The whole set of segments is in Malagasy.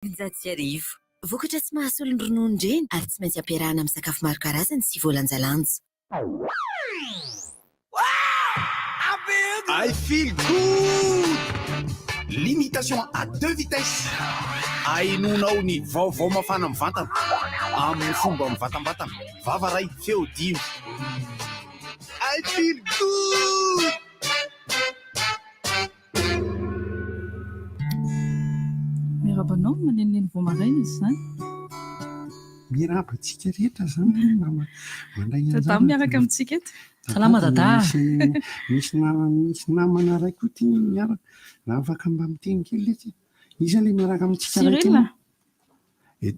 1900. Vokatra tsy mahasolo ny rononon-dreny ary tsy maintsy ampiarahana amin'ny sakafo maro karazany sy voalanjalanja. I feel good! Limitation à deux vitesses! Ahenoanao ny vaovao mafana mivantana amin'ny fomba mivantambatana. Vava iray, feo dimy. I feel good! Miarahaba anao, manenoneno vao maraina izy izany. Miarahaba antsika rehetra izany nama mandray anjara. Dada miaraka amintsika eto. Salama Dada. Misy misy namana iray koa ity miaraka. Raha afaka mba miteny kely letsy. Iza ilay miaraka amintsika iray ity?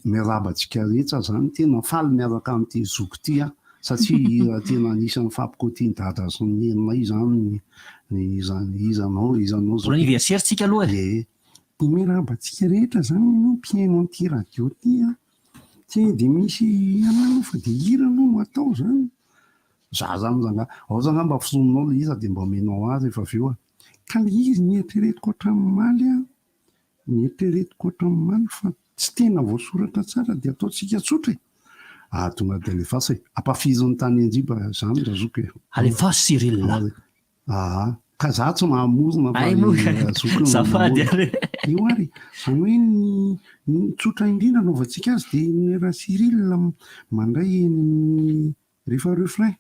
Miarahaba antsika rehetra zany, tena faly miaraka amin'ity zoky ity aho satria hira tena anisan'ny fampikotian'i dada sy ny neninay izany ny iza iza anao iza anao zoky. Bon anniversaire tsika aloha e! Ie. Dia miarahaba antsika rehetra zany ianao mpihaino an'ity radio ity an! Tsy dia misy anah aloha fa dia hira aloha no atao zany. Za zany zangah, ao zany angamba fosoninao ilay izy dia mba omenao ahy rehefa avy eo e! Ka ilay izy nieritreretiko hatramin'ny omaly an! Noeritreretiko hatramin'ny omaly fa tsy tena voasoratra tsara dia ataontsika tsotra e! Ah tonga dia alefaso e! Ampafizo ny tany Anjiba zany razoky e! Alefaso Cyril a! Aa ka za tsy mahamorona fa Hay moa i razoky no Azafady mamorona. ary. Io ary, izany hoe ny ny tsotra indrindra anaovantsika azy dia ny ra Cyril mandray eny amin'ny Rehefa refrain.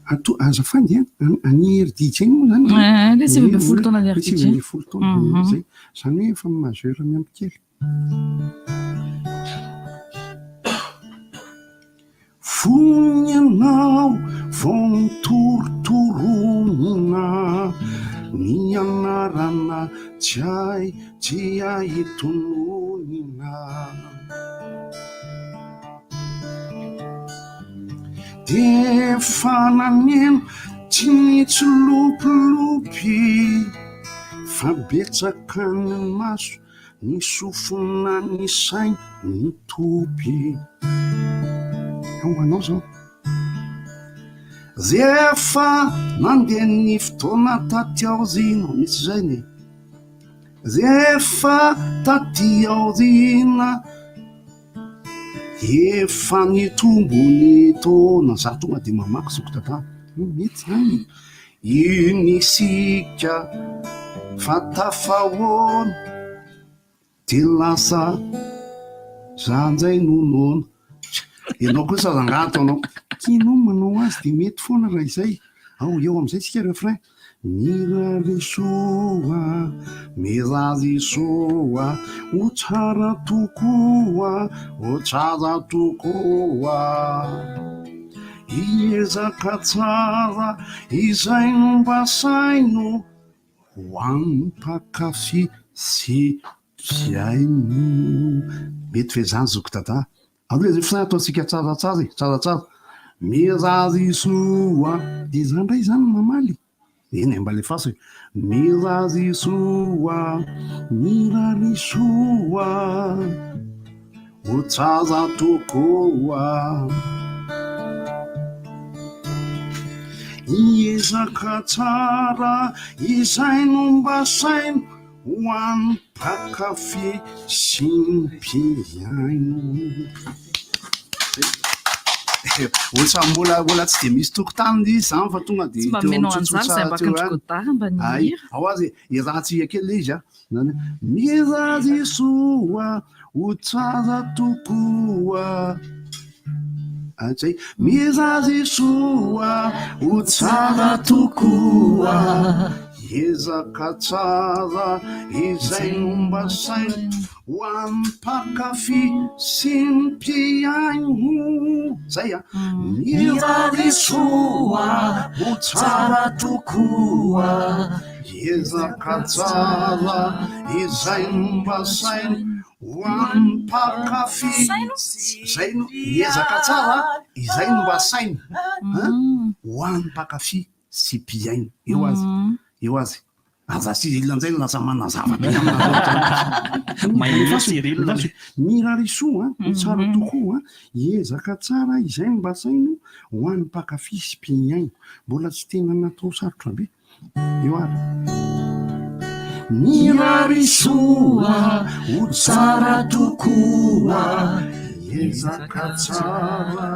Ato azafady an, any Hery DJ moa zany e? Eh, le 19 taona ny Hery DJ. 19 taona zay. Zany hoe efa majeur miampy kely. Fony ianao vao nitorotoronina ny anarana tsy hay tsy hay tononina. Dia efa naneno tsy nitsilopilopy fa betsaka ny maso Ny sofina ny saina nitopy Ao anao zao Rehefa nandeha ny fotoana taty aoriana Misy izay ny Rehefa taty aoriana Efa nitombo ny taona Za tonga dia mamaky zoky dada Mety izany Iny isika fa tafahoana dia lasa za njay no noana. Ianao kosa rangaha ataonao Tianao manao azy dia mety foana raha izay. Ao eo amin'izay isika refrain. Mirary soa, mirary soa, ho tsara tokoa, ho tsara tokoa. Hiezaka tsara izay no mba saino ho an'ny mpankafy sy mpihaino. Mety ve izany zoky Dada? Aleo ilay refrain ataontsika tsaratsara e, tsaratsara. Mirary soa. Dia izaho indray izany no mamaly. Eny e, mba alefaso e. Mirary soa, mirary soa, ho tsara tokoa. Hiezaka tsara izay no mba saino ho an'ny mpankafy sy ny mpihaino. Ohatran'ny mbola mbola tsy dia misy tokotany ilay izy izany fa tonga dia Tsy mba teo omenao amin'ny anjara izay tsotsotra mba teo akandro ihany. Godard mba Ay, nihira. ao aza e, iarahantsika kely ilay izy a. Izany hoe, Mirary soa ho tsara tokoa. Zay, mirary soa ho tsara tokoa, hiezaka tsara izay no mba saina ho an'ny mpankafy sy ny mpihaino. Zay a! Mirary soa ho tsara tokoa, hiezaka tsara izay no mba saina Ho an'ny mpankafy izay no miezaka tsara, izay no mba saina an! Ho an'ny mpankafy sy mpihaino. Eo aza, eo aza. Aza Cyril indray no lasa manazava be aminareo ato. Mahay Cyril. Mirary soa an, ho tsara tokoa an, hiezaka tsara izay no mba saino ho an'ny mpankafy sy mpihaino. Mbola tsy tena natao sarotra be. Io ary. Mirary soa ho tsara tokoa, hiezaka tsara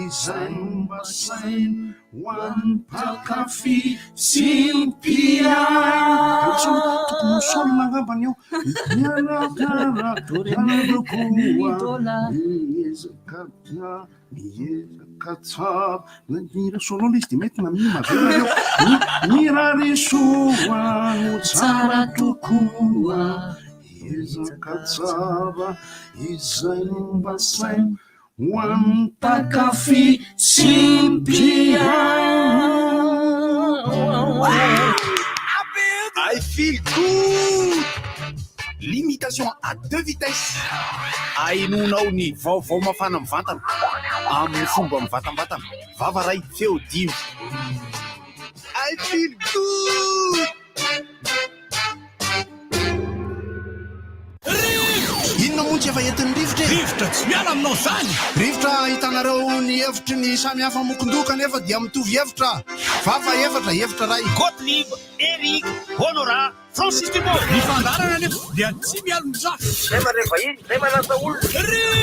izay no mba saina ho an'ny mpankafy sy ny mpihaino. Tokony ho sol angambany io. Miaraka tsara tokoa, hiezaka tsara. Miezaka tsara. Mihira solo ilay izy dia mety na mi majeur eo. Mirary soa no tsara tokoa. Ezaka tsara izay no mba saina ho an'ny mpankafy sy mpihaino. I feel good! Limitation à deux vitesses. Ahenoanao ny vaovao mafana mivantana amin'ny fomba mivantambatana. Vava ray, feo dimy. I feel good! Inona moa tsy efa entin'ny rivotra e? Rivotra tsy miala aminao izany! Rivotra ahitanareo ny hevitry ny samy hafa mokondoha kanefa dia mitovy hevitra. Vava efatra, hevitra iray. Gottlieb, Eric, Honorat, Francis Dubois. Ny fandaharana anefa dia tsy mialon-drafy. Zay mandray vahiny, zay manasa olona.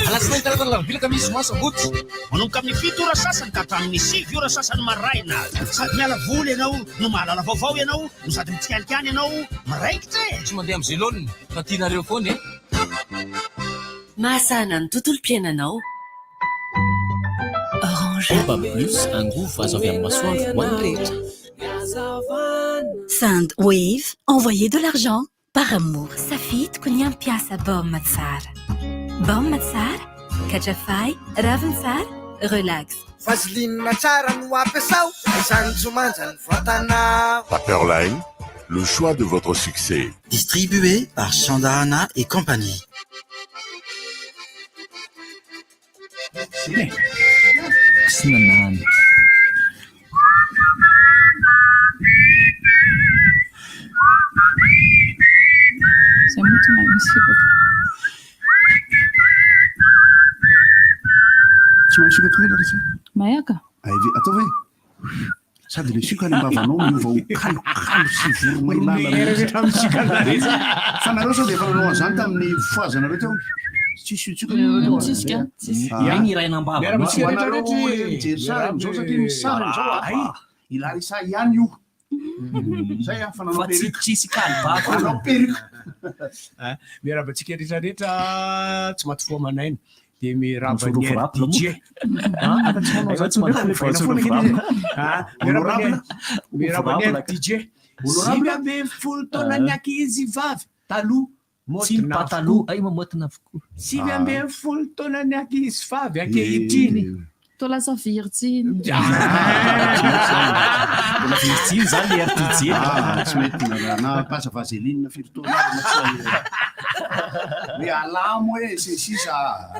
Alatsinainy, talata, alarobia, alakamisy, zoma, sabotsy. Manomboka amin'ny 7 ora sasany ka hatramin'ny 9 ora sasany maraina. Sady miala voly ianao no mahalala vaovao ianao no sady mitsikalikany ianao miraikitra e! Tsy mandeha amin'izay laoniny fa tianareo foana e! Mahasahana ny tontolom-piainanao. Orange. Bomba Plus, angovo azo avy amin'ny masoandro ho an'ny rehetra. Send Wave, envoyez de l'argent par amour. Safidiko ny hampiasa baoma tsara. Baoma tsara, katrafay, raviny tsara, relax. Vaseline tsara no ampiasao, izany tsy manja ny vatanao. Paperline, le choix de votre succès. Distribué par Sandahana et compagnie. Sinanana. Zay moa tsy mahay misioka. Tsy mahay misioka tokoa ilay Rija. Mahay aho ka. Hay ve, ataovy e. Sady ilay sioka any am-bavanao miova ho kalokalo sy voromailala mihitsy. Fa nareo sao dia efa nanao an'izany tamin'ny fohazanareo teo? Tsisy siotsioka ny anareo teo? Tsisy ka, tsisy. Ah. Hay ny iray nambava. Miarahaba antsika rehetra rehetra e. Mijery sary amin'izao satria misy sary amin'izao a. I Larissa ihany io. Zay a, fa nanao Fa tsy perruque. tsisy kalibako. Nanao perruque. Miarahaba antsika rehetra rehetra tsy maty fo aman'aina. Dia miarahaba Voatsoro ny vorapla RDJ. moa. Ah, tsy manao Efa zany tsy manao foana voatsoro izy. vorapla. Ah, miarahaba ny Honorable. miarahaba ny Honorable. RDJ. Honorable. 19 taona ny ankizy vavy taloha Tsy ny maotina pataloha, avokoa. ay mamotina avokoa. 19 taona ny ankizy vavy ankehitriny. Toa lasa virjiny. Mbola virjiny zany le RDJ. Ah, tsy mety na na mpasa vaseline firy taona ary na tsy hoe alamo hoe sy ny sisa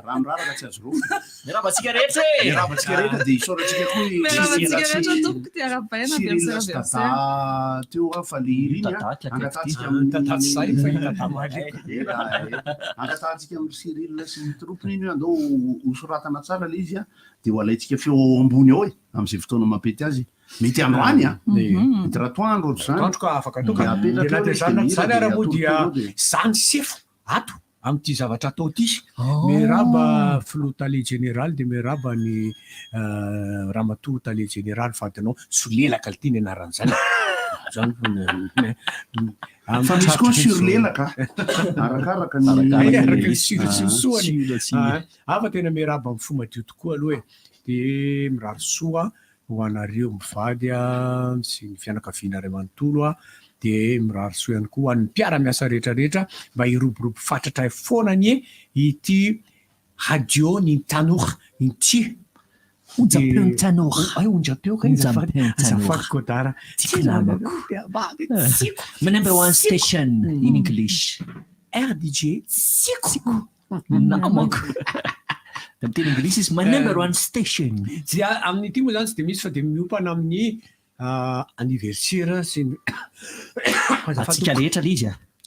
rano raraka tsy azo rofina. Miarahaba antsika rehetra e! Miarahaba antsika rehetra dia isaorantsika koa i Miarahaba Cyril antsika rehetra sy tompoko ty arahabaina Cyril anniversaire sy anniversaire. Dada teo a fa le hira iny a Dada akaiky ty. angatahantsika amin'ny Dada tsy sahy fa i Dada malemy. Ela, ela. Angatahantsika amin'ny Cyril sy ny troupiny iny hoe andao ho soratana tsara le izy a dia ho alaintsika feo ao ambony ao e amin'izay fotoana mampety azy. Mety androany a, mety ratoandro ohatr'izany. Ratoandro ka afaka atao ka. Dia Dia apetraka na eo dia ilay izy izany na dia tsy izany mihira ara dia moa dia atolotolo eo dia. izany sefo ato amin'ity zavatra atao ity. Miarahaba filoha tale jeneraly dia miarahaba ny ramatoa tale jeneraly vadinao Solelaka ity ny anaran'izany. Zany Fa misy koa surlelaka arakaraka ny Arakaraka ny sur sy ny soany. Sur sy ny- Ah, fa tena miarahaba amin'ny fo madio tokoa aloha e. Dia mirary soa ho anareo mivady a, sy ny fianakaviana iray manontolo a, dia mirary soa ihany koa ho an'ny mpiara-miasa rehetra rehetra mba hiroborobo fatratra foana anie ity radio ny tanora ity. Onjam-peo tanora. Ay, onjam-peo kay, azafady. Onjam-peo tanora. Azafady Godard. Tiako namako. My number one station in English. RDJ. Tsiko. Namako. Da miteny anglisy izy, my number one station. Tsy amin'ity moa zany tsy dia misy fa dia miompana amin'ny anniversaire sy ny Antsika rehetra le izy a.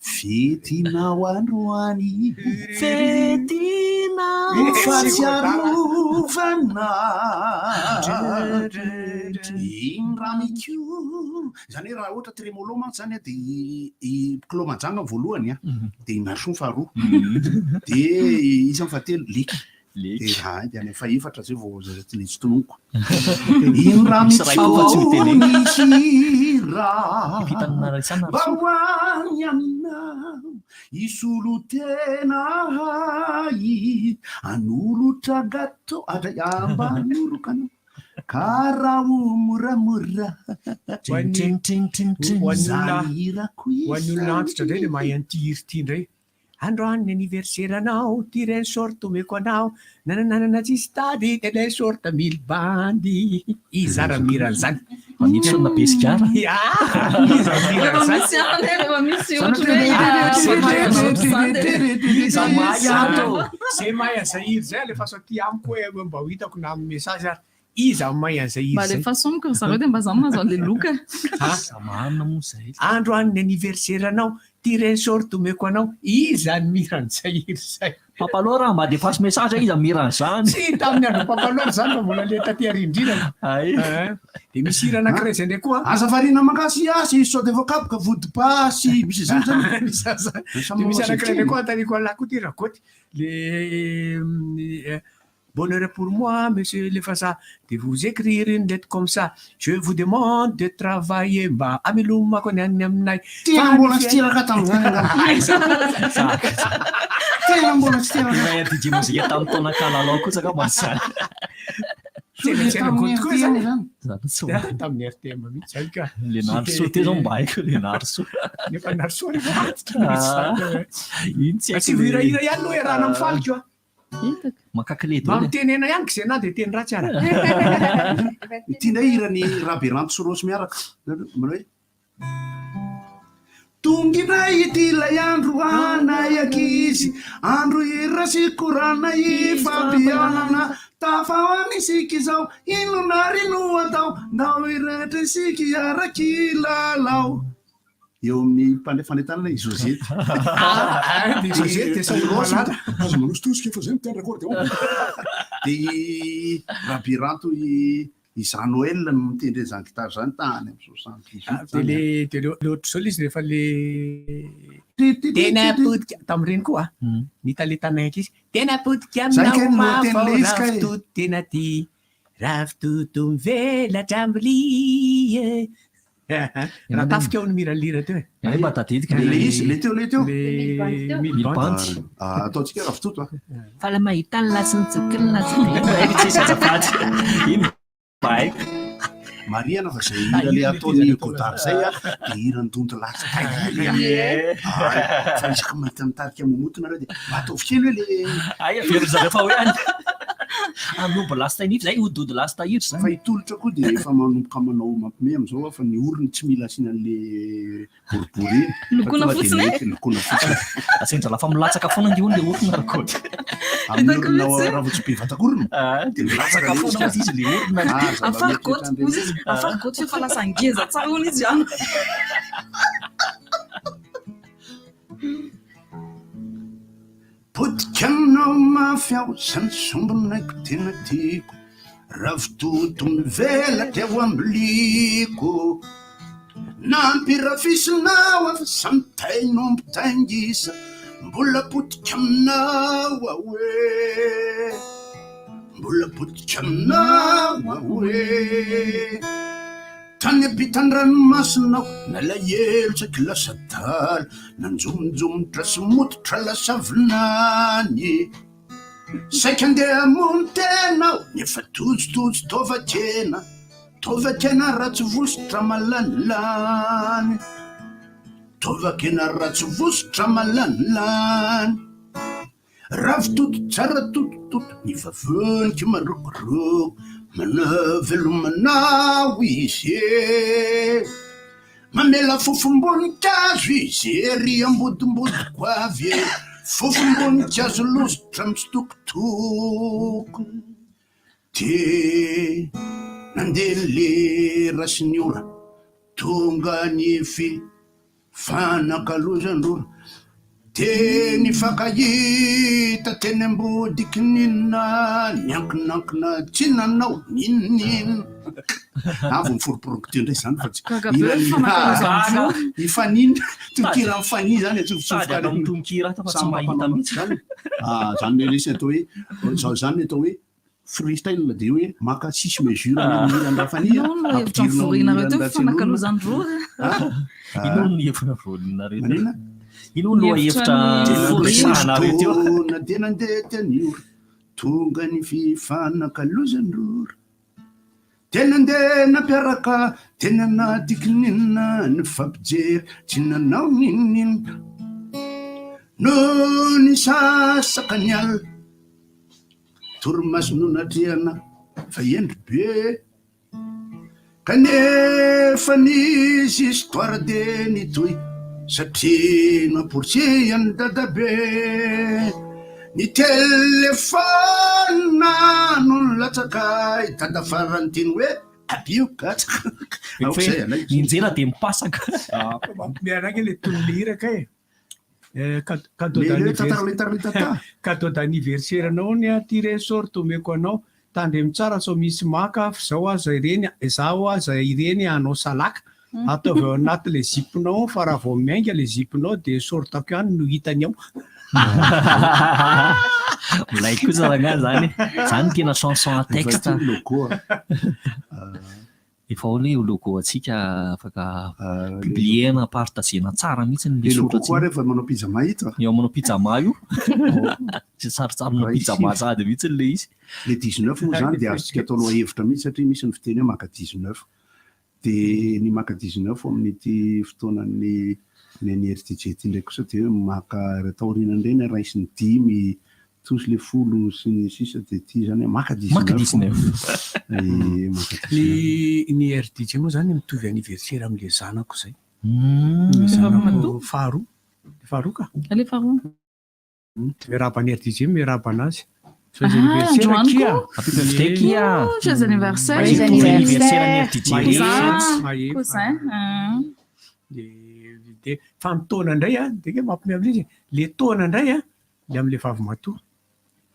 Fetinao androany. Fetinao. Fahatsiarovana. Iny raha miko. Izany hoe raha ohatra trémolo mantsy izany dia i Clos Majanga ny voalohany an, dia i Narsoa ny faharoa, dia iza ny fahatelo? Liky. Dia raha dia any amin'ny fahefatra izay vao zay tsy le tsy tononiko. Iny raha Misy ray koa fa tsy mitsoro miteny. ny hira Vitan'ny Raisana mba Narsoa. ho any aminao hisolo tena ahy hanolotra gâteau adray ambanoroka anao ka raha ho moramora Ho an'ny ho an'ny olona Zany hirako ho an'ny olona antitra indray le mahay an'ity hira ity indray. Androany ny anniversaire-nao, ty reny short omeko anao, nanananana tsisy tady, tena short mily bandy. Iza ary mihira an'izany? Manitsy be sigara. Ya, iza mihira Rehefa an'izany? misy any, rehefa misy ohatra hoe ah, mahay manao ohatr'izany dia Iza mahay ato? Misy. Zay mahay an'izay hira izay alefaso aty amiko hoe mba ho hitako na amin'ny message ary. Iza mahay an'izay Mba hira izay? alefaso amiko ry zareo dia mba za mahazo an'ilay loka. Za marina moa izay. Androany ny anniversaire-nao, ty reny short omeko anao, iza ny mihira an'izay hira izay? Papalao raha mba alefaso message iza mihira an'izany. Tsy tamin'ny andron'i Papalao izany fa mbola le taty arindrinana. Ay. Eh, Dia misy hira anankiray izay indray koa. Aza variana mangasihasy sao dia voakapoka vody basy. Misy izany zany. Misy aza. Dia misy anankiray indray koa anontaniako an'lah koa ty Ragoty. Le eh, Bonheur pour moi, monsieur le Faza, de vous écrire une lettre comme ça. Je vous demande de travailler mba hamelomako ny any aminay. Tena mbola tsy teraka tamin'izany angamba. Tena mbola tsy teraka. Ilay DJ mozika tamin'ny taona kalalao kosa angamba izany. Tena tsy hainao Tamin'ny koa izany. RTM zany. Zany tsy Ya, tamin'ny RTM mihitsy zany ka. Le Narsoa teo zao mba haiko le Narsoa. Nefa Narsoa rehefa antitra mihitsy zany. Iny tsy haiko. Asivo hirahira ihany aloha iarahana mifaly koa. Hitako. Makakle Mba daholo. mitenena ihany k'izay na dia teny ratsy ara. Ity indray hiran'i Raberanto sy Rossy miaraka. Manao hoe Tonga indray ity ilay andro anay ankizy, andro hira sy korana ifampihaonana, tafahoana isika izao, inona ary no atao, ndao hirehetra isika hiaraka hilalao. Eo amin'ny mpandray fanentanana i Josette. Ah, dia Josette dia samy malala. Aza manositosika fa zay mitendry accordéon. Dia i Raberanto i i Jean Noël no mitendry an'izany gitara izany tany amin'ny 78 Ah, Dia zany. le dia le le ohatr'izao le izy rehefa le tena potika tamin'ireny koa ny talentanay ankizy tena potika Zay aminao kay no teny mafao le izy kay. ravitoto tena ty ravitoto mivelatra ambilia raha tafika ao ny miralira teo e Ay mba tadidiko Le izy, le teo, le teo. le Mily bandy. Ah, Ataontsika ravitoto a. Fa la mahita ny lahy sy ny joky ny lahy Iny tsisy azafady. Iny mba haiko. Marihana fa zay hira le ataon'ny Godard zay a, dia hiran'ny Donto Lahy sy Tahiry a. Ie. Ah, Fa isaky mahita mitarika momoto nareo dia mba ataovy kely hoe le Ay averiny zareo fa hoe any. Anombo lasta nify zay hodody lasta tahiry Fa zany. hitolotra koa dia efa manomboka manao mampime amin'izao fa ny orony tsy mila asiana an'le boribory iny. Fa Lokoina tonga dia fotsiny e? mety lokoina fotsiny. Asain-dralahy fa milatsaka foana ange hono le orona Rakoto. Amin'ny Hitako orona mihitsy. raha vao tsy be vatakorona Ah, dia milatsaka milatsaka le foana izy ka. hozy izy le orona. Ah, aza mba Afarigoty, mieritreritra an'ireny. hozy izy, afarigoty fa efa lasa ngeza tsara hono izy any. Potika anao mafy aho zany sombinaiko tena tiako ravitoto mivelatra eo ambiliko. Nampirafisinao aho fa samy tain'omby taingisa Mbola potika aminao aho e Mbola potika aminao aho e Tany ampitan-dranomasina aho nalahelo saiky lasa adala Nanjombonjombotra sy mototra lasa vinany Saika andeha hamono tena aho nefa tojotojo taova-kena Taova-kena ratsy vositra malanilany Taova-kena ratsy vositra malanilany Ravitoto tsara totototo ny vavoniko marokoroko Manao veloma anao izy e Mamela fofom-boninkazo izy ery ambodimbodiko avy e Fofom-boninkazo lositra mitsitokotoko Dia nandeha ny lera sy ny ora Tonga ny fi Fanakalozan-drora Dia nifankahita teny ambody kininina Niankinankina tsy nanao n'inon'inona Avo ny foromporoniko teo indray izany fa tsy Gaga be ny fanakalozan-drora. I Fanny, tononkiran'i Fanny izany atsofotsofoka Sady atao amin'ny tononkira ato fa tsy Samy mahita mampanao mihitsy. izany. Ah, izany le resy atao hoe, izao izany no atao hoe freestyle dia hoe maka six mesure ny hiran'i Rafania, Inona no hevitra ampidirina ao amin'ny nivorianareo teo hiran'i fanakalozan-drora? Inona no hevitra nivorianareo teo? Manina? Inona no lohahevitra noresahanareo teo? Fotoana dia nandeha teny ora, tonga ny fifanakalozan-drora. Dia nandeha nampiaraka teny anaty kininina nifampijery tsy nanao n'inon'inona. Nony nisasaka ny alina, torimaso no natrehana fa hendry be. Kanefa nisy histoire dia nitohy satria namporisihan'i dadabe. Ny telefaonina no nilatsaka i dada farany teny hoe abio katsaka. Aoka izay anay. Ninjera dia mipasaka. Miaraka ange ilay tonon'ilay hira kay e. Cadeau Le- le d'anniversaire. tantara, le tantara. Cadeau d'anniversaire anao ny aty re sorte omeko anao. Tandremo tsara sao misy maka f'izao aza ireny izaho aza ireny hanao salaka. Ataovy ao anaty le ziponao fa raha vao miainga le ziponao dia sortako ihany no hitany ao. Milay kosa rangahy zany. Zany tena chanson à texte. Efa ity ny logo a. Efa ao aloha io logo antsika afaka publier-na, partager-na tsara mihitsy ny Le logo soratra koa rehefa manao pyjama ito a. Eo manao pyjama io. Tsy sarotsarona pyjama sahady mihitsy le izy. Le 19 moa zany dia azontsika atao lohahevitra mihitsy satria misy ny fiteny hoe maka 19. Dia ny maka 19 amin'ity fotoanan'ny ny an'i RDJ ity indray kosa dia hoe maka taorianan'ireny raisiny dimy tous les folo sy ny sisa dia ity izany hoe maka 19. Maka 19. Eh, maka 19. Ny ny RDJ moa zany mitovy anniversaire amin'ilay zanako izay. Ny zanako faharoa. Faharoa ka. Ilay faharoa. Miarahaba an'i RDJ, miarahaba anazy. Joyeux Ah, anniversaire androany Kia. koa. Happy birthday Kia. Oh, joyeux anniversaire. Joyeux anniversaire an'i RDJ. Cousin. Mahefa. Cousin. Ah. Dia fa ny taona indray an, dia mampiomehy amin'ilay izy, le taona indray an, le amin'ilay vavimatoa.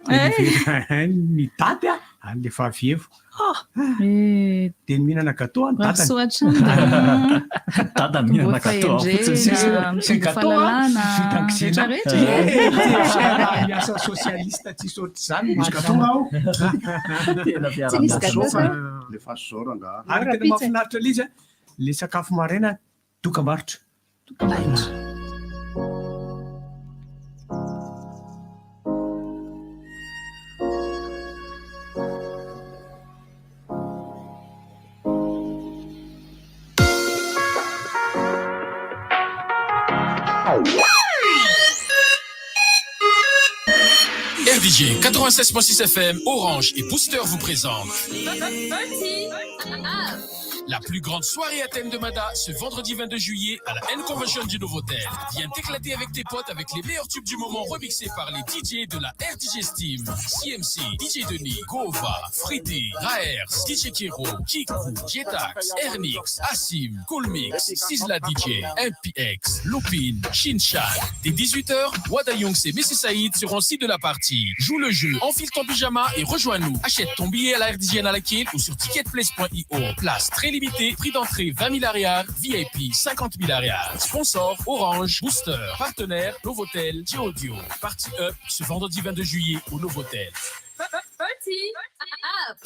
Ny daty an, an'ilay vavy evo. Dia ny mihinana gâteau an, dadany. Soa hatrany. Dadany mihinana gâteau ao fotsiny sisa. Sy gâteau an, vita an-kizina. Rehetra. Miasa socialiste tsisy ohatr'izany. Misy gâteau ao. Tena Tsy nisy fiaraha-miasa. gâteau Fa zany. le faso zao rangaha. Ary tena mahafinaritra ilay izy an, le sakafo maraina dokam-barotra. RDJ 96.6 FM, Orange et Booster vous présentent la plus grande soirée à thème de Mada ce vendredi 22 juillet à la N-Convention du Novotel. Viens t'éclater avec tes potes avec les meilleurs tubes du moment remixés par les DJ de la RDJ Steam, CMC, DJ Denis, Gova, Fridi, Raers, DJ Kero, Kiku, Jetax, Ernix, Asim, Coolmix, Sizzla DJ, MPX, Lupin, Shinchan. Dès 18h, Wada Youngs et Messi Saïd seront aussi de la partie. Joue le jeu, enfile ton pyjama et rejoins-nous. Achète ton billet à la RDJ Analakil ou sur ticketplace.io. Place très limitée. Prix d'entrée 20 000 ariary, VIP 50 000 ariary. Sponsor Orange, Booster, partenaire Novotel, Audio. Party Up ce vendredi 22 juillet au Novotel. Party Up!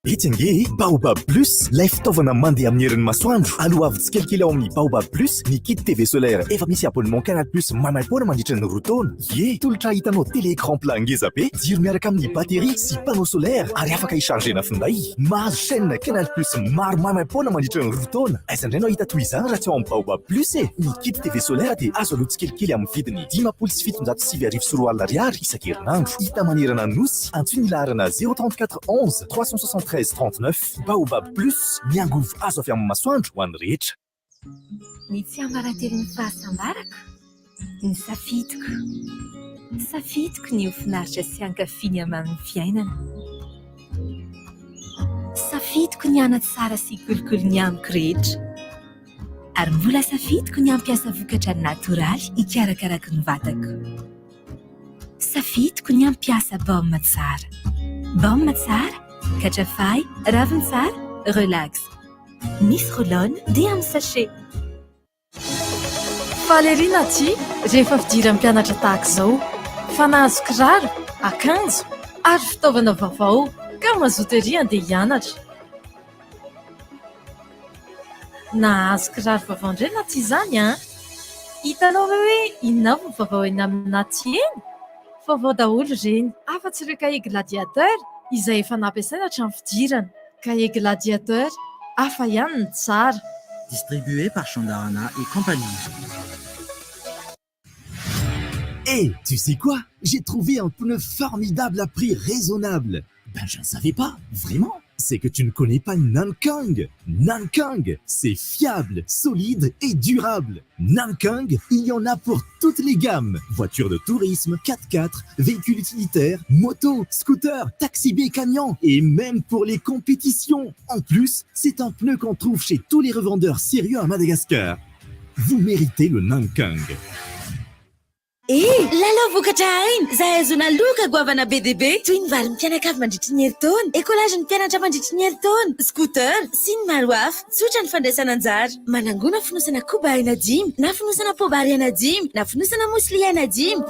Etsy ange e! Baobab Plus, ilay fitaovana mandeha amin'ny herin'ny masoandro. Aloavy tsikelikely ao amin'ny Baobab Plus ny kit TV solaire efa misy abonnement Canal Plus maimaim-poana mandritra ny roa taona. Ie! Tolotra ahitanao télé écran plat ngeza be, jiro miaraka amin'ny batterie sy panneau solaire ary afaka hi-charger-na finday. Mahazo chaîne Canal Plus maro maimaim-poana mandritra ny roa taona. Aiza indray no hahita toy izany raha tsy ao amin'ny Baobab Plus e! Ny kit TV solaire dia azo aloa tsikelikely amin'ny vidiny 250 750 ariary isan-kerinandro. Hita manerana ny Nosy, antsoy ny laharana 034 11 373 39. Baobab Plus, ny angovo azo avy amin'ny masoandro ho an'ny rehetra. Ny tsiambaratelon'ny fahasambarako? Ny safidiko. Safidiko ny ho finaritra sy hankafy ny hamamin'ny fiainana. Safidiko ny hanatsara sy hikolokolo ny amiko rehetra. Ary mbola safidiko ny hampiasa vokatra natoraly hikarakarako ny vatako. Safidiko ny hampiasa baume tsara. Baume tsara, katrafay, ravintsara, relax. Misy roll-on dia amin'ny sachet. Faly ery Naty rehefa fidiran'ny mpianatra tahaka izao fa nahazo kiraro, akanjo ary fitaovana vaovao ka mazoto ery handeha hianatra. Nahazo kiraro vaovao indray Naty izany an! Hitanao ve hoe inona avy ny vaovao eny amin'ny Naty eny? Vaovao daholo ireny, afa-tsy ireo kahie gladiateur izay efa nampiasaina hatramin'ny fidirana. Kahie gladiateur, hafa ihany ny tsara. Distribué par Chandarana et compagnie. Hé, tu sais quoi? J'ai trouvé un pneu formidable à prix raisonnable. Ben, je ne savais pas, vraiment. C'est que tu ne connais pas Nankang. Nankang, c'est fiable, solide et durable. Nankang, il y en a pour toutes les gammes. Voitures de tourisme, 4x4, véhicules utilitaires, moto, scooter, taxi B camion et même pour les compétitions. En plus, c'est un pneu qu'on trouve chez tous les revendeurs sérieux à Madagascar. Vous méritez le Nankang. E! Lalao vokatra aina izay ahazoana loka goavana be dia be toy ny valin'ny mpianakavy mandritry ny herintaona, ekolazin'ny mpianatra mandritry ny herintaona, scooter sy ny maro hafa. Tsotra ny fandraisana anjara. Manangona fonosana koba aina dimy na fonosana poabary aina dimy na fonosana muesli aina dimy.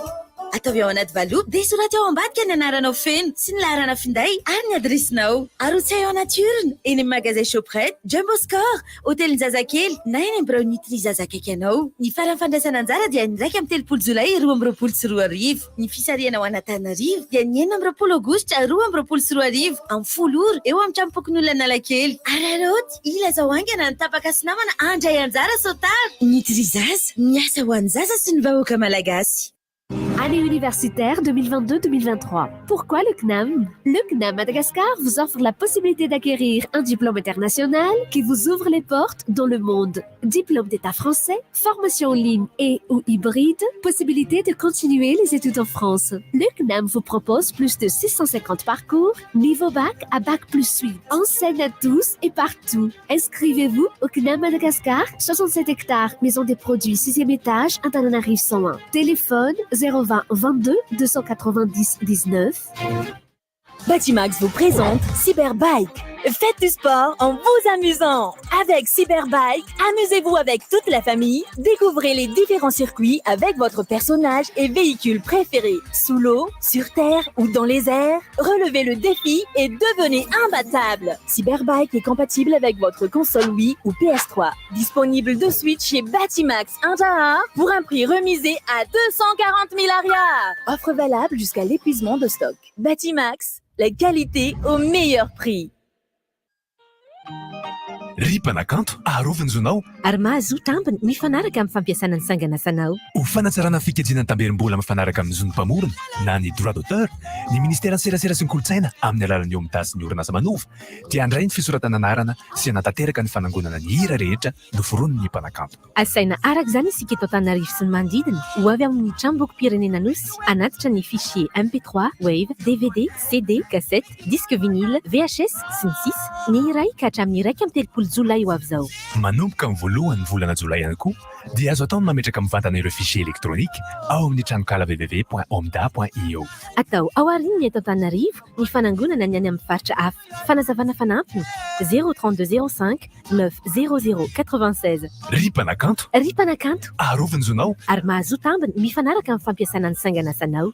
Ataovy ao anaty valopy dia soraty ao ambadika ny anaranao feno sy ny laharana finday ary ny adiresinao. Arotsahy ao anaty urne eny amin'ny magazay Shoprite, Jumbo Score, Hotelin-jazakely na eny amin'ny biraon'ny Nutri Zaza akaiky anao. Ny faran'ny fandraisana anjara dia ny 31 jolay 2022. Ny fisarihana ho an'Antananarivo dia ny 26 aogositra 2022 amin'ny 10 ora eo amin'ny tranompokonolona Analakely. Araraoty, ilazao haingana ny tapaka sy namana handray anjara sao tara. Nutri Zaza, miasa ho an'ny zaza sy ny vahoaka malagasy. Année universitaire 2022-2023. Pourquoi le CNAM? Le CNAM Madagascar vous offre la possibilité d'acquérir un diplôme international qui vous ouvre les portes dans le monde. Diplôme d'état français, formation en ligne et ou hybride, possibilité de continuer les études en France. Le CNAM vous propose plus de 650 parcours, niveau bac à bac plus 8. Enseigne à tous et partout. Inscrivez-vous au CNAM Madagascar, 67 hectares, maison des produits, 6e étage, Antananarivo 101. Téléphone 020 22 290 19. Batimax vous présente Cyberbike. Faites du sport en vous amusant. Avec Cyberbike, amusez-vous avec toute la famille. Découvrez les différents circuits avec votre personnage et véhicule préféré. Sous l'eau, sur terre ou dans les airs, relevez le défi et devenez imbattable. Cyberbike est compatible avec votre console Wii ou PS3. Disponible de suite chez Batimax 1 pour un prix remisé à 240 000 ariary. Offre valable jusqu'à l'épuisement de stock. Batimax, la qualité au meilleur prix. Ry mpanakanto, arovy ny zonao. Ary mahazoa tambiny mifanaraka amin'ny fampiasana ny sanganasanao. Ho fanatsarana ny fikajiana ny tamberim-bola mifanaraka amin'ny zon'ny mpamorona na ny droit d'auteur, ny Ministeran'ny Serasera sy ny Kolontsaina amin'ny alalan'ny OMDA sy ny orinasa Manova dia handray ny fisoratana anarana sy hanatanteraka ny fanangonana ny hira rehetra noforonin'ny mpanakanto. Asaina araka izany isika eto Antananarivo sy ny manodidina ho avy amin'ny Tranombokim-pirenena Anosy hanatitra ny fichier MP3, Wave, DVD, CD, cassette, disque vinyle, VHS, sy ny sisa Ny iray ka hatramin'ny 31. jolay ho avy izao. Manomboka amin'ny voalohan'ny volana jolay ihany koa dia azo atao ny mametraka mivantana ireo fichier électronique ao amin'ny tranonkala www.omda.io. Atao ao aorian'ny eto Antananarivo ny fanangonana ny any amin'ny faritra hafa. Fanazavana fanampiny, 0 32 05 9 00 96. Ry mpanakanto! Ry mpanakanto! Arovy ny zonao! Ary mahazoa tambiny mifanaraka amin'ny fampiasana ny sangan'asanao.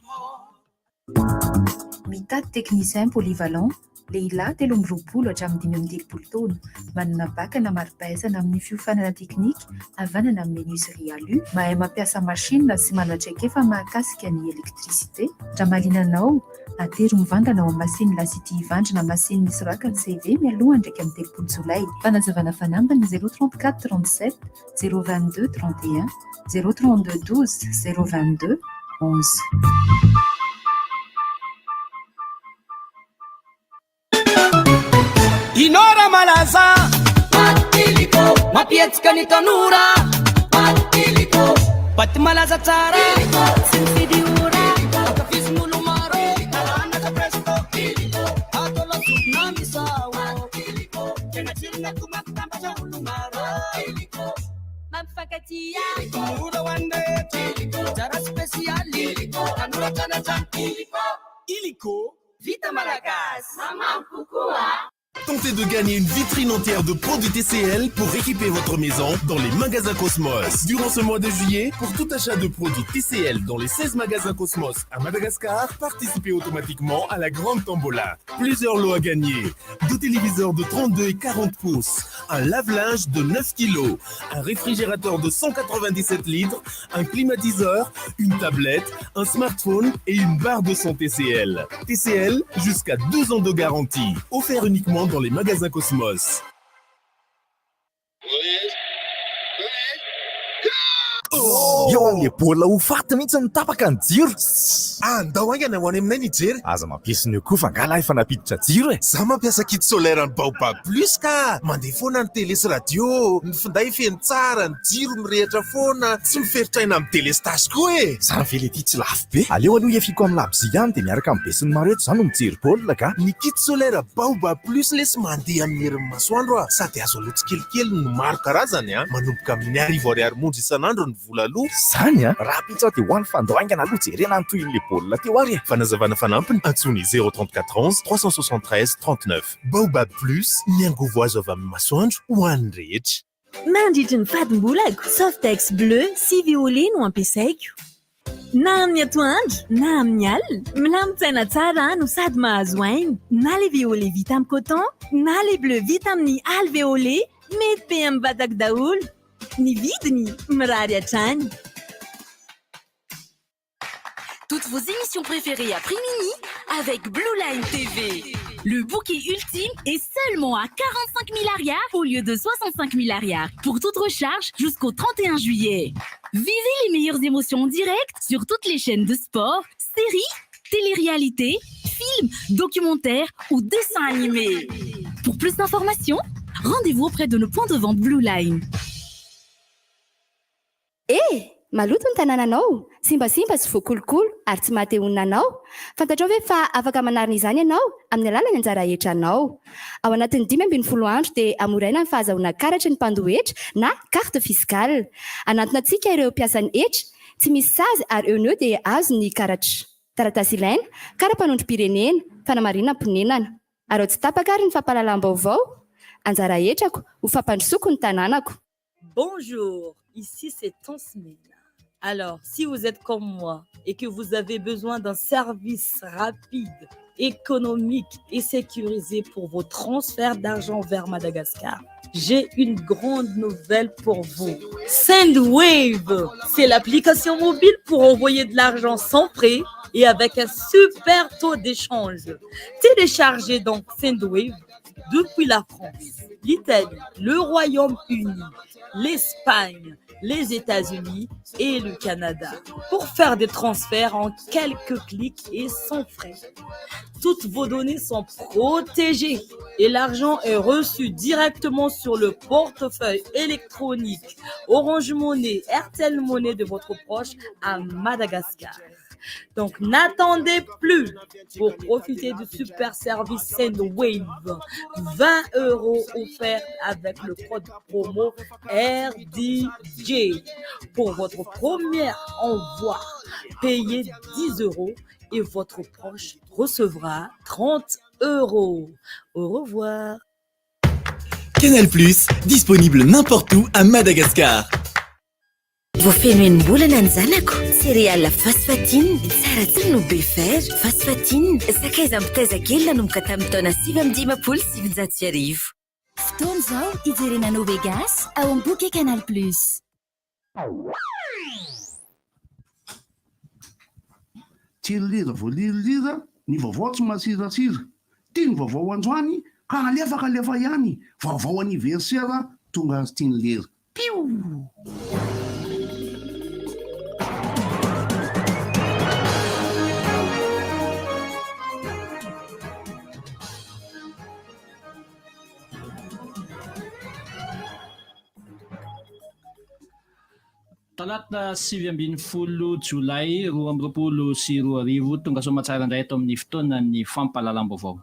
Mitady technicien polyvalent, lehilahy 23 hatramin'ny 35 taona, manana bac na mari-pahaizana amin'ny fiofanana teknika, havanana amin'ny menuiserie alu, mahay mampiasa machine sy manana traikefa mahakasika ny électricité. Raha mahaliana anao, atero mivantana ao amin'ny Masine La City Ivandry na Masine Misoraka ny CV mialoha ny 31 jolay. Fanazavana fanampiny 034 37 022 31 032 12 022 11. Inora malaza Matiliko Mampietsika ny tanora Matiliko Baty malaza tsara Tsy mifidy ora Ankafizin'olo maro Aranaka presto Atao lasopy na misao Tena tsirony ato mampitambatra olo maro Mampifankatia Mora ho an'ny rehetra Tsara spesialy Tanora mpianatra Illico Vita malagasy Mamamy kokoa. Tentez de gagner une vitrine entière de produits TCL pour équiper votre maison dans les magasins Cosmos. Durant ce mois de juillet, pour tout achat de produits TCL dans les 16 magasins Cosmos à Madagascar, participez automatiquement à la grande tombola. Plusieurs lots à gagner. Deux téléviseurs de 32 et 40 pouces, un lave-linge de 9 kilos, un réfrigérateur de 197 litres, un climatiseur, une tablette, un smartphone et une barre de son TCL. TCL, jusqu'à 2 ans de garantie. Offert uniquement dans les magasins Cosmos. Eo amin'ilay baolina ho faty mihitsy no tapaka ny jiro. Andao haingana ho any aminay nijery. Aza mampiesona eo koa fa angaha lahy efa nampiditra jiro e. Za mampiasa kit solaire ny Baobab Plus ka. Mandeha foana ny télé sy radio, ny finday feno tsara, ny jiro mirehitra foana, tsy miferitraina amin'ny délestage koa e. Zany ve le ty tsy lafo be? Aleo aloha hiafiako amin'ny labozia ihany dia miaraka amin'ny besinimaro eto za no mijery baolina ka. Ny kit solaire Baobab Plus lesy mandeha amin'ny herin'ny masoandro a, sady azo aloa tsikelikely no maro karazany a, manomboka amin'ny 1000 ariary monja isan'andro ny vola aloa. Zany a! Rahampitso aho dia ho any fa andao haingana aloha jerena ny tohin'ilay baolina teo ary e! Fanazavana fanampiny, antsoy ny 034 11 373 39. Baobab Plus, ny angovo azo avy amin'ny masoandro ho an'ny rehetra. Mandritry ny fadimbolako, Softex bleu sy violet no ampiasaiko. Na amin'ny atoandro na amin'ny alina, milamin-tsaina tsara no sady mahazo aina. Na le violet vita amin'ny coton, na le bleu vita amin'ny alvéolé, mety be amin'ny vatako daholo. Ny vidiny mirary hatrany. Toutes vos émissions préférées à prix mini avec Blue Line TV. Le bouquet ultime est seulement à 45 000 ariary au lieu de 65 000 ariary pour toute recharge jusqu'au 31 juillet. Vivez les meilleures émotions en direct sur toutes les chaînes de sport, séries, télé-réalité, films, documentaires ou dessins animés. Pour plus d'informations, rendez-vous auprès de nos points de vente Blue Line. Eh! Maloto ny tanànanao, simbasimba sy voakolokolo ary tsy maha te honina anao? Fantatrao ve fa afaka manarina izany ianao amin'ny alalan'ny anjara hetranao? Ao anatin'ny 15 andro dia hamoraina ny fahazahoana karatry ny mpandoa hetra na carte fiscale. Hanantona antsika ireo mpiasan'ny hetra, tsy misy sazy ary eo no eo dia azo ny karatra. Taratasy ilaina, kara-panondrom-pirenena, fanamarinam-ponenana. Ary ao tsy tapaka ary ny fampahalalam-baovao? Anjara hetrako, ho fampandrosoako ny tanànako. Bonjour, ici c'est Tansmina. Alors, si vous êtes comme moi et que vous avez besoin d'un service rapide, économique et sécurisé pour vos transferts d'argent vers Madagascar, j'ai une grande nouvelle pour vous. Sendwave, c'est l'application mobile pour envoyer de l'argent sans frais et avec un super taux d'échange. Téléchargez donc Sendwave depuis la France, l'Italie, le Royaume-Uni, l'Espagne, les États-Unis et le Canada pour faire des transferts en quelques clics et sans frais. Toutes vos données sont protégées et l'argent est reçu directement sur le portefeuille électronique Orange Money, Airtel Money de votre proche à Madagascar. Donc n'attendez plus pour profiter du super service Sendwave. 20 euros offerts avec le code promo RDJ. Pour votre premier envoi, payez 10 euros et votre proche recevra 30 euros. Au revoir. Canal Plus, disponible n'importe où à Madagascar. Vao feno enim-bolana ny zanako, céréales Phosphatine, tsara tsiro no be fer. Phosphatine, sakaiza mpitaiza kely nanomboka tamin'ny taona 1959. Fotoana izao hijerena anao Vegas ao amin'ny bouquet Canal Plus. Tsirilira voaliralira, ny vaovao tsy masirasira. Tia ny vaovao androany ka alefa ka alefa ihany, vaovao anniversaire tonga azy tian'i lery. Piou! Talata 19 jolay 2022, tonga soamatsara indray eto amin'ny fotoanan'ny fampahalalam-baovao.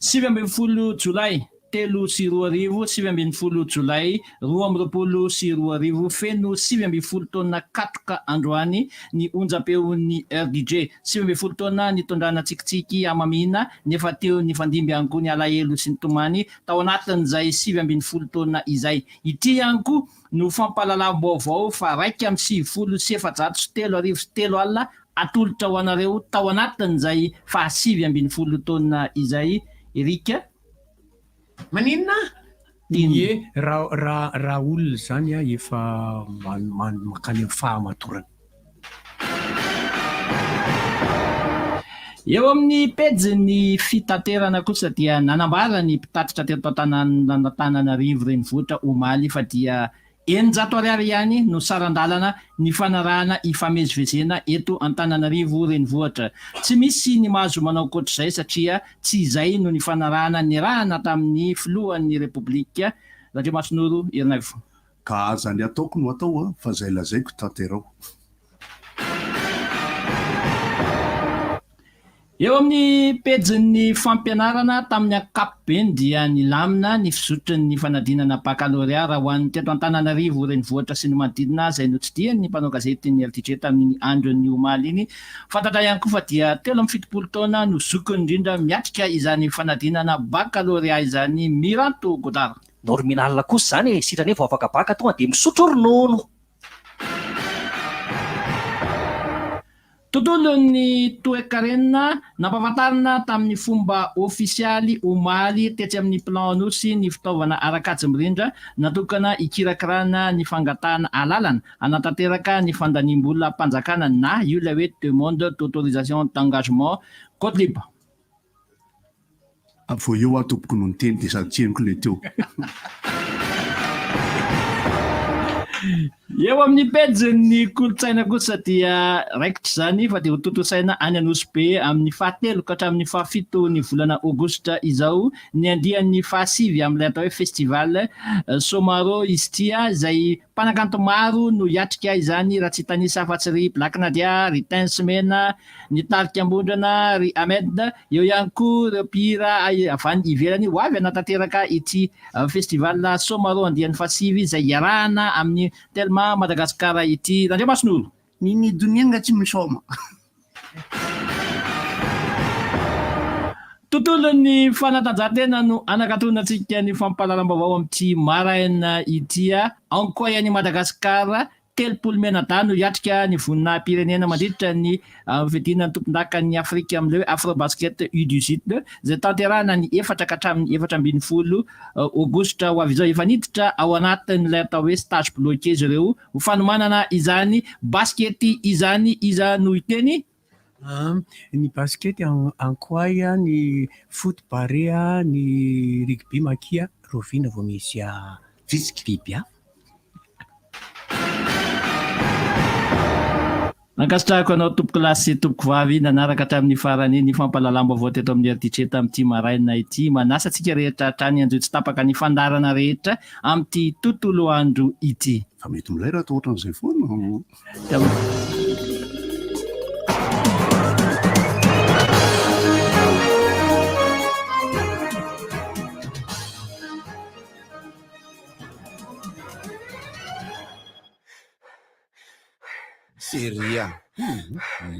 19 jolay 2003, 19 jolay 2022, feno 19 taona katroka androany ny onjam-peon'ny RDJ. 19 taona nitondrana tsikitsiky hamamiana, nefa teo nifandimby ihany koa ny alahelo sy ny tomany tao anatin'izay 19 taona izay. Ity ihany koa no fampahalalam-baovao fa 3491 atolotra ho anareo tao anatin'izay faha 19 taona izay Eric. Maninona? Ie, raha raha raha olona izany efa mankany amin'ny fahamatorana. Eo amin'ny pejin'ny fitaterana kosa dia nanambara ny mpitatitra teto Antananarivo renivohitra omaly fa dia 600 ariary ihany no saran-dalana nifanarahana hifamezivezena eto Antananarivo renivohitra. Tsy misy ny mahazo manao ankoatr'izay satria tsy izay no nifanarahana nirahana tamin'ny filohan'ny Repoblika Randriamasinoro Ernaivo. Ka aza ny ataoko no atao fa zay lazaiko tanterao. Eo amin'ny pejin'ny fampianarana tamin'ny ankapobeny dia nilamina ny fizotry ny fanadinana bakalorea raha ho an'ny teto Antananarivo renivohitra sy ny manodidina izay notsidihan'ny mpanao gazetin'ny LTJ tamin'iny andron'ny omaly iny. Fantatra ihany koa fa dia 73 taona no zokiny indrindra miatrika izany fanadinana bakalorea izany Miranto Godard. Norminal kosa izany e, sitrany hoe vao afaka baka tonga dia misotro ronono. Tontolon'ny toekarena, nampahafantarina tamin'ny fomba ofisialy omaly tetsy amin'ny Plan Anosy ny fitaovana ara-kajy mirindra natokana hikirakirana ny fangatahana alalana hanatanteraka ny fandaniam-bolam-panjakana na io ilay hoe demande d'autorisation d'engagement Codlib. Vao eo aho tompoko no niteny dia sady tsy henoko ilay teo. Eo amin'ny pejin'ny kolontsaina kosa dia raikitra izany fa dia ho tontosaina any Anosibe amin'ny fahatelo ka hatramin'ny fahafito ny volana aogositra izao ny andiany fahasivy amin'ilay atao hoe festival Somaro izy ity izay mpanakanto maro no hiatrika izany raha tsy hitanisa afa-tsy ry Black Nadia, ry Tence Mena, Ny tarika Ambondrona, ry Ahmed, eo ihany koa ireo mpihira avy any ivelany ho avy hanatanteraka ity festival Somaro andiany fahasivy izay iarahana amin'ny Telma Madagascar ity. Randriamasinoro. Ny ny donia nga tsy misaoma. Tontolon'ny fanatanjahantena no anakatonantsika ny fampahalalam-baovao amin'ity maraina ity. Ankoay an'i Madagasikara 30 mianadahy no hiatrika ny voninahi-pirenena mandritra ny fiadiana ny tompondakan'i Afrika amin'ilay hoe Afrobasket U18 izay tanterahina ny 4 ka hatramin'ny 14 aogositra ho avy izao. Efa niditra ao anatin'ilay atao hoe stage bloqué izy ireo ho fanomanana izany basikety izany. Iza no hiteny? Ny basikety Ankoay, ny foot Barea, ny rugby Makia, rahoviana vao misy vitsika biby hafa? Ankasitrahako anao tompokolahy sy tompokovavy nanaraka hatramin'ny farany ny fampahalalam-baovao teto amin'ny RDJ tamin'ity maraina ity. Manasa antsika rehetra hatrany hanjohy tsy tapaka ny fandaharana rehetra amin'ity tontolo andro ity. Fa mety milay raha atao ohatran'izay foana. Seria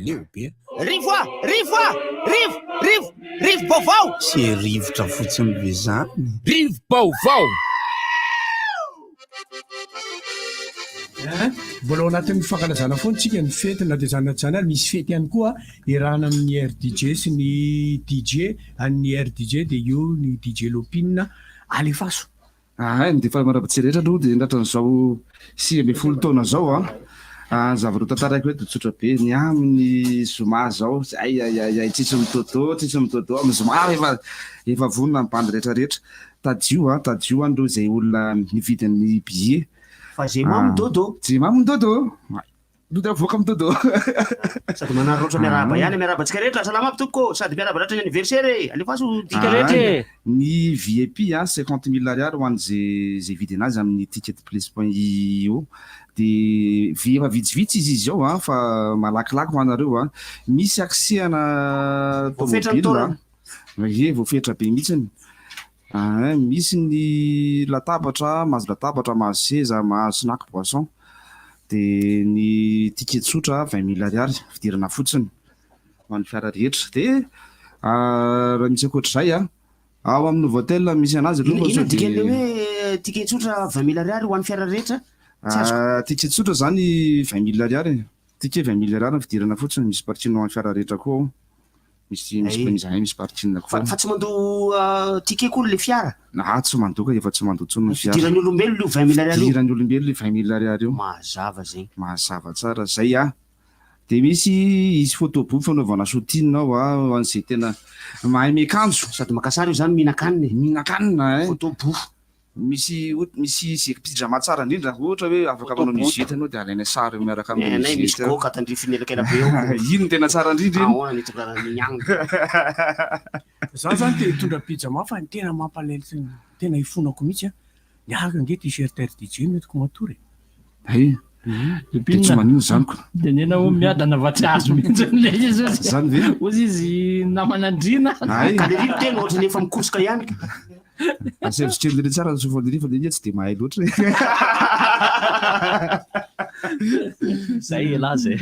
leo be. Rivo a! Rivo a! Rivo! Rivo! Rivo-baovao! Tsy rivotra fotsiny ve zany? Rivo-baovao! Mbola ao anatin'ny fankalazana foana tsika ny fety na dia izany na tsy izany ary misy fety ihany koa iarahana amin'ny RDJ sy ny DJ an'ny RDJ dia io ny DJ Lopin alefaso. Ahay, dia faly miarahaba antsika rehetra aloha dia tratran'izao 19 taona izao an. Ny zavatra ho tantaraiko eto dia tsotra be, ny amin'ny zoma izao, ay ay ay ay tsisy midôdô, tsisy midôdô, amin'ny zoma efa efa vonona ny bandy rehetra rehetra. Tadio an, tadio an ireo izay olona nividy ny billet. Fa ze mamo midôdô. Ze mamo midôdô. Dody avoaka amin'ny dodo. Sady manararaotra miarahaba ihany, miarahaba antsika rehetra, salama aby tompoko ô, sady miarahaba tratry ny anniversaire e, alefaso dika rehetra e. Ny VIP a, 50 mille ariary ho an'izay izay hividy anazy amin'ny ticketplace point io. Dia vi- efa vitsivitsy izy izao a, fa malakilaky ho anareo a. Misy accès ana Voafetra ny tomobile taonana. a. Ie, voafetra be mihitsiny. Aa, misy ny latabatra, mahazo latabatra, mahazo seza, mahazo snack boisson. Dia ny ticket tsotra 20 mille ariary, fidirana fotsiny ho an'ny fiara rehetra. Dia raha misy ankoatr'izay an, ao amin'ny Novotel misy anazy aloha Inona fa inona sao dikan'ilay dia hoe ticket tsotra 20 mille ariary ho an'ny fiara rehetra? Tsy azoko. Ticket tsotra izany 20 mille ariary e. Ticket 20 mille ariary ny fidirana fotsiny, misy parking ho an'ny fiara rehetra koa ao. Misy misy Ay. izahay misy parking koa. Fa, fa tsy mandoa ticket koa le fiara? Ah, tsy mandoa ka, efa tsy mandoa intsony ny fiara. Fidiran'ny olombelona io 20 mille ariary io? Fidiran'ny olombelona io 20 mille ariary io. Mazava zegny. Mazava tsara, zay ah. Dia misy hisy photo booth fanaovana shooting ao ah, ho an'izay tena mahay miakanjo. Sady maka sary io zany mihinan-kanina e. Mihinan-kanina eh. Photo booth. Misy misy ze pyjama tsara indrindra ohatra hoe afaka manao musette ianao dia alaina sary miaraka amin'ny Nenay misy musette. goaka tandrifin'ny elakela be eo. Iny no tena tsara indrindra iny. Ahoana ny hitondrana an'iny agny? Za zany te hitondra pyjama fa ny tena mampalahelo sy ny tena ifonako mihitsy an, ny ahy ange t-shirt RDJ no entiko matory e. Hay, dia tsy maninona izany ko. Tenena hoe miadana fa tsy azo mihitsy ilay izy. Izany ve? Hozy izy namana andriana. Hay. Ka le ry tena ohatran'ny efa mikosoka ihany. Asaivo sotroin'i Lery tsara ny sofan'i Lery fa Lery tsy dia mahay loatra e. Zay elah zay.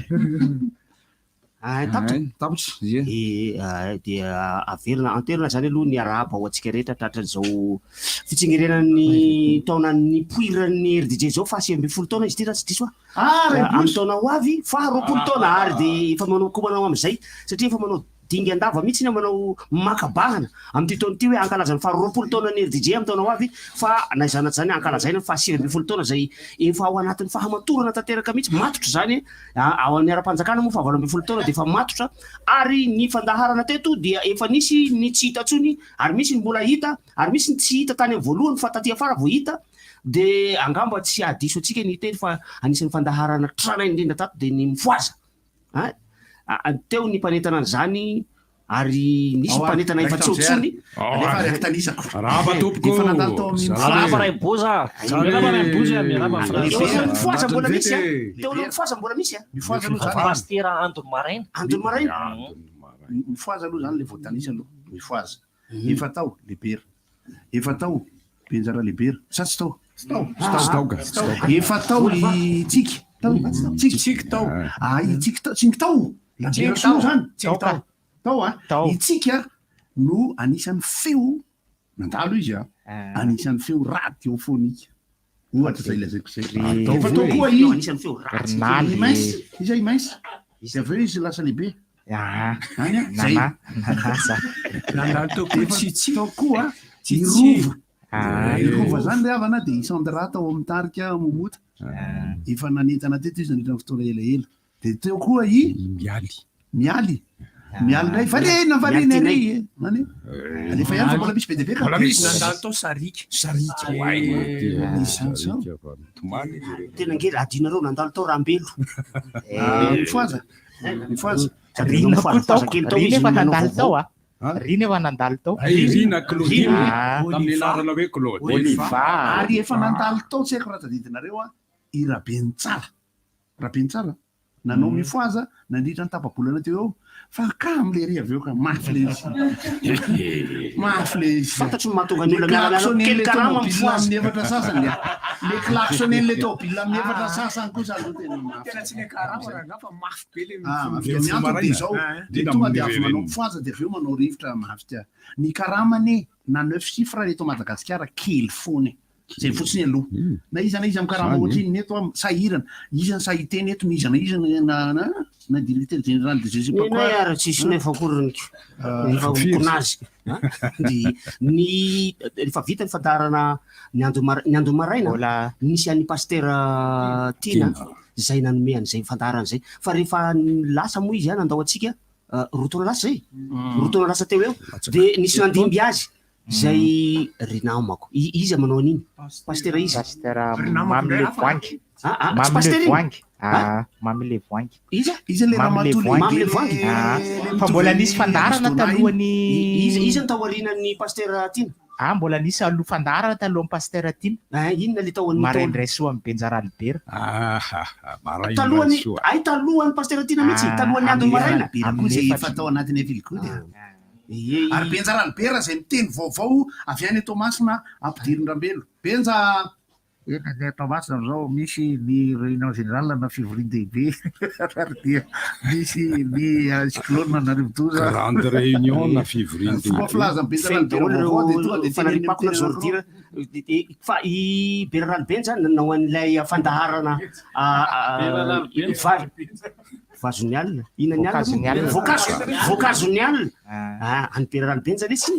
Ah, tapitra? Tapitra, ie. Eh, dia averina anterina zany aloha ny arahaba ho antsika rehetra tratran'izao fitsingerenan'ny taona nipoiran'ny RDJ izao faha 19 taona izy ity raha tsy diso aho. Ah, ray Amin'ny taona ho avy faha 20 taona ary dia efa manao koa manao amin'izay satria efa manao Dingan-dava mihitsy ny manao maka bahana amin'ity taona ity hoe hankalaza ny faha 20 taonan'ny RDJ amin'ny taona ho avy fa na izany na tsy izany hankalazaina ny faha 19 taona izay efa ao anatin'ny fahamatorana tanteraka mihitsy, matotra izany ao amin'ny ara-panjakana moa faha 18 taona dia efa matotra ary ny fandaharana teto dia efa nisy ny tsy hita intsony ary misy ny mbola hita ary misy ny tsy hita tany amin'ny voalohany fa taty afara vao hita dia angamba tsy hahadiso antsika ny hiteny fa anisan'ny fandaharana tranainy indrindra tato dia ny mifohaza A, teo ny mpanentana an'izany ary nisy Ao ary, mpanentana efa tsy eo raikitra intsony. Alefa ary akitanisako. Arahaba tompoko. Efa nandalo tao amin'ny Zara. Arahaba Ray Boza. Miarahaba Ray Boza, miarahaba Teo Frantsa. aloha mifohaza mbola misy a. Tratran'ny Teo aloha mifohaza mbola misy a. Mifohaza aloha zany. Pastera Andony Maraina. Andony Maraina. Mifohaza aloha zany le voatanisa aloha. Mifohaza. Efa tao Lebera. Efa tao Benjara Lebera. Sa tsy tao? Tsy tao. Tsy tao ka. Tsy tao. Efa tao i Tsiky. Tao i Tsiky. Tsiky tao. Ah, i Tsiky tao. Tsiky tao. Lebera Tao. soa zany. Tao ka. Tao a. Tao. I Tsiky a no anisan'ny feo nandalo izy a. Anisan'ny feo radiofonika. Ohatra zay lazaiko zay. Efa tao koa i Anisan'ny feo ratsy. i Mince. Iza i Mince? Dia avy eo izy lasa lehibe. Any a. Zay. Nandalo tao koa Efa Tsitsi. tao koa i Tsitsi. Rova. I Rova zany ry havana dia i Sandra tao amin'ny tarika Momota. Efa nanentana teto izy nandritra ny fotoana elaela. Dia teo koa i Mialy. Mialy. Mialy indray, variana, variana ery e. Zany e. Alefa ihany fa mbola misy be dia be ka. Mbola misy. Nandalo tao Sariaka. Sariaka, oay. Nisy izany. Mitomany izy ireo. Tena nge adinareo nandalo tao Rambelo. Ah, mifohaza. Mifohaza. Sady Rina nanao koa tao. mifohaza kely tao Rina izy efa nanao nandalo tao vaovao. ah. Rina efa nandalo tao. Ay, Rina Claudine. Ah. Tamin'ny anarana hoe Claudine. Oliva. Ary efa nandalo tao tsy haiko raha tadidinareo a, i Rabenitsara. Rabenitsara. Nanao mifohaza nandritra ny tapa-bolana teo eo fa kamo le ry avy eo ka mafy le izy. Mafy le izy. Fantatro ny mahatonga ny Le olona miala miala klaxonner kely le karama tomobile mifohaza. amin'ny efatra sasany a. Le klaxonner le tomobile amin'ny efatra sasany kosa aloha tena mafy. Tena tsy niakarama rangahy fa mafy be le Ah, mifoha. mafy be. Ny antony dia izao, dia tonga dia avy manao mifohaza dia avy eo manao rivotra mafy tia. Ny karamany na neuf chiffres eto Madagasikara kely foana e. Zay fotsiny aloha. Na iza na iza mikarama Zany, ohatry inona eto a, sahirana. Iza ny sahy hiteny eto, na iza na iza na na na directeur général de je sais pas quoi. Nenay ary tsisy nefa akory ny Ah, efa firy. konazy. Di ny rehefa vita ny fandaharana ny andro mar- ny andro maraina nisy an'ny pasteur Tiana zay nanome an'izay fandaharana zay. Fa rehefa lasa moa izy a nandao antsika roa taona lasa zay. Roa taona lasa teo eo de nisy nandimby azy zay ry namako. Iza manao an'iny? Pasteur iza? Pasteur Mamy Levoangy. Ah, ah, tsy Mamy pasteur iny? Levoangy. Ah? Ah, Mamy Levoangy. Iza? Iza le Mamy ramatoa Levoangy. Mamy Levoangy? Ah, fa mbola nisy fandaharana talohan'ny Iza iza no tao aorianan'ny pasteur Tiana? Ah, mbola nisy aloha fandaharana talohan'ny pasteur Tiana. Ah, inona le tao amin'ny Maraindray soa amin'ny Benjara Albert. Ah, maraindray Talohan'ny soa. ay talohan'ny pasteur Tiana mihitsy, Ah, talohan'ny andro maraina. Albert koa izay efa tao anatin'ny Feelgood e. Ary Benja Albert izay miteny vaovao avy any Toamasina ampidirin-dRambelo. Benja! Eny any Toamasina amin'izao misy ny réunion générale na fivorian-dehibe ary dia misy ny cyclone na rivodoza. Grande réunion na fivorian-dehibe. Fomba filazan'i Benja Feno Albert daholo vaovao dia ireo tonga dia teneniny fanaripakona amin'ny zordira. Fa i Bera Ralibeny zany nanao an'ilay fandaharana vary vazon'ny alina. Inona ny alina? Voankazon'ny alina. Voankazo, voankazon'ny alina. Ah, an'i Bera Ralibeny zany izy.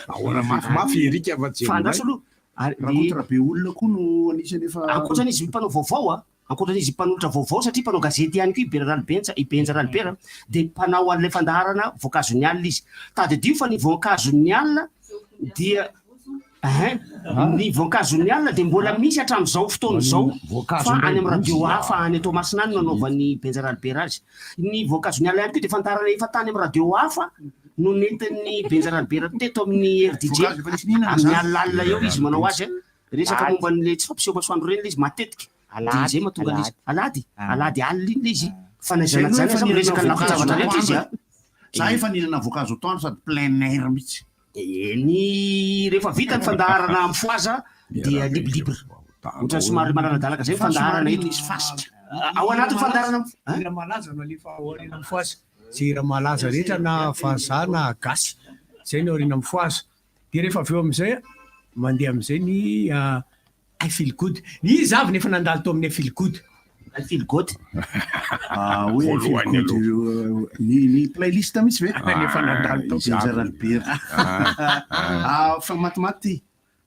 Ahoana mafimafy Erika fa tsy Fa andraso aloha. Ary Rakoto Rabeolona koa no anisan'ny efa Ankoatran'izy mpanao vaovao a, ankoatran'izy mpanolotra vaovao satria mpanao gazety ihany koa i Bera Ralibentsa, i Benja Ralibera dia mpanao an'ilay fandaharana voankazon'ny alina izy. Tadidio fa ny voankazon'ny alina dia Hein, ny voankazon'ny alina dia mbola misy hatramin'izao fotoana izao Voankazo fa indray any amin'ny radio bozy. hafa any Toamasina any no nanaovan'i Benja Ralibera azy. Ny voankazon'ny alina ihany koa dia fandaharana efa tany amin'ny radio hafa no nentin'ny Benja Ralibera teto amin'ny RDJ. Voankazo efa nisy nihinana Amin'ny izany. alalina eo izy manao azy a. Resaka Alahady. momba an'ilay tsy fampiseho masoandro ireny ilay izy matetika. Dia Alahady, izay mahatonga an'izy. Alahady, Ah. alahady alina iny ilay izy. Fa na Zay izany na aloha izany efa aza miresaka nihinana ny lafin-javatra voankazo rehetra izy a. atoandro. Za efa nihinana voankazo atoandro sady plein air mihitsy. Ny rehefa vita ny fandaharana mifohaza dia libre libre. Ohatran'ny somary malaladalaka zay ny Fa fandaharana somary eto. misy fasika. Ao anatin'ny fandaharana Hira malaza no alefa ao aoriana mifohaza. Zay hira malaza rehetra na vazaha na gasy. Zay no aoriana mifohaza. Dia rehefa avy eo amin'izay mandeha amin'izay ny ah, I feel good. Iza avy nefa nandalo tao amin'ny I feel good. I feel good. Ah, hoe I feel Voalohany good, ny ny playlist mihitsy ve? Ah, Nefa nandalo tao. Benja Ralibera. Ah, fa matimaty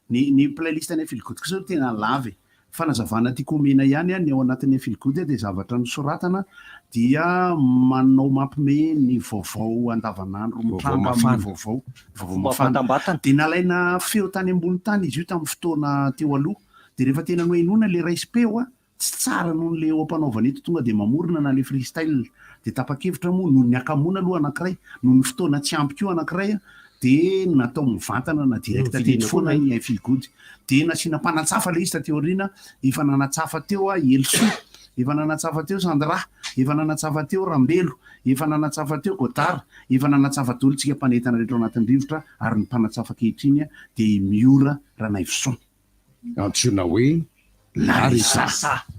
ny ny playlist any Feel Good kosa tena lava e. Fanazavana tiako omena ihany a, ny ao anatin'ny Feel Good dia zavatra nosoratana dia manao mampime ny vaovao andavanandro mitranga amin'ny mafana. vaovao. Vaovao Fomba mafana. fahatambatana. Dia nalaina feo tany ambony tany izy io tamin'ny fotoana teo aloha. Dia rehefa tena nohenoina le raisim-peo a, tsy tsara noho le eo am-panaovana eto tonga dia mamorona na le freestyle. Dia tapa-kevitra moa noho ny hakamoana aloha anankiray, noho ny fotoana tsy ampy koa anankiray a, dia natao mivantana na direct Novidiana teto foana koa ny I feel good. Dia nasiana mpanatsafa le izy taty aoriana, efa nanatsafa teo a Elisoa, efa nanatsafa teo Sandra, efa nanatsafa teo Rambelo, efa nanatsafa teo Godard, efa nanatsafa daholo tsika mpanentana rehetra ao anatin'ny rivotra ary ny mpanatsafa ankehitriny a dia i Miora Ranaivoson. Antsoina hoe Larissa.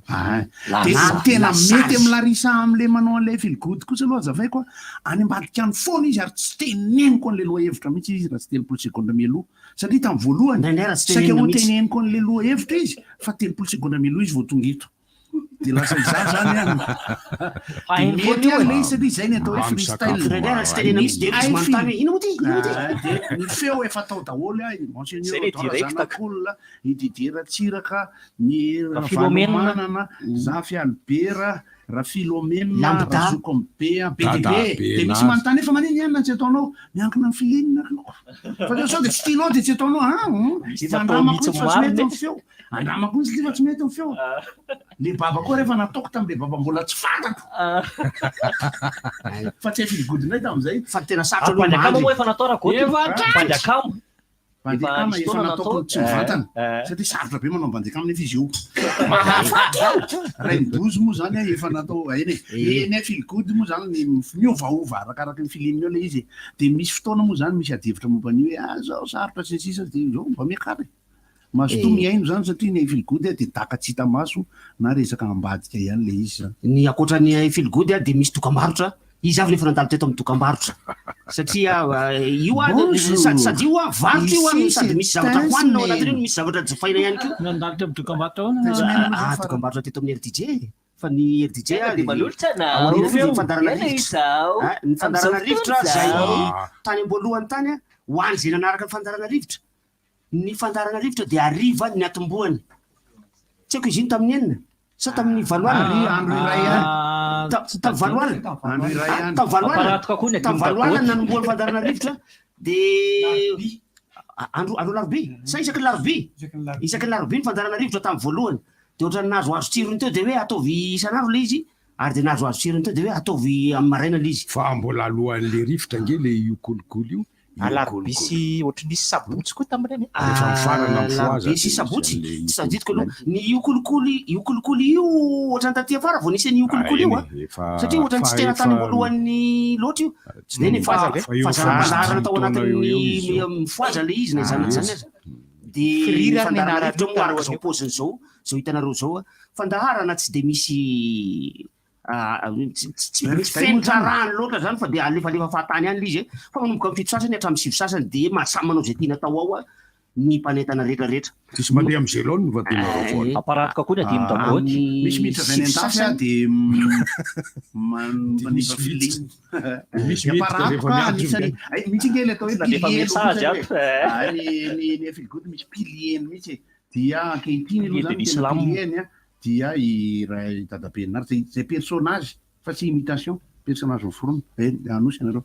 Ah, dia Larissa. tena Larissa. mety amin'ny Larissa amin'ilay manao an'ilay feel good kosa aloha azavaiko a, any ambadika any foana izy ary tsy teneniko an'ilay lohahevitra mihitsy izy raha tsy 30 segondra mialoha satria tamin'ny voalohany Indraindray raha tsy saika tenenina ho mihitsy. teneniko an'ilay lohahevitra izy fa 30 segondra mialoha izy vao tonga eto. Dia lasa izaho zany any. Fa Dia hainy foana mety io ihany e. ilay izy satria izay ny atao hoe Mamy freestyle. sakafo Indraindray raha tsy tenenina mihitsy dia izy manontany hoe ino moa ty? Ino moa ty? Ah, dia ny feo efa tao daholo a, i Monseigneur Zay le Odon direct. Razanakolona, i Didier Ratsiraka, ny Filomena. Ravalomanana, Zafy Albert, Rafilomena, Lambda. Razoko am be a, be dia Dada be. be Dia misy nazy. manontany hoe fa manino ihany na tsy ataonao? Miankina amin'ny feeling aloha. Fa sao dia tsy tianao dia tsy ataonao ah. Misy Efa atao andramako mihitsy mihitsy fa tsy marina mety e. ny feo. Andramako mihitsy ity fa tsy mety ny feo. Le baba koa rehefa nataoko tamin'le baba mbola tsy fantako. Fa tsy hay filigodinay tamin'izay. Fa tena sarotra aloha Ampanjakamo moa efa natao Rakoto. Efa hatrany. Ampanjakamo. Bandikama nisy efa fotoana nataoko natao. tsy mivantana satria sarotra be manao bandikama nefa izy io mahafaty io. Rainibozy moa zany a efa natao eny e. Ny feel good moa zany ny miovaova arakaraky ny feeling eo le izy e. Dia misy fotoana moa zany misy adihevitra momba an'io hoe ah zao sarotra sy ny sisa dia zao mba miakara e. Mazotoa mihaino zany satria ny feel good dia daka tsy hita maso na resaka ambadika ihany le izy zany. Ny ankoatra ny feel good dia misy dokambarotra, iza avy no efa nandalo teto amin'ny dokambarotra? Satria io a Bonjour. sady sady io a varotra io a Ici, sady c'est misy zavatra hohanina ao Tasmania. anatin'io no misy zavatra jifaina ihany koa. Nandalo teo amin'ny dokambarotra ahoana? Ah, dokambarotra teto amin'ny RDJ. Fa ny RDJ Tena dia manolotra anao. ao aoriana ny fandaharana Ela rivotra. izao. Ah, ny fandaharana Amin'izao rivotra fotoana izay izao. tany am-boalohany tany a, ho an'izay nanaraka ny fandaharana rivotra. Ny fandaharana rivotra dia hariva ny atombohany. Tsy haiko izy iny tamin'ny enina sa tamin'ny valo alina. Andro iray ihany. Tamin'ny valo alina. Andro iray ihany. Tamin'ny valo alina. Aparatoka koa ny Tamin'ny valo alina adin'ny nanombohan'ny fandaharana rivotra dia andro andro alarobia sa isaky ny larobia? Isaky ny larobia ny fandaharana rivotra tamin'ny voalohany. Dia ohatran'ny nahazoazo tsirony teo dia hoe ataovy isan'andro ilay izy ary dia nahazoazo tsirony teo dia hoe ataovy amin'ny maraina ilay izy. Fa mbola alohan'le rivotra ange le io kolikoly io. Alarobia sy ohatry nisy sabotsy koa tamin'ireny e. Rehefa mifarana ny fohaza Alarobia sy dia sabotsy, misy an'le tsy tadidiko aloha. Ny io kolikoly, io kolikoly io ohatran'ny taty afara vao nisy an'io kolikoly io a. Ah, eny e, efa- Satria ohatran'ny tsy fa tena tany efa- am-boalohany loatra io. Tsy Dia ny fa fa eo fazaram-pandaharana tao taona eo eo izy anatin'ny io. mifohaza ilay izy na izany na izany aza. Dia Firiry ny ary ny fandaharana anaran'io rivotra moa araka izao talohan'io. paoziny izao, izao hitanareo izao a. Fandaharana tsy dia misy tsy tsy misy fenitra arahany loatra zany fa dia alefalefa fahatany ihany ilay izy e. Fa manomboka amin'ny fito sasany hatramin'ny sivy sasany dia ma- samy manao izay tiana atao ao a ny mpanentana rehetra rehetra. Tsisy mandeha amin'ny zelone va dia manao vola. Aparatoka koa ny adin'ny dagoty. Misy miditra avy any Sivy an-dafy a sasany. dia maniva Misy feeling. Misy Ny miditra rehefa aparatoka miantso anisany ny- ay, misy ange ilay atao hoe Nandefa pilier message aloha ato, eh. Ah, ny ny ny feel good misy pilier mihitsy e. Dia ankehitriny Pilier aloha de zany tena l'islam. pilier-ny a dia i Ray Dadabe Nary zay zay personnage fa tsy imitation, personnage miforona. Eh, Anosy ianareo.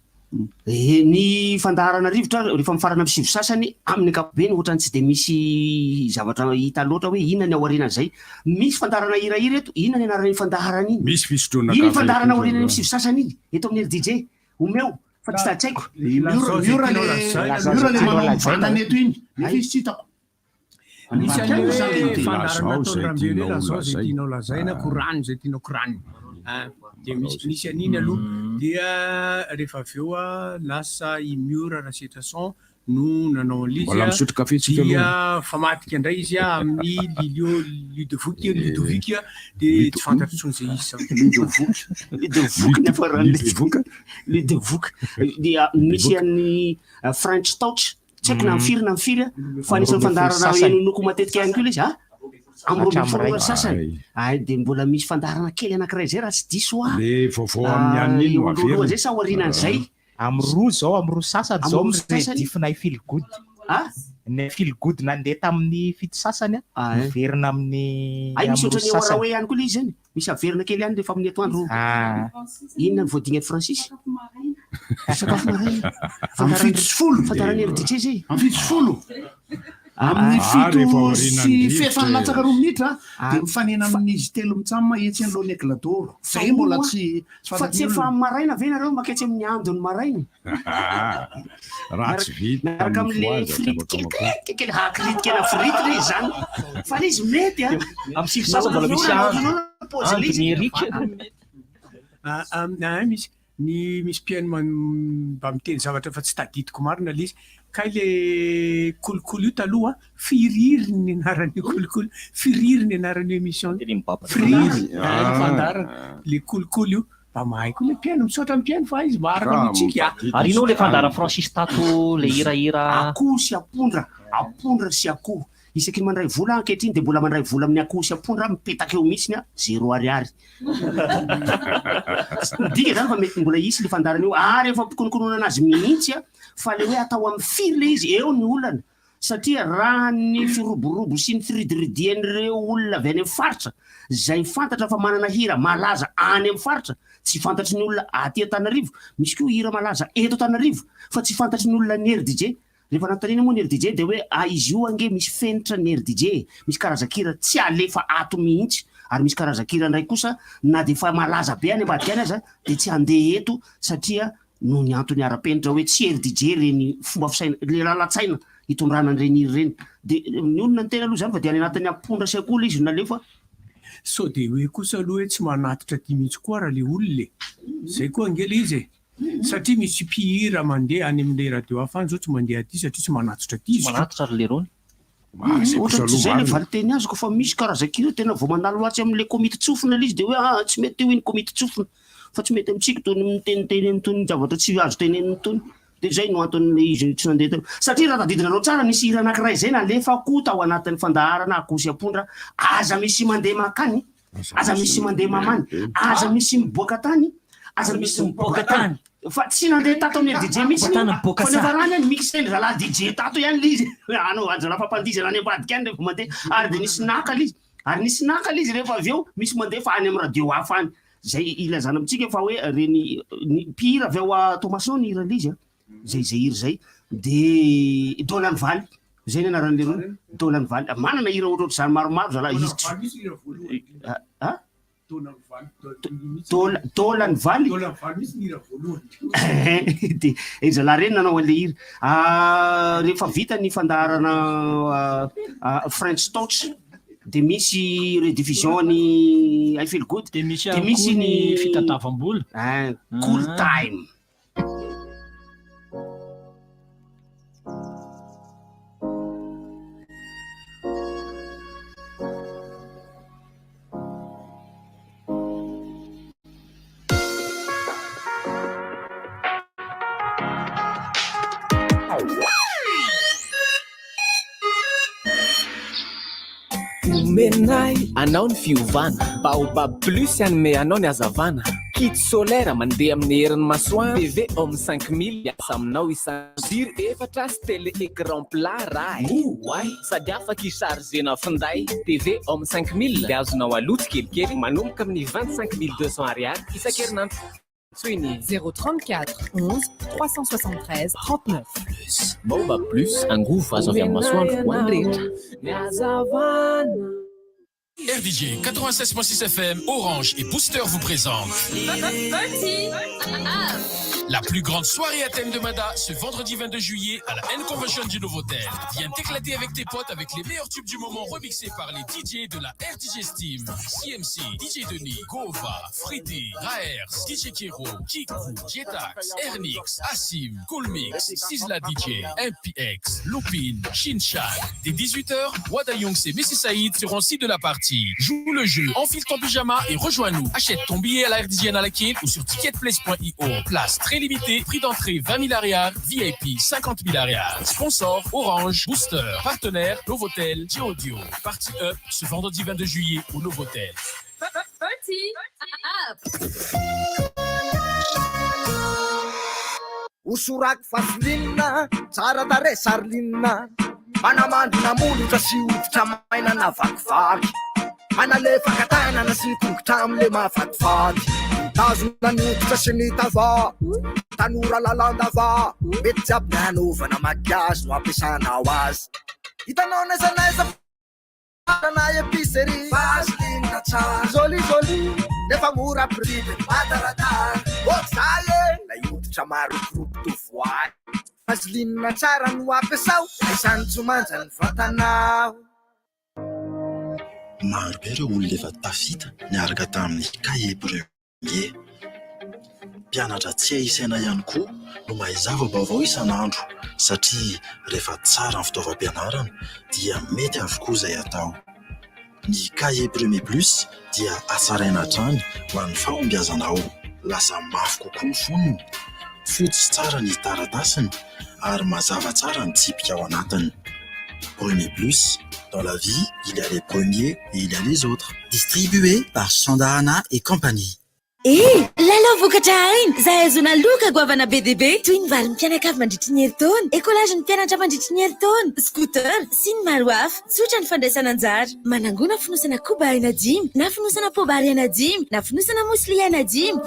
Eh, ny fandaharana rivotra rehefa mifarana amin'ny sivy sasany amin'ny ankapobeny ohatran'ny tsy dia misy zavatra hita loatra hoe inona ny ao aorianan'izay. Misy fandaharana hirahira eto, inona ny anaran'iny fandaharana iny? Misy fisotroana Iny kafe fandaharana koa aorianan'ny zareo. sivy sasany iny eto amin'ny RDJ. Omeo fa tsy tsy haiko. I Miora Miora le Miora le manao mivantana eto iny. Nefa izy tsy hitako. Misy Ambadika an'le io zany le hoe miteny. fandaharana Lazao ataon'i izay Rambe hoe tianao lazao izay lazaina. tianao lazaina, korano izay tianao koranina. Ah, dia misy misy an'iny aloha. Dia rehefa avy eo a, lasa i Miora Rasetrason no nanao an'ilay izy Mbola a, misotro kafe tsika dia aloha. famadika indray izy a amin'ny Lilio Ludovic Ludovic a, dia tsy fantatro intsony izay izy zany. Ludovic. Ludovic ny afaran'ny Ludovic. Ludovic. Dia misy an'ny French Touch. Tsy haiko na amin'ny firy na amin'ny firy a, fa anisan'ny fandaharana henoinoko matetika ihany koa ilay izy a. Amin'ny 12 ora sasany. Ay, dia mbola misy fandaharana kely anankiray izay raha tsy diso aho. Le vaovao amin'ny an'iny no Eo averina. alohaloha izay sa aorianan'izay? Amin'ny roa izao, amin'ny roa sasany izao Amin'ny roa sasany? miredifina i Feel Good. Ah? Ny Feel Good nandeha tamin'ny fito sasany a, miverina amin'ny Ay, misy amin'ny roa ohatran'ny sasany. Oaraoe ihany koa ilay izy zany. Misy averina kely ihany rehefa amin'ny atoandro. Inona ny voadingan'i Francis? Sakafo maraina. Amin'ny 7:10. Fandaharan'ny RDJ zay. Amin'ny 7:10. Amin'ny Ah, fito rehefa aorianan'ny sy rivotra fefany e. latsaka roa minitra dia mifanena amin'izy telo mitsam etsy anoloan'ny Aigle d'Or. Zay mbola tsy tsy Fa fantatry tsy ny efa olona. maraina ve nareo maketsy amin'ny andon'ny maraina? Raha tsy vita Miaraka amin'ny amin'le fohaza frity tsy afaka kely kely kely ha kritikena frity re izany. Fa le izy mety a. Amin'ny sivy sasany mbola misy andro. Andro ny Eric. Ah, ah, ah, misy ny misy mpihaino man- mba miteny zavatra fa tsy tadidiko marina ilay izy. Kay le kolikoly io taloha, firiry ny anaran'io kolikoly, firiry ny anaran'io émission io. Firiry, Ah. fandaharana, le kolikoly io. Mba mahay koa le mpihaino, misaotra ny mpihaino fa izy maharaka mihitsy a. Ary inona le fandaharan'i Francis tato le hirahira Akoho sy apondra, apondra sy akoho. Isaky ny mandray vola aho ankehitriny dia mbola mandray vola amin'ny akoho sy apondra aho, mipetaka eo mihitsiny aho, zéro ariary. Midika izany fa mety mbola hisy le fandaharana io ary efa mpikonokononana azy mihitsy a, fa le hoe atao amin'ny firy le izy, eo ny olana. Satria raha ny firoborobo sy ny firidiridian'ireo olona avy any amin'ny faritra izay fantatra fa manana hira malaza any amin'ny faritra tsy fantatry ny olona aty Antananarivo, misy koa hira malaza eto Antananarivo fa tsy fantatry ny olona ny RDJ. Rehefa nanontaniana moa ny RDJ dia hoe ah izy io ange misy fenitra ny RDJ e, misy karazan-kira tsy alefa ato mihitsy ary misy karazan-kira indray kosa na dia efa malaza be any ambadika any aza dia tsy handeha eto satria noho ny antony ara-penitra hoe tsy RDJ ireny fomba fisaina, ilay lalan-tsaina hitondrana an'ireny hira ireny. Dia nionona ny tena aloha izany fa dia any anatin'ny ampondra sy akoho ilay izy no nalefa. Sao dia hoe kosa aloha hoe tsy manatitra aty mihitsy koa ara le olona e! Zay koa ange le izy e! Satria misy mpihira mandeha any amin'ilay radio hafa any zao tsy mandeha aty satria tsy manatitra aty izy Tsy manatitra ry lerony. Ohatran'ny tsy izay ilay valinteny azoko fa misy karazan-kira tena vao mandalo atsy amin'ilay komity tsofina ilay izy dia hoe aa tsy mety io iny komity tsofina fa tsy mety amintsika itony miteniteny an'itony zavatra tsy azo tenenina itony dia izay no anton'ilay izy tsy nandeha teo satria raha tadidinareo tsara nisy hira anankiray izay nalefako tao anatin'ny fandaharana akoho sy ampondra aza misy mandeha mankany Aza misy mandeha mamany, aza misy miboaka tany, aza misy miboaka tany. Fa tsy nandeha tato amin'ny DJ mihitsy io, fa niafarany any mixer-ndry zalahy DJ tato ihany ilay izy, hanao anjara fampandihizana any ambadika any rehefa mandeha, ary dia nisy naka ilay izy, ary nisy naka ilay izy rehefa avy eo, misy mandeha fa any amin'ny radio hafa any. Izay ilazana amintsika fa hoe ireny ny mpihira avy ao Toamasina ao nihira ilay izy an. Zay zay hira zay de Dola ny valy zay ny anaran'le rony Dola ny valy manana hira ohatrohatr'izany maromaro zalahy izy tsy ah Dola Dola ny valy de ry zalahy reny nanao an'le hira ah, rehefa vita ny fandaharana ah, French Touch de misy rediffusion ny I Feel Good de misy de misy ny fitadavam-bola Cool Time. Omenay anao ny fiovana, Baobab Plus hanome anao ny hazavana, Kit solaire mandeha amin'ny herin'ny masoandro, TV Home 5000 miasa aminao isan'andro, jiro efatra sy télé écran plat raha e! Oay! Sady afaka hi-charger-na finday, TV Home 5000 dia azonao aloa tsikelikely manomboka amin'ny 25200 ariary isan-kerinandro. Antsoy ny 034 11 373 39. Baobab Plus, angovo azo avy amin'ny masoandro ho an'ny rehetra. RDJ 96.6 FM, Orange et Booster vous présentent la plus grande soirée à thème de Mada ce vendredi 22 juillet à la N-Convention du Novotel. Viens t'éclater avec tes potes avec les meilleurs tubes du moment remixés par les DJ de la RDJ Steam, CMC, DJ Denis, Gova, Friti, Raers, DJ Kero, Kiku, Jetax, Ernix, Asim, Coolmix, Sizzla DJ, MPX, Lupin, Shinchan. Dès 18h, Wada Youngs et Messi Saïd seront aussi de la partie. Joue le jeu, enfile ton pyjama et rejoins-nous. Achète ton billet à la RDJ Analakely ou sur ticketplace.io. Place très limitée, prix d'entrée 20 000 ariary, VIP 50 000 ariary. Sponsor Orange, Booster, partenaire Novotel, Audio. Party Up ce vendredi 22 juillet au Novotel. Party up! Hosorako vaseline, tsara tarehy Sarline, Manamandina molotra sy hoditra maina na vakivaky, Manalefaka tanana sy tongotra amle mahafatifaty, Mitazona ny hoditra sy ny tava, Tanora lalandava, Mety jiaby ny hanaovana maquillage no ampiasanao azy, Hitanao n'aiza n'aiza Na épicerie Vaseline tsara Joli joli Nefa mora prix de mataratara Ohatr'izay e Ilay hoditra marokoroko tovoahy Vaseline tsara no ampiasao Aisan'ny tsy manja ny vatanao. Maro be ireo olona efa tafita niaraka tamin'ny Cahier Premier. Mpianatra tsy hay isaina ihany koa no mahay zava-baovao isan'andro satria rehefa tsara ny fitaovam-pianarana dia mety avokoa izay atao. Ny Cahier Premier Plus dia hatsaraina hatrany ho an'ny fahombiazanao. Lasa mafy kokoa ny fonony, fotsy tsara ny taratasiny ary mazava tsara ny tsipika ao anatiny. Premier Plus, dans la vie, il y a les premiers et il y a les autres. Distribué par Sandahana et compagnie. Eh! Lalao vokatra aina izay ahazoana loka goavana be dia be toy ny valin'ny mpianakavy mandritry ny herintaona, écolage-n'ny mpianatra mandritry ny herintaona, scooter, sy ny maro hafa. Tsotra ny fandraisana anjara. Manangona fonosana koba aina dimy, na fonosana poabary aina dimy, na fonosana muesli aina dimy.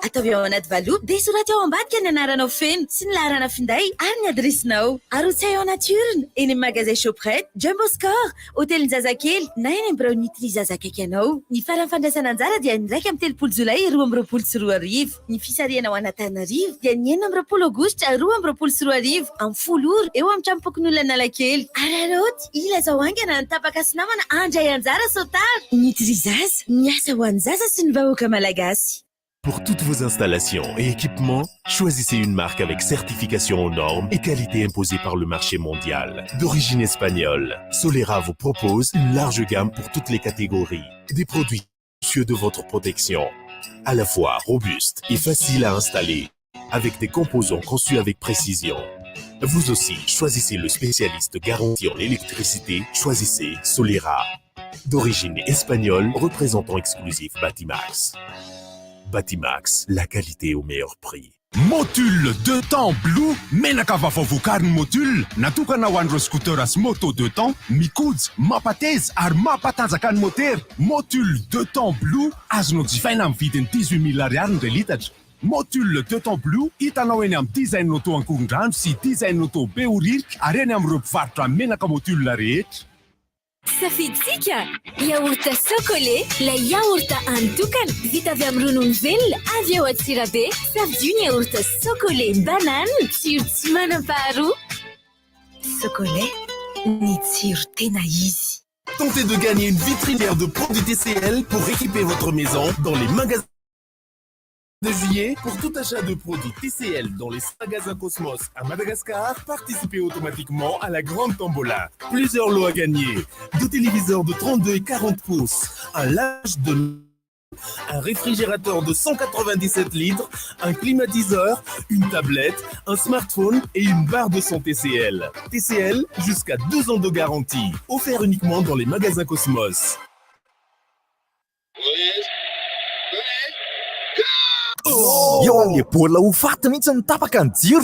Ataovy ao anaty valopy dia soraty ao ambadika ny anaranao feno sy ny laharana finday ary ny adiresinao. Arotsay ao anaty urne eny amin'ny magazay Shoprite, Jumbo Score, Hotelin-jazakely na eny amin'ny biraon'ny Trizaza akaiky anao. Ny faran'ny fandraisana anjara dia ny 31 jolay 2022. Ny fisarihana ho an'Antananarivo dia ny 26 aogositra 2022 amin'ny 10 ora eo amin'ny tranompokonolona Analakely. Araraoty, ilazao haingana ny tapaka sy namana handray anjara sao tara. Ny Trizaza, miasa ho an'ny zaza sy ny vahoaka malagasy. Pour toutes vos installations et équipements, choisissez une marque avec certification aux normes et qualité imposée par le marché mondial. D'origine espagnole, Solera vous propose une large gamme pour toutes les catégories. Des produits soucieux de votre protection, à la fois robustes et faciles à installer, avec des composants conçus avec précision. Vous aussi, choisissez le spécialiste garanti en électricité, choisissez Solera. D'origine espagnole, représentant exclusif Batimax. Batimax, la qualité au meilleur prix. Motul deux temps Blue, menaka vaovao vokarin'ny Motul, natokana ho an'ireo scooter sy moto deux temps, mikojy, mampateza ary mampatanjaka ny motera. Motul deux temps Blue, azonao jifaina amin'ny vidiny 18 000 ariary ny iray litatra. Motul deux temps Blue, hitanao eny amin'ny Design Auto Ankorondrano sy Design Auto Behoririka ary eny amin'ireo mpivarotra menaka Motul rehetra. Safiditsika! Yaourt Socolait, ilay yaourt anotokana vita avy amin'ny ronono velona avy ao Antsirabe. Safidio ny yaourt Socolait banane, tsiro tsy manam-paharoa. Socolait, ny tsiro tena izy. Tentez de gagner une vitrinière de produits TCL pour équiper votre maison dans les magasins de juillet. Pour tout achat de produits TCL dans les magasins Cosmos à Madagascar, participez automatiquement à la grande tombola. Plusieurs lots à gagner. Deux téléviseurs de 32 et 40 pouces, un lâche de un réfrigérateur de 197 litres, un climatiseur, une tablette, un smartphone et une barre de son TCL. TCL, jusqu'à 2 ans de garantie. Offert uniquement dans les magasins Cosmos. Eo amin'ilay baolina ho faty mihitsy no tapaka ny jiro.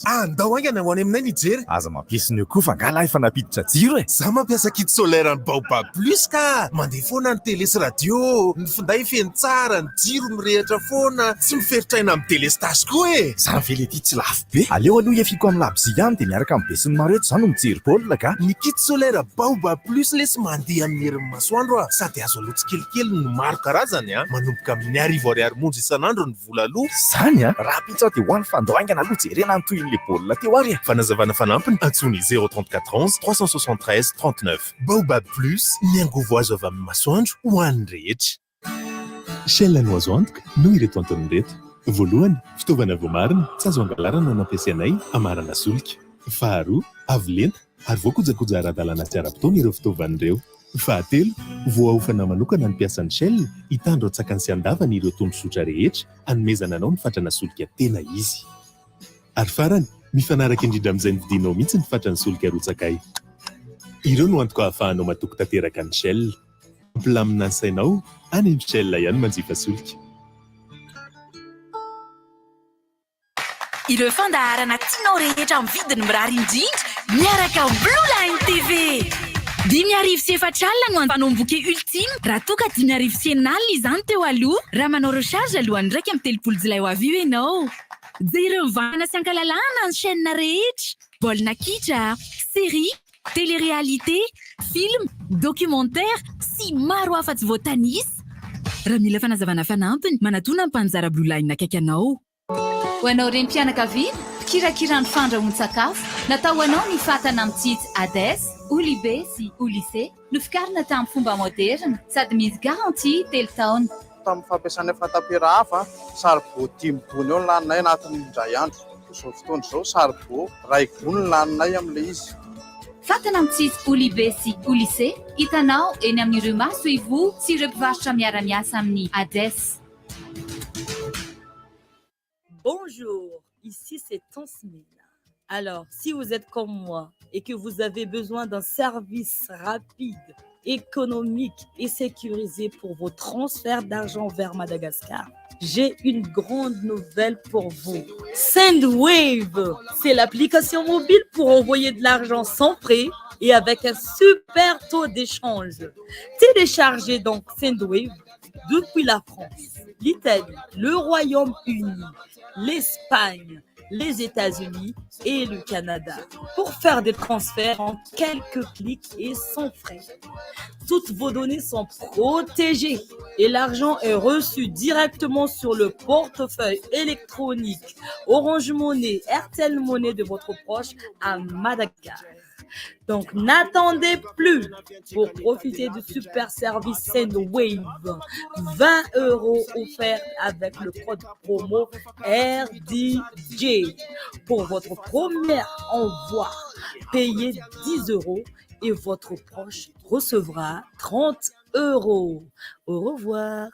Andao haingana ho any aminay nijery. Aza mampiesona eo koa fa angaha lahy efa nampiditra jiro e. Za mampiasa kit solaire ny Baobab Plus ka. Mandeha foana ny télé sy radio, ny finday feno tsara, ny jiro mirehitra foana, tsy miferitraina amin'ny délestage koa e. Zany ve le ty tsy lafo be? Aleo aloha hiafiako amin'ny labozia ihany dia miaraka amin'ny besinimaro eto za no mijery baolina ka. Ny kit solaire Baobab Plus lesy mandeha amin'ny herin'ny masoandro a, sady azo aloha tsikelikely no maro karazany a, manomboka amin'ny 1000 ariary monja isan'andro ny vola aloha. Zany a! Rahampitso aho dia ho any fa andao haingana aloha jerena ny tohin'ilay baolina teo ary e. Fanazavana fanampiny, antsoy ny 034 11 373 39. Baobab Plus, ny angovo azo avy amin'ny masoandro ho an'ny rehetra. Shell no azo antoka noho ireto antony ireto. Voalohany, fitaovana voamarina, tsy azo angalarana no ampiasainay hamarana solika. Faharoa, avo lenta ary voakojakoja ara-dalàna sy ara-potoana ireo fitaovana ireo. Fahatelo, voaofana manokana ny mpiasan'ny Shell hitandro an-tsakany sy an-davany ireo tondrozotra rehetra hanomezana anao ny fatrana solika tena izy. Ary farany, mifanaraka indrindra amin'izay nividianao mihitsy ny fatran'ny solika rotsakay. Ireo no antoka ahafahanao matoky tanteraka ny Shell. Mampilamina ny sainao any amin'ny Shell ihany manjifa solika. Ireo fandaharana tianao rehetra amin'ny vidiny mirary indrindra miaraka amin'ny Blue Line TV. 450 no manao bouquet ultime raha toa ka 650 izany teo aloha raha manao recharge alohan'ny 31 jolay ho avy io ianao. Jereo mivantana sy ankalalahana ny chaîne rehetra. Baolina kitra, série, télé-réalité, film, documentaire sy maro hafa tsy voatanisa. Raha mila fanazavana fanampiny, manatona ny mpanjara Blue Line akaiky anao. Ho anao renim-pianakaviana, mpikirakira ny fandrahoan-tsakafo, natao ho anao ny fatana mitsitsy Ades, Olibe sy Olise, novokarina tamin'ny fomba moderna sady misy garantie 3 taona. Tamin'ny fampiasana fatapera hafa, saribao dimy gony eo ny laninay anatin'ny indray andro. Izao fotoana izao, saribao iray gony ny laninay amin'ilay izy. Fatana mitsitsy Olibe sy Olise, hitanao eny amin'ireo masoivoho sy ireo mpivarotra miara-miasa amin'ny Ades. Bonjour, ici c'est Tansmina. Alors, si vous êtes comme moi et que vous avez besoin d'un service rapide, économique et sécurisé pour vos transferts d'argent vers Madagascar? J'ai une grande nouvelle pour vous. Sendwave, c'est l'application mobile pour envoyer de l'argent sans frais et avec un super taux d'échange. Téléchargez donc Sendwave depuis la France, l'Italie, le Royaume-Uni, l'Espagne, les États-Unis et le Canada pour faire des transferts en quelques clics et sans frais. Toutes vos données sont protégées et l'argent est reçu directement sur le portefeuille électronique Orange Money, Airtel Money de votre proche à Madagascar. Donc n'attendez plus pour profiter du super service Sendwave. 20 euros offerts avec le code promo RDJ. Pour votre premier envoi, payez 10 euros et votre proche recevra 30 euros. Au revoir.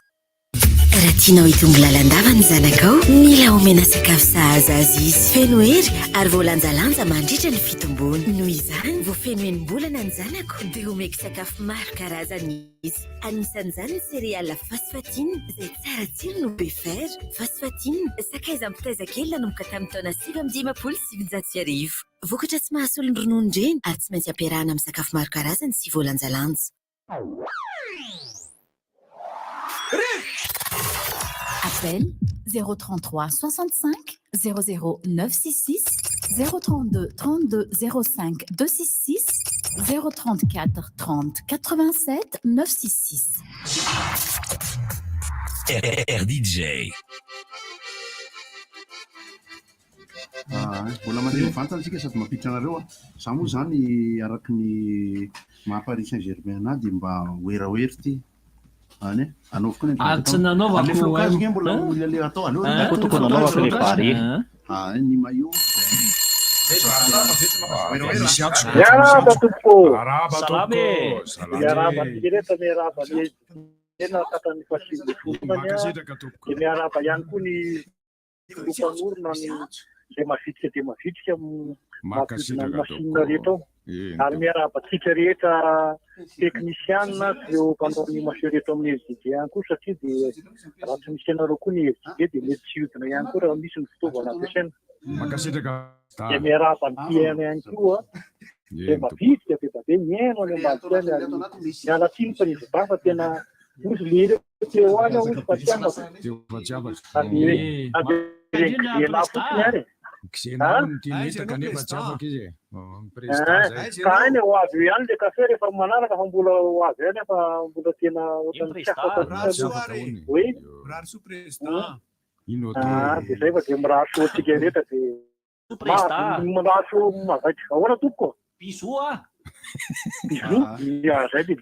Raha tianao hitombo lalandava ny zanakao, mila omena sakafo sahaza azy izy. Feno hery ary voalanjalanja mandritra ny fitombony. Noho izany, vao feno enim-bolana ny zanako dia omeko sakafo maro karazany izy. Anisan'izany ny céréales Phosphatine izay tsara tsiro no be fer. Phosphatine, sakaiza mpitaiza kely nanomboka tamin'ny taona 1959. Vokatra tsy mahasolo ny rononon-dreny ary tsy maintsy ampiarahana amin'ny sakafo maro karazany sy voalanjalanja. Appel 033 65 00 966 032 32 05 266 034 30 87 966. RDJ. Ah, mbola mandeha mivantana isika sady mampiditra anareo a. Za moa zany araky ny maha Paris Saint Germain anahy dia mba werawera ity. Any e. Anaovy koa ny Ary tsy nanaovako Ary le flocage eh. nge mbola ho le atao. Aleo Hein? atao Tokony nanaovako le flocage. barea. Ah, ny maillot. Misy antso. Miarahaba tompoko. Arahaba Salama e. tompoko. Salama Miarahaba e. antsika rehetra, miarahaba ny tena tratran'ny fahasivy Mankasitraka tompoko. Dia miarahaba ihany koa ny filoha mpanorina ny izay mavitrika dia mavitrika mampidina ny Mankasitraka machine tompoko. rehetra ao. Eny Ary miarahaba antsika rehetra teknisianina sy ireo mpanao animation rehetra amin'ny FDJ ihany koa satria dia raha tsy misy anareo koa ny FDJ dia mety tsy hiodina ihany koa raha misy ny fitaovana ampiasaina. Mankasitraka. Dia miarahaba ny mpihaino ihany koa dia Eny tompoko. mavitrika be dia be mihaino any ambadika any ary miala tsiny président fa tena ozy lery teo any aho ozy fa tsy afaka. Teo fa tsy afaka. Avy avy Xena fotsiny ary. Xena hono no tiany hita kanefa tsy afaka izy e. Oh, ny président zay. Ka any ho avy eo ihany le kafe rehefa manaraka fa mbola ho avy ihany fa mbola tena ohatran'ny tsy afaka Tsy afaka hono e. Oui. Mirary soa président. Ino Ah, atao dia zay fa dia mirary soa antsika rehetra dia Président. mirary soa mavaika. Ahoana tompoko? Bisous ah. Bisous. Ya, zay dia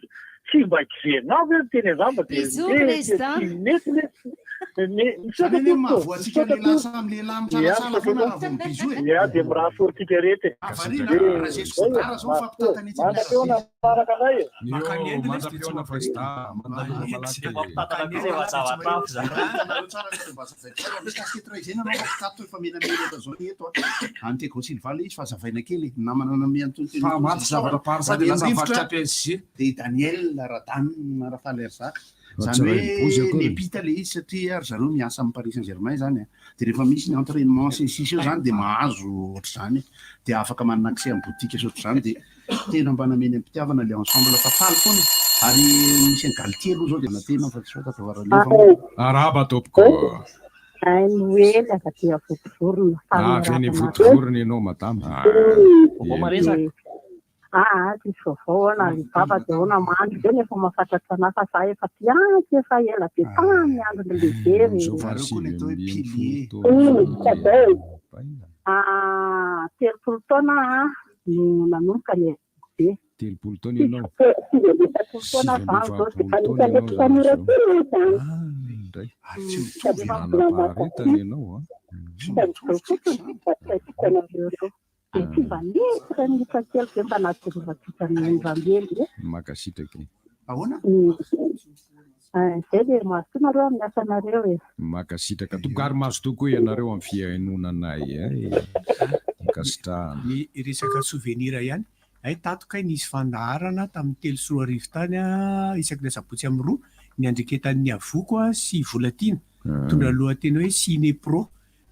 tsy mba Xena ve ny teny angamba dia Bisous, mety, président. tsy mety le me- misaotra Zany anie tompoko. mahavoa antsika Misaotra lehilahy tompoko. samy lehilahy Ya, mitsalatsala misaotra foana raha vao tompoko. mibizo e. Ya, dia mirary soa antsika rehetra e. Ah, variana, Dia raha zay zay e, sodara zao mahasoa. mifampitantana etsy Mandra-pihaona manaraka anay e. Makany Io Inde lesy dia tsy mandra-pihaona président. Mandra-pihaona malaky. Mampitantana koa zay fa zavatra hafa zany. Hitanareo tsara ny fomba azavaiko tsara. Misy casquette iray izay nanaovako tato efa menamena zao ny eto a. An'i Thiago Silva ilay izy fa azavaina kely. Namana nanome an'itony teny Fa itony mantsy izy. zavatra Barca Sady dia lasa rivotra, mivarotra PSG. dia i Daniel Radan Rafael Erzaka. Fa Zany tsy raha bozy hoe akory. miampita ilay izy satria ry zareo miasa amin'ny Paris Saint-Germain zany a. Dia rehefa misy ny entraînement sy ny sisa eo zany dia mahazo ohatr'izany. Dia afaka manana accès amin'ny boutique sy ohatr'izany dia tena mba nameny am-pitiavana ilay ensemble fa faly foana. Ary misy an'i Galtier aloha zao dia manantena fa tsy fantatra fa raha lefa moa. Arahaba tompoko. Ay, Noely avy aty Vontovorona. Ah, avy any Vontovorona ianao madama. Ah, Vaovao maresaka. Ah, tsisy vaovao na ny baba dia ahoana mandry zay nefa mahafantatra anahy fa za efa mpianatra efa ela be tany andro lehibe ry. Zao faha Nareo koa ny atao hoe 19 pilier. Zay. Ah, 30 taona aho no nanomboka ny FB. 30 taona ianao. 49 taona za zao dia efa 49 anisan'ilay taona mpitanora ianao kely izany. Indray. Ary tsy mitovy e. Manam-paharetana ianao a. Tsy mitovy tsika izany. Dia tsy mba nisy ireny mitra kely ve mba nahatsiarovantsika ny Rambely e. Mankasitraka e. Ahoana? Izay dia mazotoa nareo amin'ny asanareo e. Mankasitraka tompoko ary mazotoa koa ianareo amin'ny fihainoana anay e. Mankasitrahana. Ny resaka souvenir ihany. Hay tato kay nisy fandaharana tamin'ny 2003 tany isaky ny asabotsy amin'ny 2 niandreketan'i Avoko sy Volatiana mitondra ny lohateny hoe Ciné Pro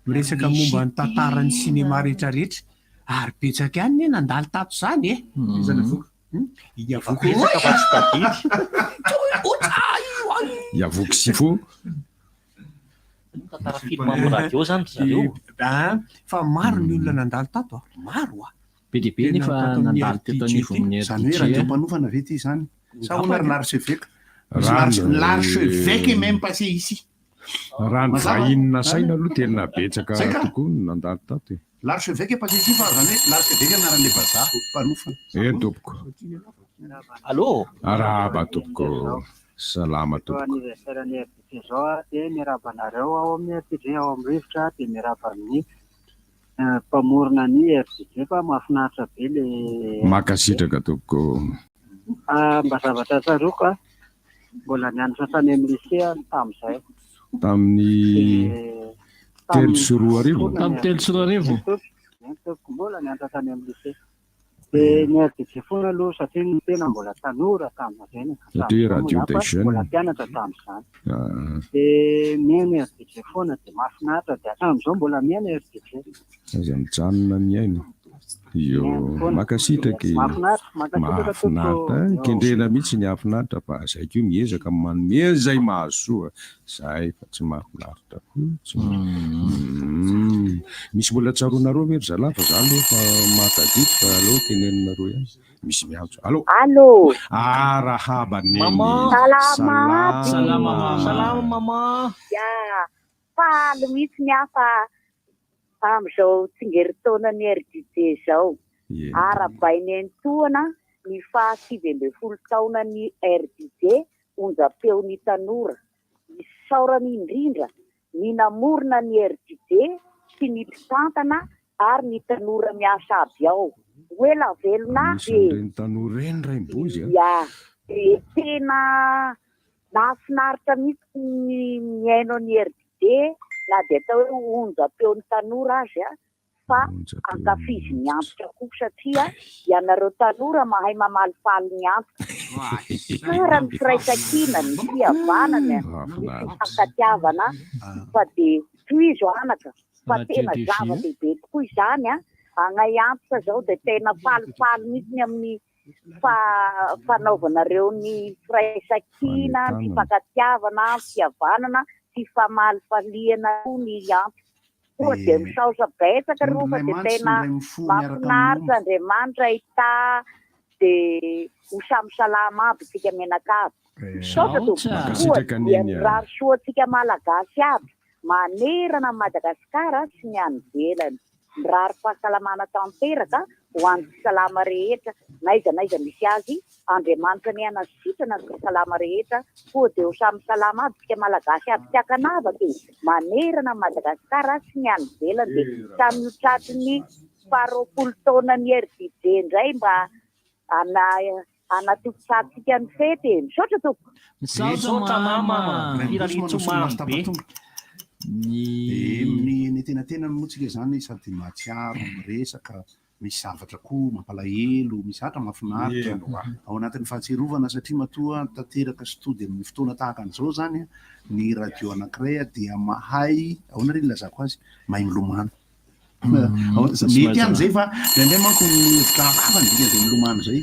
miresaka momba ny tantaran'ny cinéma rehetrarehetra ary betsaka ihany anie nandalo tato izany e! Iza ny Avoko? I Avoko. Betsaka fa tsy tadidy. I Avoko Sifo. Mitantara film amin'ny radio zany ry zareo. Ah, fa maro ny olona nandalo tato a, maro a. Be dia be nefa nandalo teto anivon'ny Izany hoe RDJ. radio mpanofana ve ity izany? Sa ahoana ry l'archevêque? Raha ny- L'archevêque est même passé ici. Raha ny Mazava? vahiny nasaina aloha tena betsaka Zay ka. tokoa ny nandalo tato e. L'archevêque est passé ici fa zany hoe l'archevêque anaran'ilay vazaha mpanofana. Eny tompoko. Allô? Arahaba tompoko. Salama tompoko. Anniversaire ny RDJ zao a, dia miarahaba anareo ao amin'ny RDJ ao amin'ny rivotra dia miarahaba amin'ny mpamorona ny RDJ fa mahafinaritra be le Mankasitraka tompoko. Ah, mba zavatra tsaroako a, mbola nianatra tany amin'ny lycée aho tamin'izay. Tamin'ny 2003. Tamin'ny 2003. Eny tompoko, mbola nianatra tany amin'ny lycée. Dia ny RDJ foana aloha satria ny tena mbola tanora tamin'ireny. Satria radio des jeunes. Mbola mpianatra tamin'izany. Ah, Dia mihaino RDJ foana dia mahafinaritra dia hatramin'izao mbola mihaino RDJ. Aza mijanona mihaino. Io, mankasitraka e. Mahafinaritra, mankasitraka tompoko. Mahafinaritra. Kendrena mihitsy ny hahafinaritra fa zay koa miezaka manome izay mahasoa. Zay fa tsy mahafinaritra fotsiny. Misy mbola tsaroanareo ve ry zalahy fa za aloha efa mahatadidy fa aleo teneninareo ihany. Misy miantso. Allô. Allô. Arahaba neny. Maman. Salama aby. Salama mama. Salama maman. Ya, faly mihitsy ny ahy fa amin'izao tsingerin-taonan'ny RDJ izao. Arahabaina entoana ny faha 19 taonan'ny RDJ onjam-peon'ny tanora. Isaorana indrindra ny namorona ny RDJ sy ny mpitantana ary ny tanora miasa aby ao. Ho ela velona aby e! Anisan'ireny tanora ireny Rainibozy a. Ya, dia tena nahafinaritra mihitsy ny mihaino an'i RDJ na dia atao hoe onjam-peon'ny tanora aza fa ankafizin'ny antitra koa satria ianareo tanora mahay mamalifaly ny antitra. Tsara ny firaisankina, ny fihavanana, ny fifankatiavana fa dia tohizo anaka fa tena zava-dehibe tokoa izany an! Agnay antitra zao dia tena falifaly mihitsy amin'ny fanaovanareo ny firaisankina, ny fifankatiavana, ny fihavanana, fifamalifaliana koa ny antitra. Koa dia misaotra betsaka aloha fa dia tena mahafinaritra Andriamanitra hitaha dia ho samy salama aby tsika mianakavy. Misaotra tompoko. Koa dia mirary soa antsika Malagasy aby manerana an'i Madagasikara sy ny any ivelany. Mirary fahasalamana tanteraka ho an'ny tsy salama rehetra n'aiza n'aiza misy azy, Andriamanitra anie hanasitrana ny tsy salama rehetra, koa dia ho samy salama aby tsika Malagasy aby tsy ankanavaka e, manerana an'i Madagasikara sy ny any ivelany dia samy ho tratry ny faha 20 taonan'ny RDJ indray mba ana hanatontsantsika ny fety e, misaotra tompoko. Misaotra mama. Firariantsoa mamy be. Ny ny tenantenany moa tsika izany sady mahatsiaro, miresaka, misy zavatra koa mampalahelo, misy zavatra mahafinaritra ao anatin'ny fahatsiarovana satria matoa tanteraka sy tody amin'ny fotoana tahaka an'izao izany ny radio anankiray dia mahay, ahoana re ny ilazako azy, mahay milomano. Mety ihany izay fa indraindray manko ny hevitra hafa ny dikan'izay milomano izay.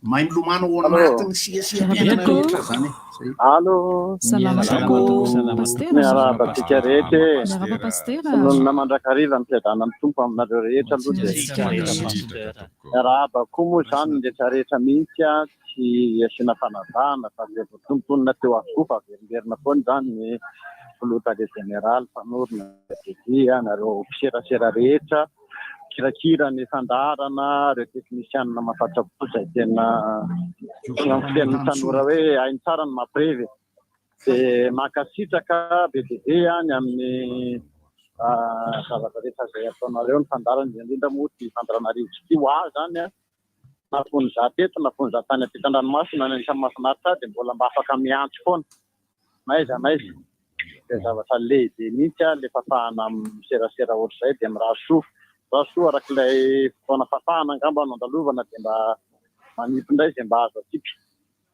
Mahay milomano ao anatin'ny siasiam-piainana rehetra izany e. Zay. Allo. Salama tompoko, Pasitera. Miarahaba antsika rehetra e. Miarahaba Pasitera. Tononina mandrakariva ny fiadanan'ny Tompo aminareo rehetra aloha dia. Antsika rehetra Pasitera. Miarahaba koa moa izany ny rehetra rehetra mihitsy a, tsy asiana fanavahana fa izay voatonontonona teo avokoa fa averimberina foana izany ny filoha tale jeneraly mpanorina dia nareo mpiserasera rehetra mpikirakira ny fandaharana, ireo teknisianina mahafatrapo izay tena fitenin'ny tanora hoe hainy tsara ny mampirevy. Dia mankasitraka be dia be ny amin'ny zavatra rehetra izay ataonareo, ny fandaharana, indrindra indrindra moa ity fandaharana rivotra ity ho ahy izany an, na fony izaho teto na fony izaho tany ampitan-dranomasina, ny anisan'ny mahafinaritra ahy dia mbola mba afaka miantso foana na aiza na aiza. Dia zavatra lehibe mihitsy ilay fahafahana miserasera ohatr'izay dia mirary soa. Mirary soa arak'ilay fotoana fahafahana angamba no andalovana dia mba manipy indray izay mba azo atsipy.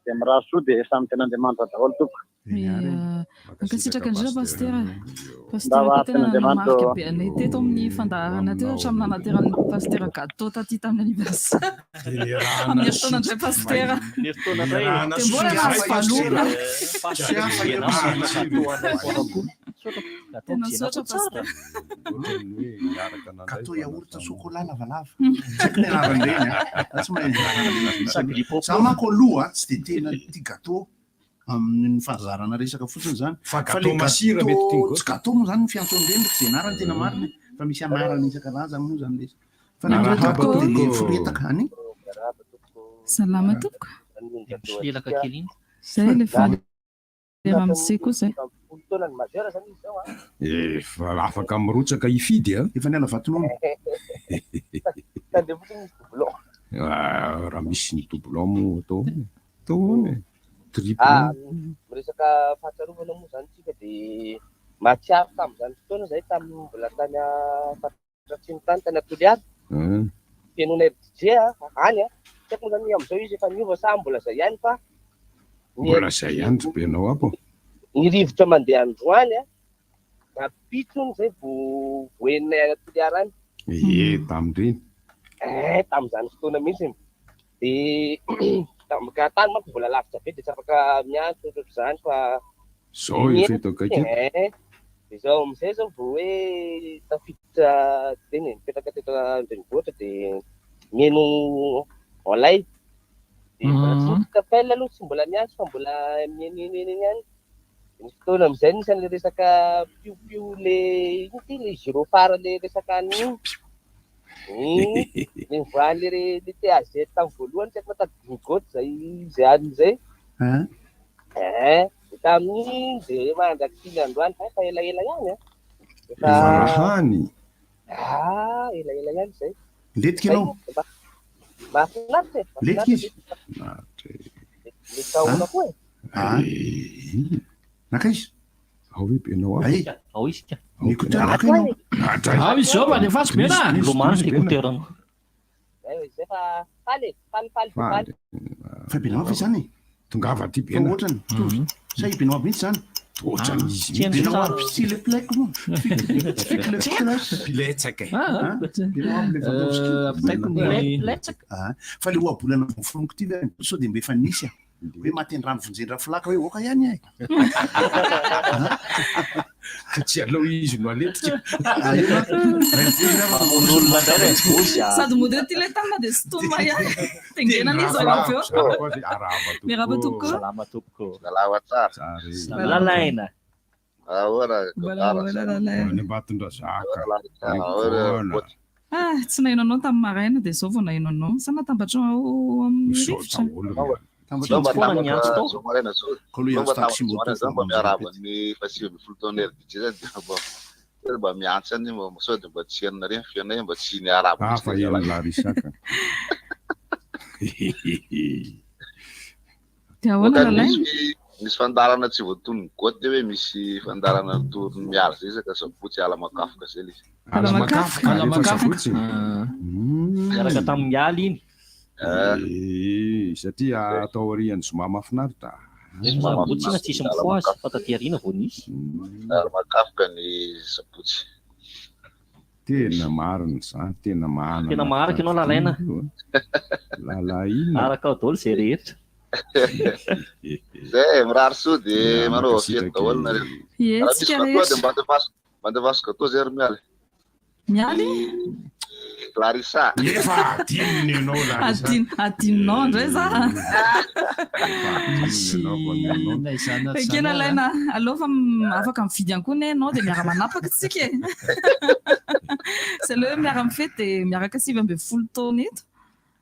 Dia mirary soa dia samy tian'Andriamanitra daholo tompoko. Mankasitraka indrindra Pasitera. Pasitera koa tena nanamarika be anay teto amin'ny fandaharana teo hatramin'ny nanateran'ny Pasitera gâteau taty tamin'ny anniversaire. Amin'ny herintaona indray Pasitera. Dia mbola nahazo valopy. Tena misaotra Pasitera. Gâteau yaourt chocolat lavalava. Tsy haiko ny anaran'ireny a. Za tsy mahay ny anaran'ireny. Za manko aloha tsy dia tena tia gâteau amin'ny fahazarana resaka fotsiny izany. Fa Fa le gâteau masira mety tian'i gâteau, Goth. tsy gâteau moa izany ny fiantsoan'ireny ry izay anarany tena marina e. Fa misy anarany isan-karazany moa izany ilay izy. Fa ny an'ireo Miarahaba gâteau dia le tompoko. foretaka any. Salama tompoko. Misolelaka kely iny. Zay le faly. Le ramose koa zay. Efa afaka mirotsaka hifidy a. Efa niala vatonao. Ah, raha misy ny doublon moa atao ahoana e? Atao ahoana e? Triple. Ah, miresaka fahatsiarovana moa izany tsika dia mahatsiaro tamin'izany fotoana izay tamin'ny mbola tany faritra atsimo tany, tany Toliara. Fenoina RDJ any a. Tsy haiko moa izany amin'izao izy efa niova sa mbola izay ihany fa ny Mbola izay ihany ry Benao aby ô. Ny rivotra mandeha androany a, rahampitso hono izay vao vohenonay any Toliara any. Ie, tamin'ireny. Eh, tamin'izany fotoana mihitsy. Dia ka tany manko mbola lavitra be dia tsy afaka miantso ohatrohatr'izany fa Zao efa eto akaiky eto. Eh, dia zao amin'izay zao vao hoe tafiditra teny e, nipetraka teto an-drenivohitra dia mihaino en live. Dia mbola tsy nisy appel aloha, tsy mbola niantso fa mbola mihainohaino eny ihany. Dia nisy fotoana amin'izay nisy an'ilay resaka piopio le ino ity le gyrophare le resaka an'iny. Ny nivoahan'le le TAZ tamin'ny voalohany tsy haiko na tadidin'i Goth zay zay alina izay. Eh, de tamin'iny de mandrak'ity ny androany fa efa elaela ihany an. Efa Efa rahany. Ah, elaela ihany izay. Letika ianao. Mahafinaritra e. Letika izy. Le taona koa e. Ah. Nankaiza? Ao ve Benao ao? Ay. Ao izy ka. Ny écouteur ako ianao. Ao izy zao fa alefaso Bena. Milomano ny écouteur anao. Zay fa faly e, faly faly dia faly. Fa Benao ve izany e? Tongava aty Fa Bena. ohatrany, mitovy. Sa i Benao mihitsy izany? Ohatrany izy mihitsy. Benao aby sy le plek moa. Fiklefkles. Piletsaka e. Ah, Benao aby Lewandowski. Ampitaiko ny Ah, Fa le ohabolana voaforoniko ity ve sao dia mba efa nisy a? Hoe maty an-drano vonjen-dRafilaka hoe oka ihany e! Ka tsy aleo izy no aletika. Sady mody ety ilay tanana dia sintomina ihany. Tengenana izy avy eo. Miarahaba tompoko. Salama tompoko. Salama tsara. Lalaina. Ahoana Mbola ahoana Lalaina? Any Ambatondrazaka. Ahoana? Ah, tsy naheno anao tamin'ny maraina dia izao vao naheno anao. Sa natambatra ao amin'ny rivotra? Zao mba tambatra zao maraina zao. Zao mba tambatra zao maraina zao mba miarahaba ny faha-19 taona RDJ zany dia mba sao mba miantso any mba sao dia mba tsy henonareo ny feonay mba tsy niarahaba Ah, fa henon'i Larissa ka. Dia ahoana Lalaina? Misy misy fandaharana tsy voatonon'ny goat dia hoe misy fandaharana notorin'ny miala zay isaka sabotsy ala makafoka zay le izy. Ala makafoka, Ala rehefa makafoka. sabotsy. Miaraka tamin'ny miala iny. Eh, satria atao aorian'ny zoma mahafinaritra. Sabotsy iny tsisy mifoha azy fa taty aoriana vao nisy. Ala makafoka ny sabotsy. Tena marina izany, tena manana. Tena maharaka ianao Lalaina. Lalaina. Araka ao daholo izay rehetra. Zay, mirary soa dia manao fety daholo nareo. Ie, Raha misy tsika gâteau dia rehetra. mba andefaso, mba andefaso gâteau zay ry Mialy. Mialy? Larissa. Efa adinony ianao Larissa. Adino, adinonao indray za. Misy na izany na tsy Ekena izany ary, Laina, aleo fa afaka mividy ihany koa anie ianao dia miara-manapaka tsika e. Tsy aleo hoe miara-mifety dia miaraka 19 taona eto.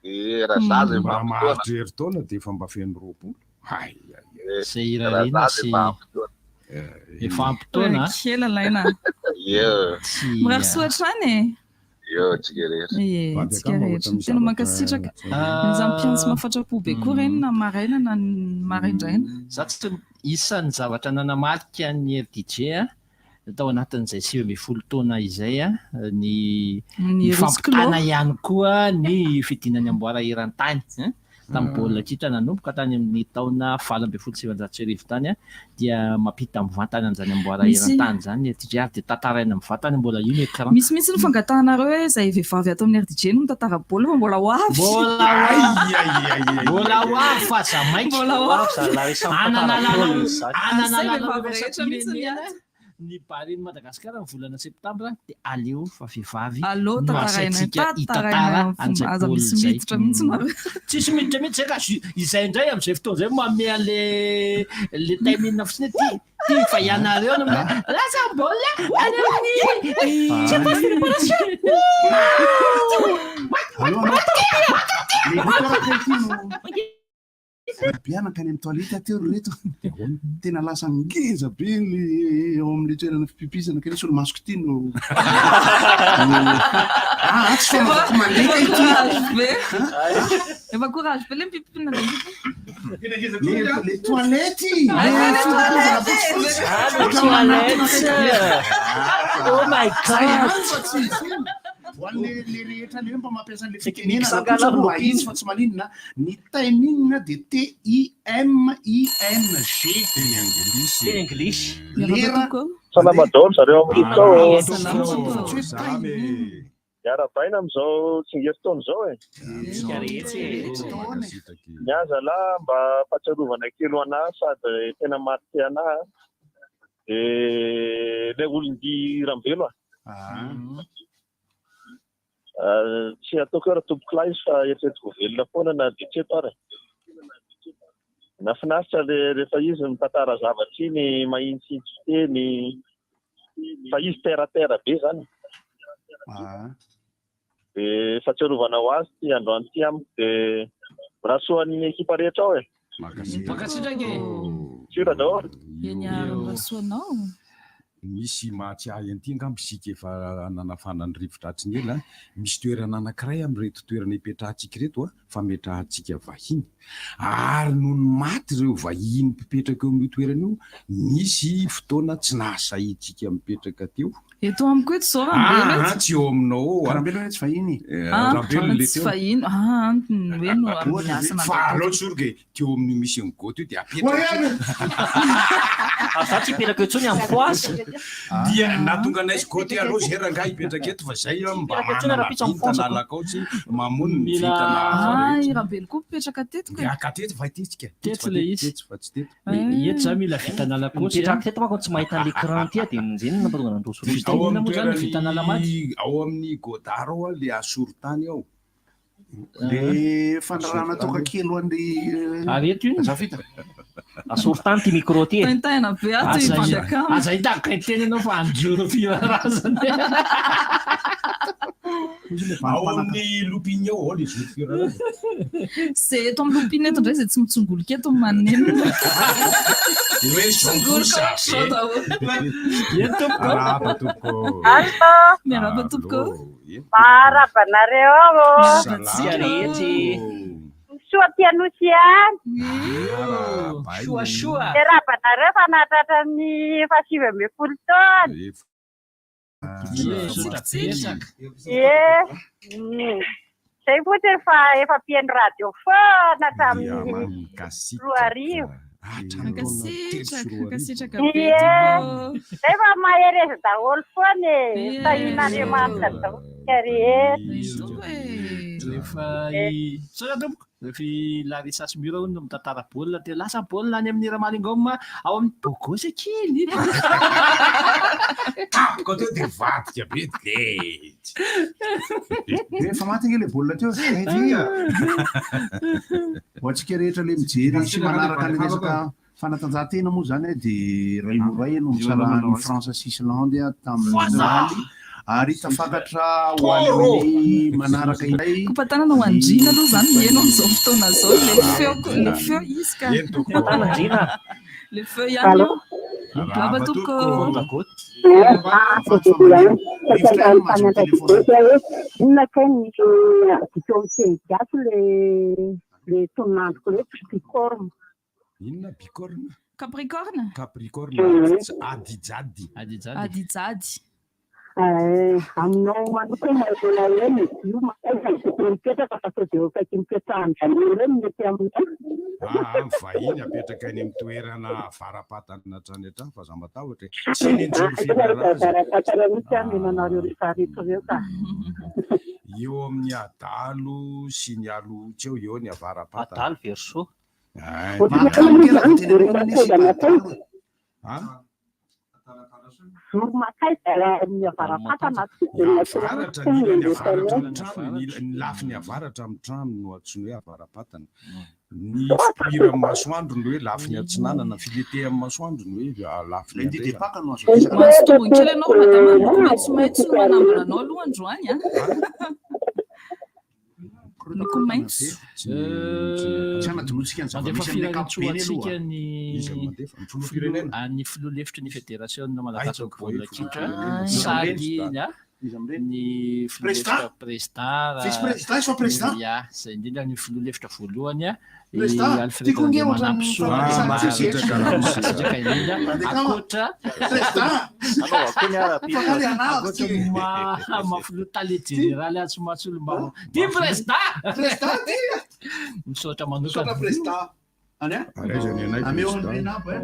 Eh, raha za zay Mba mba ampy maharitra fotoana. herintaona dia efa mba feno 20. Hay, hay, hay. Izay Raha irariana za zay sy mba ampy fotoana. efa ampy taona. Kely Laina. Eo. Mirary soa hatrany e. Eo tsika rehetra. Ie, tsika rehetra. Tena mankasitraka. Ny mpiantso mahafatrapo be koa ireny na maraina na maraindraina. Za tsy isan'ny zavatra nanamarika ny RDJ a. tao anatin'izay 19 taona izay ny Ny ny fampitana Rosclo. ihany koa ny fidinan'ny amboara eran-tany hein, tamin'ny baolina kitra nanomboka tany amin'ny taona 1918 tany dia mampita mivantana an'izany amboara eran-tany izany ny RDJ ary dia tantaraina mivantana mbola io ny écran. Misy mihitsy ny fangatahanareo hoe izay vehivavy ato amin'ny RDJ no mitantara baolina fa mbola ho avy. Mbola ho avy. Mbola ho avy fa aza maika. Mbola ho avy. Anana lalao anana Izay lalao vehivavy rehetra mihitsy ny ato. Ny Baren'i Madagasikara ny volana septambra dia aleo fa vehivavy Aleo no tantarainay, asaintsika tantarainay hitantara amin'ny fomba an'izay aza baolina misy izay. miditra mihitsy nareo. Tsisy miditra mihitsy zay ka izay indray amin'izay fotoana izay manome an'le le timing fotsiny hoe ty ty fa ianareo no lasa baolina any amin'ny surface de réparation. Mpianaka any amin'ny toilette teo ry reto. Tena lasa ngeza be ny eo amin'ilay toerana fipipisana kay solomasoko ity no. Ah, tsy fanaovako mandeha Efa ity. courage be. Efa courage be le mipipi nandeha mipipi. Le toilette. Ah, le toilette. Ah, le toilette. Oh my God. Ho an'le le rehetra le hoe mba mampiasa an'le Technique fitenenana sangala kosa aloha no izy fa tsy maninona ny timing dia T I M I N G teny anglisy. Teny anglisy. Lera Salama daholo zareo amin'ny rivotra ao. Salama tompoko. Miarahabaina amin'izao tsingerin-taona izao e. Ny ahy zalahy mba fahatsiarovana kely ho anahy sady tena maty anahy dia ilay olon-dia Rambelo a. Tsy ataoko hoe ratompokolahy izy fa eritreretiko ho velona foana na dia tsy eto ary. Nahafinaritra le rehefa izy mitantara zavatra iny mahintsitsy fiteny fa izy terre à terre be zany. Dia fahatsiarovana ho azy ity androany ity amiko dia mirary soa an'ny ekipa rehetra ao e. Mankasitraka e. Sura daholo. Eny ary mirary soa anao. Misy mahatsiahy an'ity angamba isika efa nanafana ny rivotra hatry ny ela, misy toerana anankiray amin'ireto toerana ipetrahantsika ireto fametrahantsika vahiny, ary nony maty ireo vahiny mpipetraka eo amin'io toerana io, nisy fotoana tsy nahasahintsika mipetraka teo. Eto amiko eto izao Rambelo Ah, eto. tsy eo aminao ao Ka Rambelo anie tsy vahiny e. Ah, Rambelo le tsy teo. vahiny. Ah, ny hoe no amin'ny asa Fa aleo tsoriko e, teo amin'io misy an'i Goto io dia apetraka. Ah, za tsy hipetraka eo intsony amin'ny poisse. Dia nahatonga anay sy Goto aloha zay rangahy hipetraka eto fa zay mba Hipetraka intsony manana rahampitso amin'ny vintana foza. alakaotsy mamono ny Mila- vintana hafa Ah, rehetra. i Rambelo koa mipetraka teto ka. Ya, ka teto fa tetsika. Teto le izy. Teto fa tsy teto. Eto za mila vintana alakaotsy. Mipetraka teto manko tsy mahita an'le écran ty dia zay no nampatonga an'androso Dia roso. ao Inona amin'ny moa zany vintana alamaty? ao amin'ny Godard ao le asorotany ao. Le fandrarana toaka kely ho an'le Ary eto ino? Zafita. Asorotany ty micro ty e. Taintaina be ato i Aza Bandakama. aza hitako teny ianao fa anjoro firarazana. Ao amin'ny Lupigny ao ao le zoro firarazana. Zay eto amin'ny lopina eto indray zay tsy mitsongolika eto no manenina. Hoe Mitsongolika ohatr'izao daholo. Eny tompoko. Arahaba tompoko. Allo. Miarahaba tompoko. Miarahaba anareo ao. Tsika rehetra. Soa aty Anosy ihany. Soa soa. Miarahaba anareo fa nahatratra ny efa 19 taona. Misaotra betsaka. Ie. Zay fotsiny fa efa mpihaino radio foana hatramin'ny 2000. Mankasitraka, mankasitraka be Ie. tompoko. Zay fa mahereza daholo foana e. Tahian'Andriamanitra daholo isika rehetra. Rehefa i Misaotra tompoko. Rehefa i Larissa sy Mura hono no mitantara baolina dia lasa baolina any amin'ny Ramalingoma ao amin'ny Bogosy kely. Tampoka teo dia vadika be de. Efa maty ange le baolina teo. Eh, via. Ho antsika rehetra le mijery sy manaraka ny resaka fanatanjahantena moa zany dia ray no ray no nisarahan'ny France sy Islande tamin'ny omaly ary tafakatra ho any amin'ny manaraka indray. Kopatanana ho andriana aloha zany mihaino amin'izao fotoana izao le feo le feo izy ka. Eny tompoko. Kopatanana andriana. Le feo ihany io. Miarahaba tompoko. Inona kay ny adika amin'ny teny gasy le le tononandroko le bicorne. Inona bicorne? Capricorne? Capricorne, Adijady. Adijady. Eh, aminao manokana mbola hoe io makaiza no tokony mipetraka fa sao dia eo akaiky nipetrahan-dRanio ireo no mety aminao. Ah, ny vahiny apetraka eny amin'ny toerana avara-patana hatrany hatrany fa aza matahotra e. Tsy eny Anjolofiana aza. Avara-patana mihitsy aho mino anareo rehetra rehetra ireo ka. Eo amin'ny Adalo sy ny Alohotsy eo, eo ny avara-patana. Adalo Verseau. Ah, Ohatran'ny hoe izany voro makaiza makaiza. Ah? Voro makaiza raha amin'ny avara-patana tsy dia Ny mety avaratra, loatra ny ilany ny avaratra anao. amin'ny trano, ny ila- ny lafiny avaratra amin'ny trano no antsoina hoe avara-patana. Ny fipoiran'ny masoandro no hoe lafiny atsinanana, filetehan'ny masoandro no hoe ah, lafiny Lundi de andrefana. Pâques no azo resaka. Mahazo tombony kely ianao madama, loko maitsomaitso no manambina anao aloha androany an. Loko maitso. Tsy hanadinoantsika ny Mandefa zava-misy amin'ny firariantsoa ankapobeny antsika aloha. ny Iza no mandefa? Ny filoham-pirenena? filoha ny filoha lefitry ny federasiona malagasy Aiza baolina koa kitra filoham-pirenena? sady Iza ny Iza amin'ireny? ny filoha Président? lefitra président Vice-président, ils sont président? Ya, izay indrindra ny filoha lefitra voalohany a, i Président, Alfred tiako nge ohatran'ny Andriamanampisoa fandraisana tsisy Mankasitraka Ramose. Mankasitraka indrindra. Mandeha kama. Ankoatra Président! Fakany anahako ankoatra ty. ny maha maha filoha tale jeneraly azy sy maha solombavambahoaka. Ty président! Président ty! Misaotra Misaotra manokana. président. Any a? Ary aiza ny anay Ameo an'i président? Renabo e.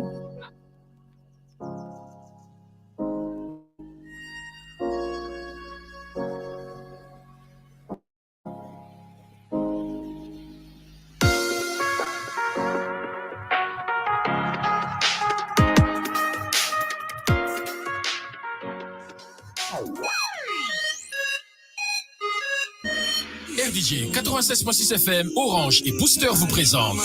RDJ 96.6 FM, Orange et Booster vous présentent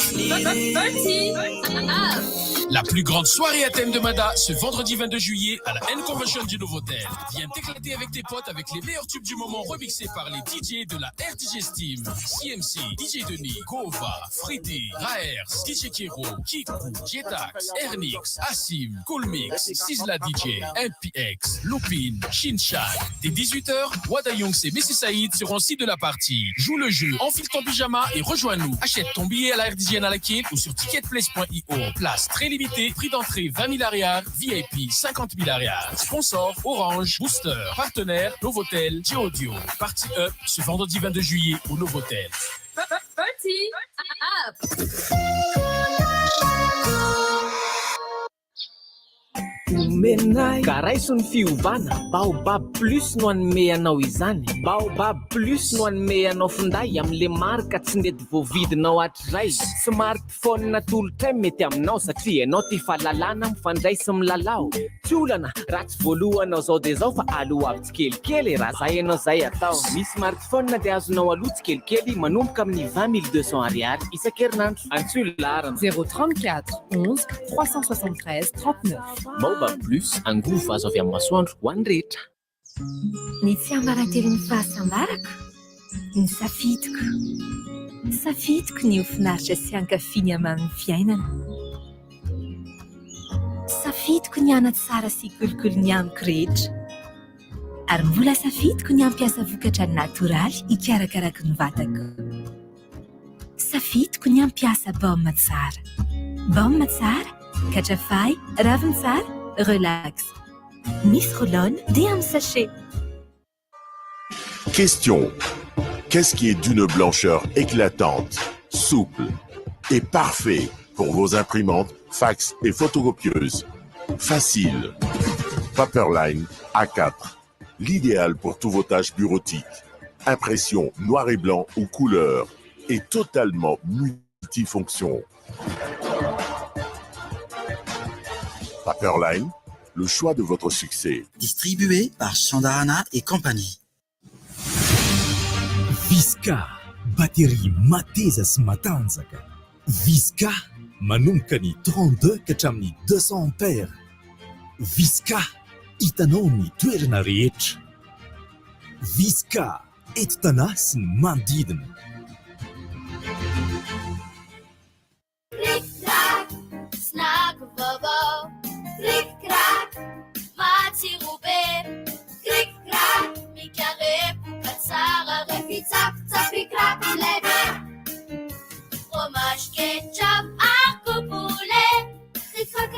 la plus grande soirée à thème de Mada ce vendredi 22 juillet à la N Convention du Novotel. Viens t'éclater avec tes potes avec les meilleurs tubes du moment remixés par les DJ de la RDJ Steam, CMC, DJ Denis, Gova, Fridi, Raers, DJ Kero, Kiku, Jetax, Ernix, Asim, Coolmix, Sizzla DJ, MPX, Lupin, Shinchan. Dès 18h, Wada Youngs et Messi Saïd seront aussi de la partie. Joue le jeu, enfile ton pyjama et rejoins-nous. Achète ton billet à la RDJ Analakil ou sur ticketplace.io. Place très limitée, prix d'entrée 20 000 ariary, VIP 50 000 ariary. Sponsor Orange, Booster, partenaire Novotel, Audio. Partie Up ce vendredi 22 juillet au Novotel. Party up! Omenay. Ka raiso ny fiovana, Baobab Plus no hanome anao izany. Baobab Plus no hanome anao finday amin'le marika tsy nety voavidinao hatrizay. Smartphone atolotray mety aminao satria ianao tia fahalalana mifandray sy milalao. Tsy olana raha tsy voalohanao zao dia zao fa aloavy tsikelikely e, raha zay ianao zay atao. Ny smartphone dia azonao aloa tsikelikely manomboka amin'ny 20 200 ariary isan-kerinandro. Antsoy ny laharana. 034 11 373 39. Baobab Plus, angovo azo avy amin'ny masoandro ho an'ny rehetra. Ny tsiambaratelon'ny fahasambarako, ny safidiko. Safidiko ny ho finaritra sy hankafy ny hamamin'ny fiainana. Safidiko ny hanatsara sy hikolokolo ny amiko rehetra. Ary mbola safidiko ny hampiasa vokatra natoraly hikarakarako ny vatako. Safidiko ny hampiasa baoma tsara. Baoma tsara, katrafay, ravintsara, relax. Misy roll-on dia amin'ny sachet. Question. Qu'est-ce qui est d'une blancheur éclatante, souple et parfait pour vos imprimantes, fax et photocopieuses? Facile. Paperline A4. L'idéal pour tous vos tâches bureautiques. Impression noir et blanc ou couleur et totalement multifonction. Paperline, le choix de votre succès. Distribué par Chandarana et compagnie. Visca, batterie mateza sy matanjaka. Visca, manomboka ny 32 ka hatramin'ny 200 ampères. Visca, hitanao amin'ny toerana rehetra. Visca, eto Tanà sy ny manodidina. Cric crac, snack vaovao. Cric crac, matsiro be. Cric crac, mikarepoka tsara rehefa tsapitsapy crac milay be. Fromage ketchup ary poulet. Cric crac.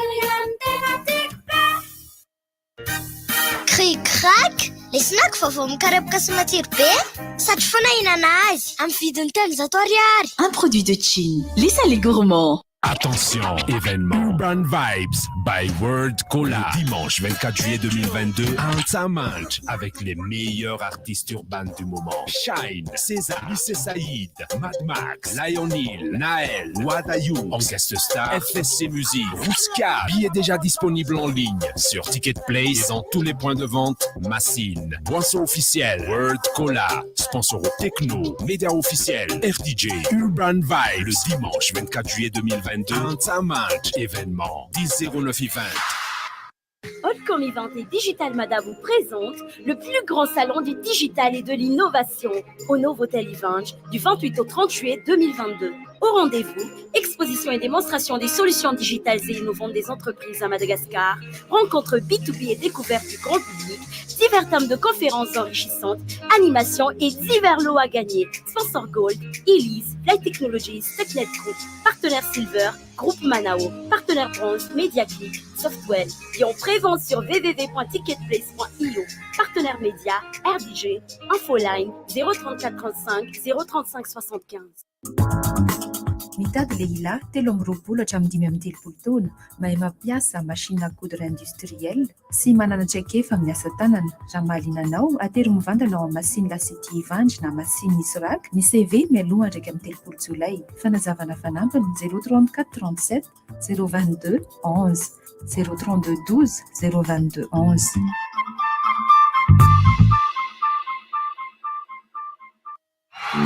vaovao mikarepoka sy matsiro be Satry foana hihinana azy Amin'ny vidiny 300 ariary Un produit de Chine, les salés gourmands. Attention, événement Urban Vibes by World Cola. Le dimanche 24 juillet 2022 à Antsahamanitra avec les meilleurs artistes urbains du moment. Shine, César, Lycée Saïd, Mad Max, Lionel, Naël, Wadayu, en guest star, FSC Music, Rouska. Billets déjà disponibles en ligne sur Ticket Place et dans tous les points de vente. Massine, Boisson officielle, World Cola, sponsor Techno, média officiel, RDJ, Urban Vibes. Le dimanche 24 juillet 2022, Antsahamanitra, événement 10 09 20. Holcom Event et Digital Mada vous présente le plus grand salon du digital et de l'innovation au Novotel Ivandry du 28 au 30 juillet 2022. Au rendez-vous, exposition et démonstration des solutions digitales et innovantes des entreprises à Madagascar, rencontres B2B et découverte du grand public, divers thèmes de conférences enrichissantes, animations et divers lots à gagner. Sponsor Gold, Elise, Light Technologies, Technet Group, partenaire Silver, Groupe Manao, partenaire Bronze, Mediaclick, Software. Et en prévente sur www.ticketplace.io. Partenaire média, RDG, Infoline 034 35 035 75. Mitady lehilahy 23 hatramin'ny 35 taona, mahay mampiasa machine à coudre industrielle sy manana traikefa amin'ny asa tanana. Raha mahaliana anao, atero mivantana ao amin'ny Masine La City Ivandry na Masine Isoraka ny CV mialoha 31 jolay. Fanazavana fanampiny 034 37 022 11 032 12 022 11.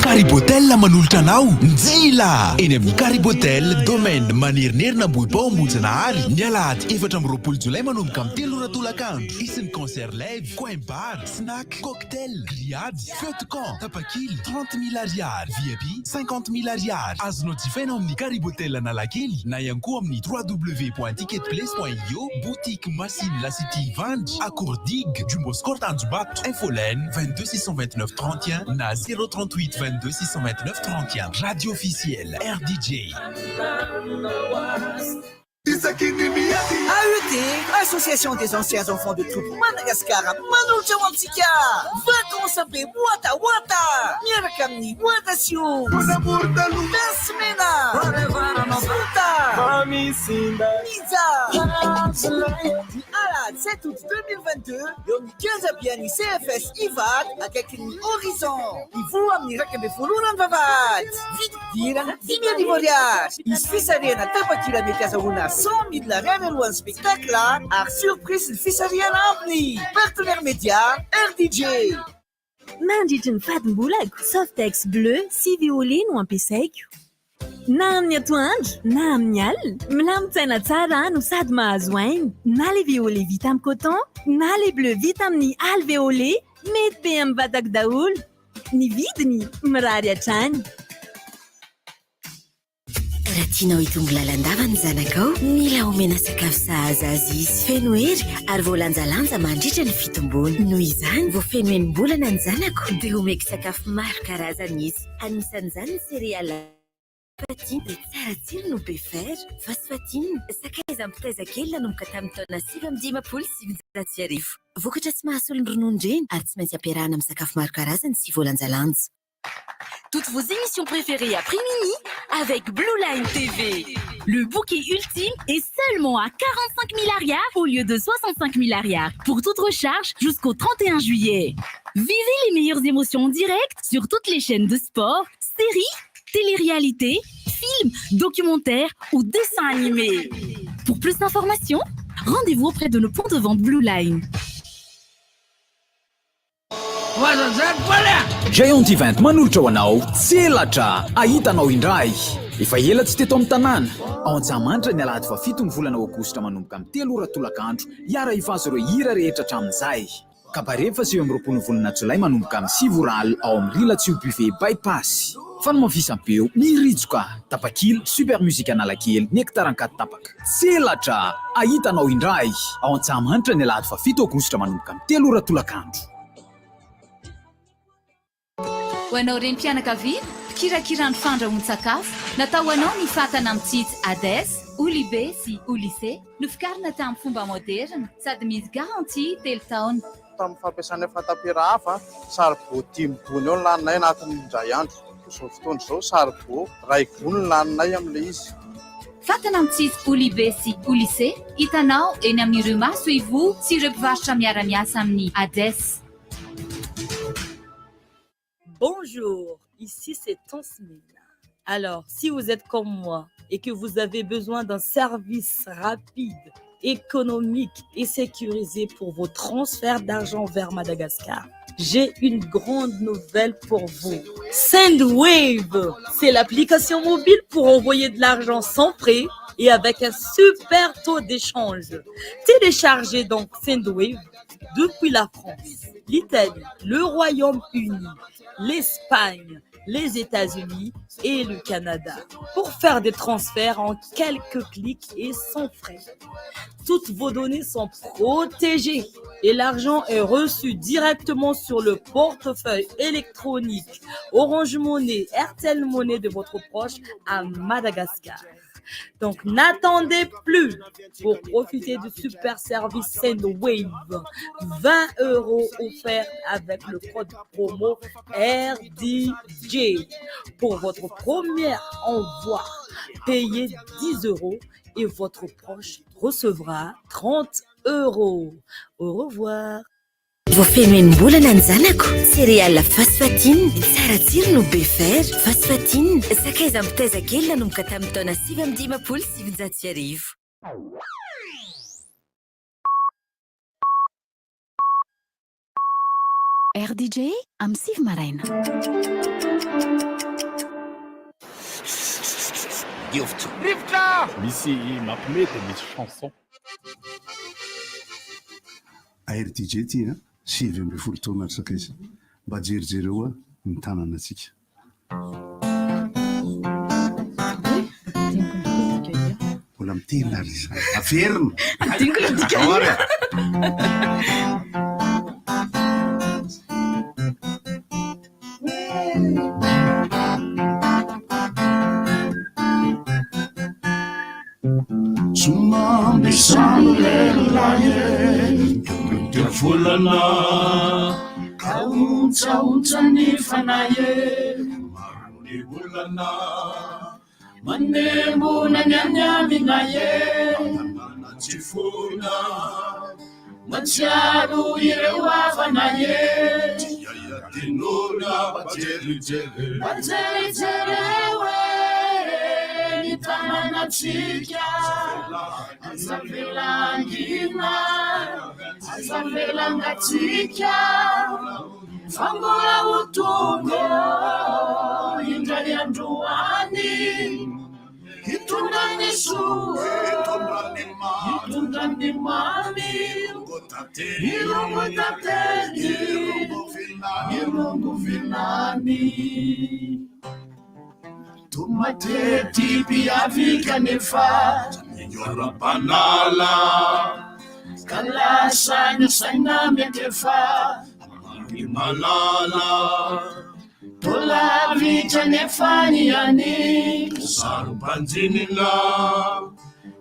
Karibotel manolotra anao Njila! Eny amin'ny Karibotel Domaine Manerinerina Ambohibao Ambohijanahary ny alahady 24 jolay manomboka amin'ny 3 ora tolakandro. Hisy ny concert live, coin bar, snack, cocktail, grillade, feu de camp, tapakila 30 mille ariary, VIP 50 mille ariary. Azonao jifaina ao amin'ny Karibotel Analakely na ihany koa amin'ny www.ticketplace.io, boutique Masina La City Ivandry, Akoor Digue, Jumbo Score Tanjombato. Infoline 22 629 31 na 038 22 629 31. Radio officielle RDJ. AET, Association des anciens enfants de troupe Madagascar manolotra ho antsika vacances be Wata Wata miaraka amin'ny Wata Sioux, Mena, Sota, Mija. Ny alahady 7 août 2022 eo amin'ny kianjaben'ny CFS Ivato akaikin'ny Horizon. Hivoha amin'ny 11 ora ny vavahady. Vidim-pidirana 5000 ariary. Hisy fisarihana tapakila mety azahoana 100 mille ariary alohan'ny spectacle ary surprise ny fisarihana ambiny. Partenaire média RDJ. Mandritry ny fadimbolako, Softex bleu sy violet no ampiasaiko. Na amin'ny atoandro na amin'ny alina, milamin-tsaina tsara aho no sady mahazo aina. Na le violet vita amin'ny coton, na le bleu vita amin'ny alvéolé, mety be amin'ny vatako daholo. Ny vidiny mirary hatrany. Raha tianao hitombo lalandava ny zanakao, mila omena sakafo sahaza azy izy. Feno hery ary voalanjalanja mandritra ny fitomboany. Noho izany, vao feno enim-bolana ny zanako dia omeko sakafo maro karazana izy. Anisan'izany ny céréales Fatine dia tsara tsiro no be fer. Phosphotine, sakaiza mpitaiza kely nanomboka tamin'ny taona 1959. Vokatra tsy mahasolo ny rononon-dreny ary tsy maintsy ampiarahana amin'ny sakafo maro karazany sy voalanjalanja. Toutes vos émissions préférées à prix mini avec Blue Line TV. Le bouquet ultime est seulement à 45 000 ariary au lieu de 65 000 ariary pour toute recharge jusqu'au 31 juillet. Vivez les meilleures émotions en direct sur toutes les chaînes de sport, séries, télé-réalité, films, documentaires ou dessins animés. Pour plus d'informations, rendez-vous auprès de nos points de vente Blue Line. Giant Event manolotra ho anao Tselatra ahitanao indray. Efa ela tsy teto amin'ny tanàna. Ao Antsahamanitra ny alahady fahafito ny volana aogositra manomboka amin'ny 3 ora tolakandro hiara-hivazo ireo hira rehetra hatramin'izay. Cabaret faha 29 ny volana jolay manomboka amin'ny 9 ora alina ao amin'ny Rilatsio Buffet Bypass. Fanamafisam-peo Mirijoka, Tapakila, Super Music Analakely, Nectar Ankaditapaka. Tselatra ahitanao indray ao Antsahamanitra ny alahady fahafito aogositra manomboka amin'ny 3 ora tolakandro. Ho anao renim-pianakaviana, mpikirakira ny fandrahoan-tsakafo, natao ho anao ny fatana mitsitsy Hades, Olibe sy Olise, novokarina tamin'ny fomba moderina sady misy garantie 3 taona. tamin'ny fampiasanay fatapera hafa, saribao dimy gony eo no laninay anatin'ny indray andro. Izao fotoana izao saribao iray gony no laninay amin'ilay izy. Fatana mitsitsy Olibe sy Olise, hitanao eny amin'ireo masoivoho sy ireo mpivarotra miara-miasa amin'ny ADES. Bonjour, ici c'est Tansmina. Alors, si vous êtes comme moi et que vous avez besoin d'un service rapide, économique et sécurisé pour vos transferts d'argent vers Madagascar, j'ai une grande nouvelle pour vous. Sendwave, c'est l'application mobile pour envoyer de l'argent sans frais et avec un super taux d'échange. Téléchargez donc Sendwave depuis la France, l'Italie, le Royaume-Uni, l'Espagne, les États-Unis et le Canada pour faire des transferts en quelques clics et sans frais. Toutes vos données sont protégées et l'argent est reçu directement sur le portefeuille électronique Orange Money, Airtel Money de votre proche à Madagascar. Donc n'attendez plus pour profiter du super service Sendwave. 20 euros offerts avec le code promo RDJ. Pour votre premier envoi, payez 10 euros et votre proche recevra 30 euros. Au revoir. Vao feno enim-bolana ny zanako, céréales Phosphatine, tsara tsiro no be fer. Phosphatine, sakaiza mpitaiza kely nanomboka tamin'ny taona 1959. RDJ amin'ny 9 maraina. Rivotra! Rivotra! Misy mampime dia misy chanson. ARDJ ty a, 19 taona ry sakaiza. Mba jerijereo a ny tanana-tsika. Mbola miteny ary izany. Averina. Adinoko ilay dika Ao ary hira. a. Somamy samy lehilahy e, teo volana ka ontsaontsa ny fanahy e, maro ny olana manembona ny any aminay e, tanàna tsy foana matsiaro ireo havanay e, tsy hay adinoina mba jerijereo, mba jerijereo e, ny tanànantsika, aza avela hangina, aza avela hangatsiaka. Fa mbola ho tonga indray andro any Hitondra ny soa, hitondra ny mamy Hirongo tantely, hirongo vilany Toa mateti-piavy kanefa Oram-panala Ka lasa ny saina miantefa Ny malala Toa lavitra nefa ny any Saro-banjinina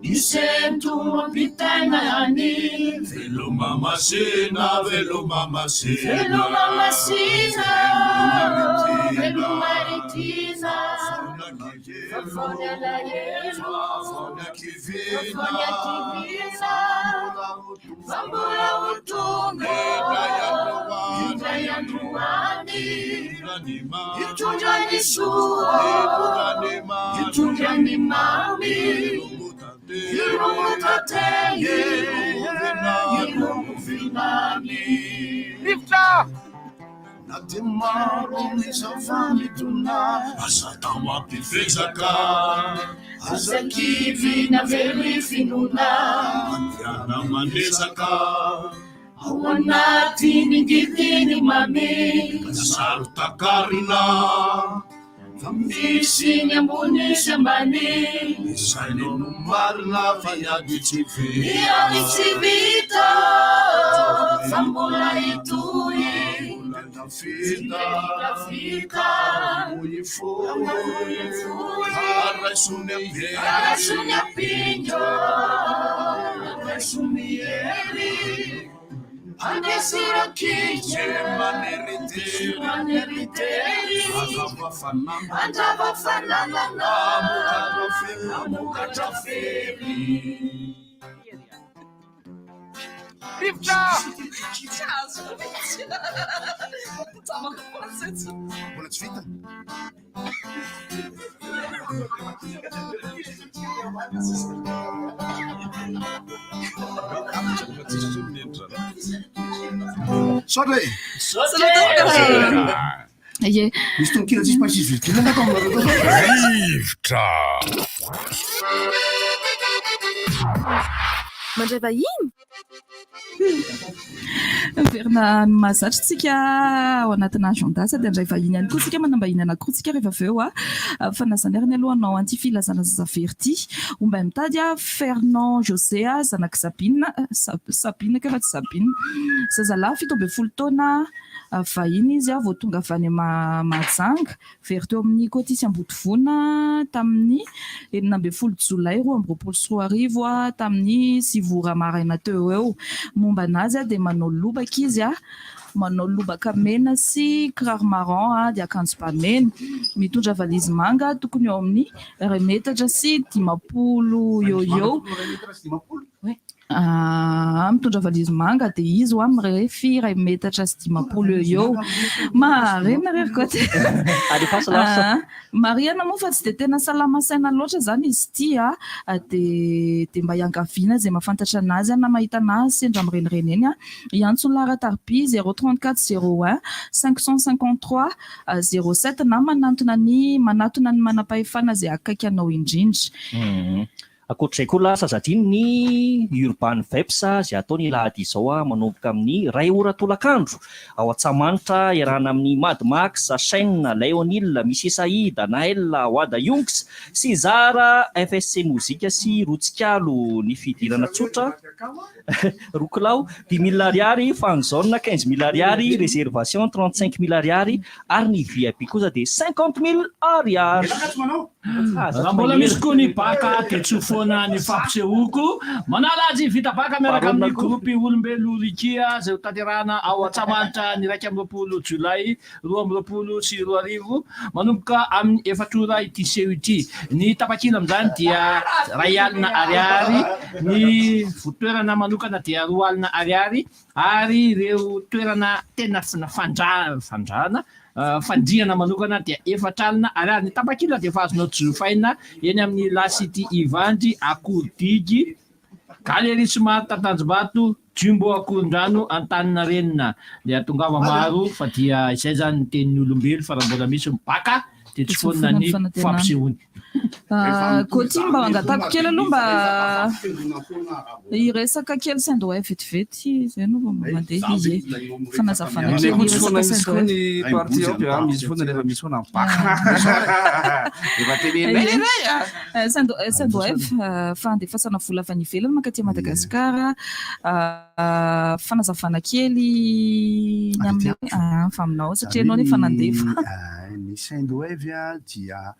Ny sento ampitaina any Veloma masina, veloma masina Veloma masina, veloma ry tiana Fafao ny alahelo, fafao ny hakiviana Fa mbola ho tonga indray andro any Hitondra ny soa, hitondra ny mamy Hirongo tantely, hirongo vinany Rivotra! Na dia maro ny zava-midona, aza atao mampivetsaka. Aza kivy na very finoana, mandehana manezaka. Ao anatin'ny ngidy ny mamy, ka saro-takarina. Fa misy ny ambony sy ambany. Izay no marina fa ny ady tsy vita. Ny ady tsy vita fa mbola hitohy. Mbola tafita. Tafita. Hamoy fohy. Raiso ny ampinga. Raiso ny ampinga. Raiso ny hery. Andrava fananana Hamokatra fery Rivotra! Tsy azo mihitsy. Mbola tsy vita. Misaotra e! Misaotra. Ie. Misy tononkira tsisy pas tsisy virgule angamba aminareo tao. Rivotra. Mandray vahiny? Miverina ny mahazatra tsika ao anatina agenda sady handray vahiny ihany koa tsika manam-bahiny anankiroa tsika rehefa avy eo a. Fa na izany ary ny aloha hanao an'ity filazana zaza very ity. Ombay mitady a Fernand José a zanak'i Sabine, Sabine kay fa tsy Sabine. Zazalahy 17 taona Vahiny izy vao tonga avy any Mahajanga, very teo amin'ny Cotisse Ambodivona tamin'ny 16 jolay 2022 tamin'ny sivy ora maraina teo ho eo. Momba an'azy dia manao lobaka izy, manao lobaka mena sy kiraro marron dia akanjo ba mena. Mitondra valizy manga tokony eo amin'ny iray metatra sy 50 eo ho eo. Aa mitondra valizy manga dia izy hoa mirefy 1.50 metatra eo eo. Maharena re ry Koto. Alefaso lasa. Aa marihana moa fa tsy dia tena salama saina loatra izany izy ity a, dia dia mba iangaviana izay mahafantatra anazy na mahita anazy sendra mirenireny eny a, hiantso ny laharan-tariby 034 01 553 07 na manantona ny manatona ny manam-pahefana izay akaiky anao indrindra. Ankoatr'izay koa lasa aza adino ny Urban Veps izay hatao ny alahady izao manomboka amin'ny iray ora tolakandro ao Antsahamanitra iarahana amin'ny Mad Max, Shyn, Leonil, Missy Saïd, Naël, Wada Youngs, César, FSC Mozika sy Rotsikalo. Ny fidirana tsotra roa kilao, 5000 ariary, fan zone 15000 ariary, réservation 35000 ariary ary ny VIP kosa dia 50000 ariary. Raha mbola misy koa ny baka dia tsy ho foana ny fampisehoako. Manala azy vita baka miaraka amin'ny groupe Olombelo Rikia izay ho tanterahana ao Antsahamanitra ny 21 jolay 2022 manomboka amin'ny efatra ora ity seho ity. Ny tapakila amin'izany dia 100,000 ariary, ny votoerana manokana dia 200,000 ariary ary ireo toerana tena fandrana fandrihana manokana dia 400,000 ariary. Ny tapakila dia efa azonao jifaina eny amin'ny La City Ivandry, Akorodigy, Galerie Smart Tanjombato, Jumbo Akorondrano Antaninarenina. Dia tongava maro fa dia izay zany ny tenin'ny olombelo fa raha mbola misy mibaka dia tsy foana ny fampisehoany. Gauthier mba angatahako kely aloha mba hiresaka kely Sendwave vetivety izay no vao mba mandeha ie fanazavana kely Ny resaka misy koa Sendwave. ny partie ao dia misy foana rehefa misy foana mibaka. Efa tenenay indray a. Sendwave fandefasana vola avy any ivelany mankaty Madagasikara fanazavana kely ny amin'ny fa aminao satria ianao nefa nandefa. Ny Sendwave dia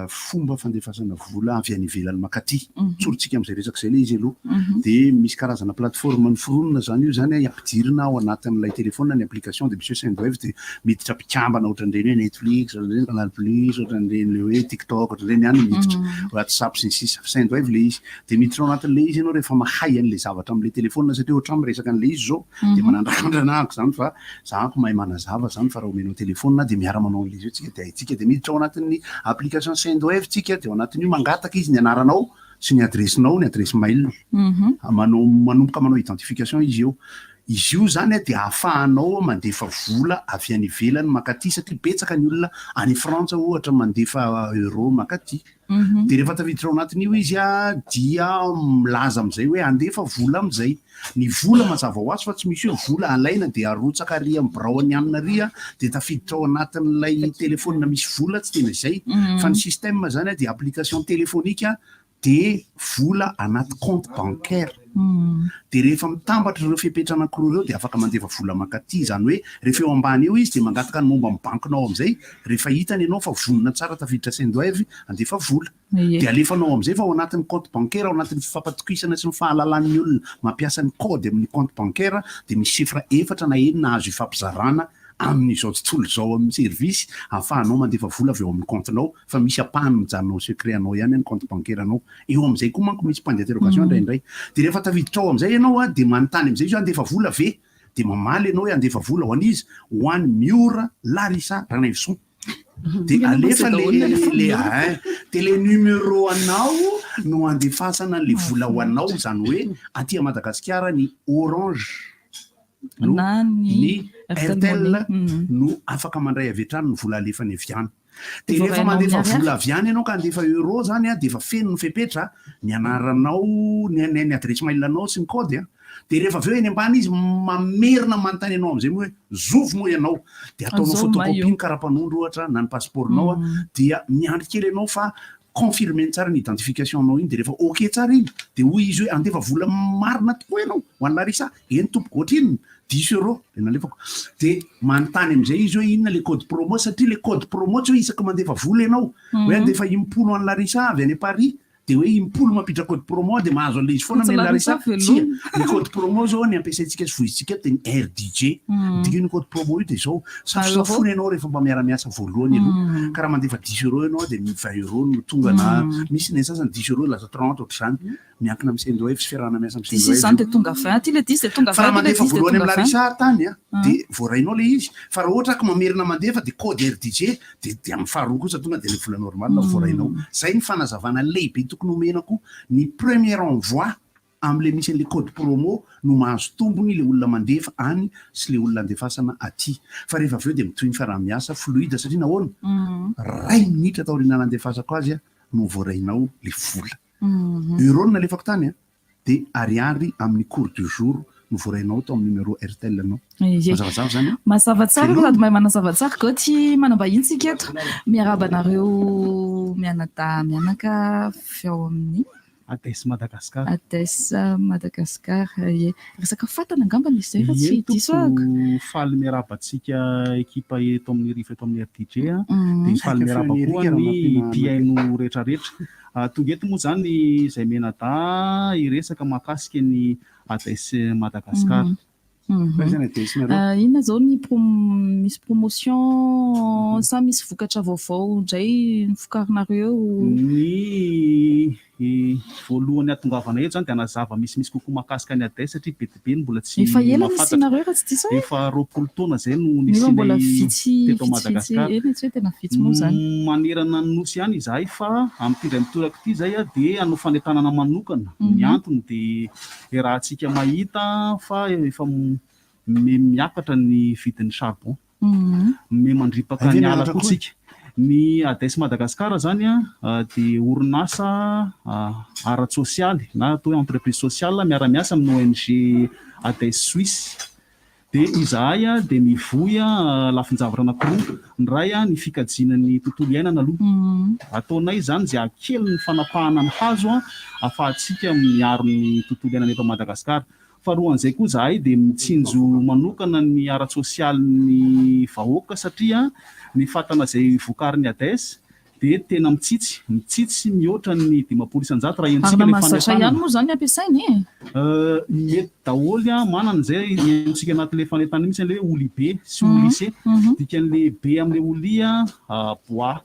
fomba fandefasana vola avy any ivelany mankaty. Tsorintsika amin'izay resaka izay ilay izy aloha. Dia misy karazana plateforme noforonina izany io izany ampidirina ao anatin'ilay téléphone ny application dia misy hoe Sendwave dia miditra mpikambana ohatran'ireny hoe Netflix, ohatran'ireny Canal Plus, ohatran'ireny ilay hoe TikTok, ohatran'ireny ihany miditra, WhatsApp sy ny sisa. Sendwave ilay izy. Dia miditra ao anatin'ilay izy ianao rehefa mahay an'ilay zavatra amin'ilay téléphone satria ohatran'ny miresaka an'ilay izy izao dia manandrakandrana ahako izany fa Za ako mahay manazava zany fa raha omenao telephone dia miara manao an'ilay izy eo tsika dia haintsika dia miditra ao anatin'ny application Sendwave tsika dia ao anatin'io mangataka izy ny anaranao sy ny adiresinao ny adiresy mail manao manomboka manao identification izy eo izy io zany dia ahafahanao mandefa vola avy any ivelany mankaty satria betsaka ny olona any Frantsa ohatra mandefa euro mankaty Dia rehefa tafiditra ao anatin'io izy dia milaza amin'izay hoe handefa vola amin'izay. Ny vola mazava ho azy fa tsy misy hoe vola alaina dia arotsaka ary amin'ny biraon'ny anona ary dia tafiditra ao anatin'ilay telefaonina misy vola, tsy tena izay. Fa ny système izany dia application téléphonique. de vola anaty compte bancaire. De rehefa mitambatra ireo fepetra anankiroa ireo de afaka mandefa vola mankaty, izany hoe rehefa eo ambany eo izy de mangataka ny momba ny bankinao amin'izay, rehefa hitany ianao fa vonona tsara tafiditra Sendwave handefa vola. De alefanao amin'izay fa ao anatin'ny compte bancaire, ao anatin'ny fifampatokisana sy ny fahalalan'ny olona mampiasa ny code amin'ny compte bancaire de misy chiffre efatra na enina azo ifampizarana amin'izao tontolo izao amin'ny service ahafahanao mandefa vola avy ao amin'ny compte-nao fa misy ampahany mijanona ho secret anao ihany ny compte bancaire anao. Eo amin'izay koa manko misy point d'interrogation indraindray. Dia rehefa tafiditra ao amin'izay ianao a, dia manontany amin'izay izy hoe handefa vola ve? Dia mamaly ianao hoe handefa vola ho an'iza? Ho an'i Miora Larissa Ranaivoson. Dia alefa le le ein, dia le numéro anao no andefasana an'le vola ho anao, izany hoe aty Madagasikara ny Orange. no Na ny ny Airtel Airtel Money. no afaka mandray avy hatrany ny vola alefany avy any. Dia Dia rehefa voarainao mandefa amin'ny vola ariary. avy any ianao ka handefa euro zany an, dia efa feno ny fepetra, ny anaranao, ny ny ny adresse mail anao sy ny code an. Dia rehefa avy eo eny ambany izy mamerina manontany anao amin'izay moa hoe zovy moa ianao? Dia ataonao Zao photocopie maio. ny karapanondro ohatra na ny passeport-nao an, dia miandry kely ianao fa confirmer-ny tsara ny identification-nao iny dia rehefa ok tsara iny dia hoy izy hoe handefa vola marina tokoa ianao ho an'i Larissa, eny tompoko, ohatrinona? Dix euros dia nalefako. Dia manontany amin'izay izy hoe inona ilay code promo satria ilay code promo tsy hoe isaky mandefa vola ianao hoe handefa impolo an'i Larissa avy any Paris dia hoe impolo mampiditra code promo dia mahazo an'ilay izy foana Tsy amen'i Larissa Larissa. Tsia, veloma. ny code promo izao ny ampiasaintsika sy voizintsika eto dia ny RDJ. Ny dikan'io code promo io dia izao, safosafoina ianao rehefa mba miara-miasa voalohany aloha. Ka raha mandefa dix euros ianao dia vingt euros no tonga na misy ny sasany dix euros lasa trente ohatr'izany. Miankina amin'ny Sendwave sy fiarahana miasa amin'ny Dix Sendwave izany io. dia tonga vingt, aty ilay dix dia tonga Fa raha vingt, aty ilay mandefa dix dia voalohany tonga amin'ny vingt. Larissa tany dia voarainao ilay izy. Fa raha ohatra ka mamerina mandefa dia code RDJ dia dia amin'ny faharoa kosa tonga dia ilay vola normal voarainao. Izay ny fanazavana lehibe tokony homena koa. Ny premier envoi Amin'ilay misy an'ilay code promo no mahazo tombony ilay olona mandefa any sy ilay olona andefasana aty. Fa rehefa avy eo dia mitohy ny fiaraha-miasa, fluide satria nahoana? Iray minitra taoriana nandefasako azy no voarainao ilay vola. Euro no nalefako tany an, dia ariary amin'ny cours du jour no voarainao tao amin'ny numéro Airtel anao. Mazavazava izany an? Mazava tsara Veloma. sady mahay manazava tsara Gauthier manambahiny tsika eto. Miarahaba anareo mianadahy mianaka avy ao amin'ny Ades Madagascar. Ades Madagascar, ie. Resaka fatana angamba nisy izay raha tsy Eny diso ahako. tompoko, faly miarahaba antsika ekipa eto amin'ny Rivo eto amin'ny RDJ a, dia faly Saika miarahaba feon'i koa Eric raha ny nampiana mpihaino rehetrarehetra. Tonga eto moa izany izay mianadahy hiresaka mahakasika ny Ades Madagascar. Inona izao ny misy promotion sa misy vokatra vaovao indray novokarinareo? Ny voalohany hahatongavana eto izany dia hanazava misimisy kokoa mahakasika ny ADES satria be dia be ny mbola tsy Efa ela mahafantatra. nisianareo raha tsy diso aho e? Efa 20 taona izay no Nefa mbola nisianay vitsy teto vitsivitsy Madagasikara. eny e, tsy hoe tena vitsy moa izany. Manerana ny Nosy ihany izahay fa amin'ity indray mitoraka ity izay dia hanao fanentanana manokana. Ny antony dia Iarahantsika mahita fa efa miha miakatra ny vidin'ny charbon. Miha mandripaka ny ala koa tsika. Ny ADES Madagascar zany dia orinasa ara-tsosialy na atao hoe entreprise sociale miara-miasa amin'ny ONG ADES Suisse. Dia izahay dia mivoy lafin-javatra anankiroa. Ny iray ny fikajiana ny tontolo iainana aloha. Ataonay izany izay hahakely ny fanapahana ny hazo ahafahantsika miaro ny tontolo iainana eto Madagasikara. Faharoan'izay koa izahay dia mitsinjo manokana ny ara-tsosialin'ny vahoaka satria ny fatana izay vokarin'ny ADES Dia tena mitsitsy, mitsitsy mihoatra ny 50% raha henontsika Arina ilay mahazatra fanentanana. ihany moa izany ny ampiasaina e! Mety daholo an, manana izay henontsika anatin'ilay fanentanana mihitsy ilay hoe oli be sy oli se. Dikan'ilay be amin'ilay oli an, bois.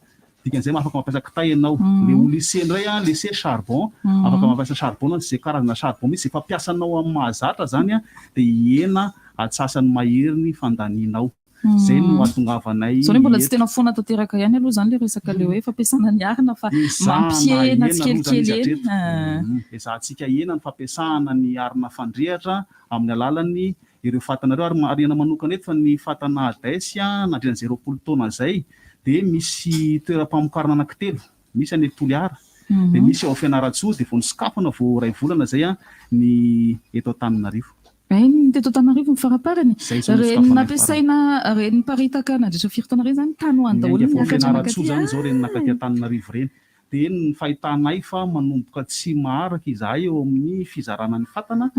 Dikan'izay afaka mampiasa kitay ianao. Ilay oli se indray an, le se charbon, afaka mampiasa charbon ianao, izay karazana charbon mihitsy, izay fampiasanao amin'ny mahazatra izany an, dia hihena atsasany mahery ny fandanianao. Izay no hahatongavanay Izao anie mbola tsy eto. tena foana tanteraka ihany aloha izany ilay resaka ilay hoe fampiasana ny arina fa Ezahana mampihena ahena aloha izany izy tsikelikely eny. hatreto. Ezahantsika ahena ny fampiasana ny arina fandrehatra amin'ny alalan'ny ireo fatana ireo ary marihana manokana eto fa ny fatana ADES nandritra an'izay 20 taona izay dia misy toeram-pamokarana anankitelo, misy any Toliara, dia misy ao Fianarantsoa dia vao nosokafana vao iray volana izay ny eto Antananarivo. Rainy ny teto Antananarivo ny faraparany. Izay izao no Reny sokafanay nampiasaina, reny niparitaka nandritra firy taona ireny izany tany ho any daholo Niainga ny vao niakatra Fianarantsoa nankaty. izany izao ireny nankaty Antananarivo ireny. Dia ny fahitanay fa manomboka tsy maharaka izahay eo amin'ny fizarana ny fatana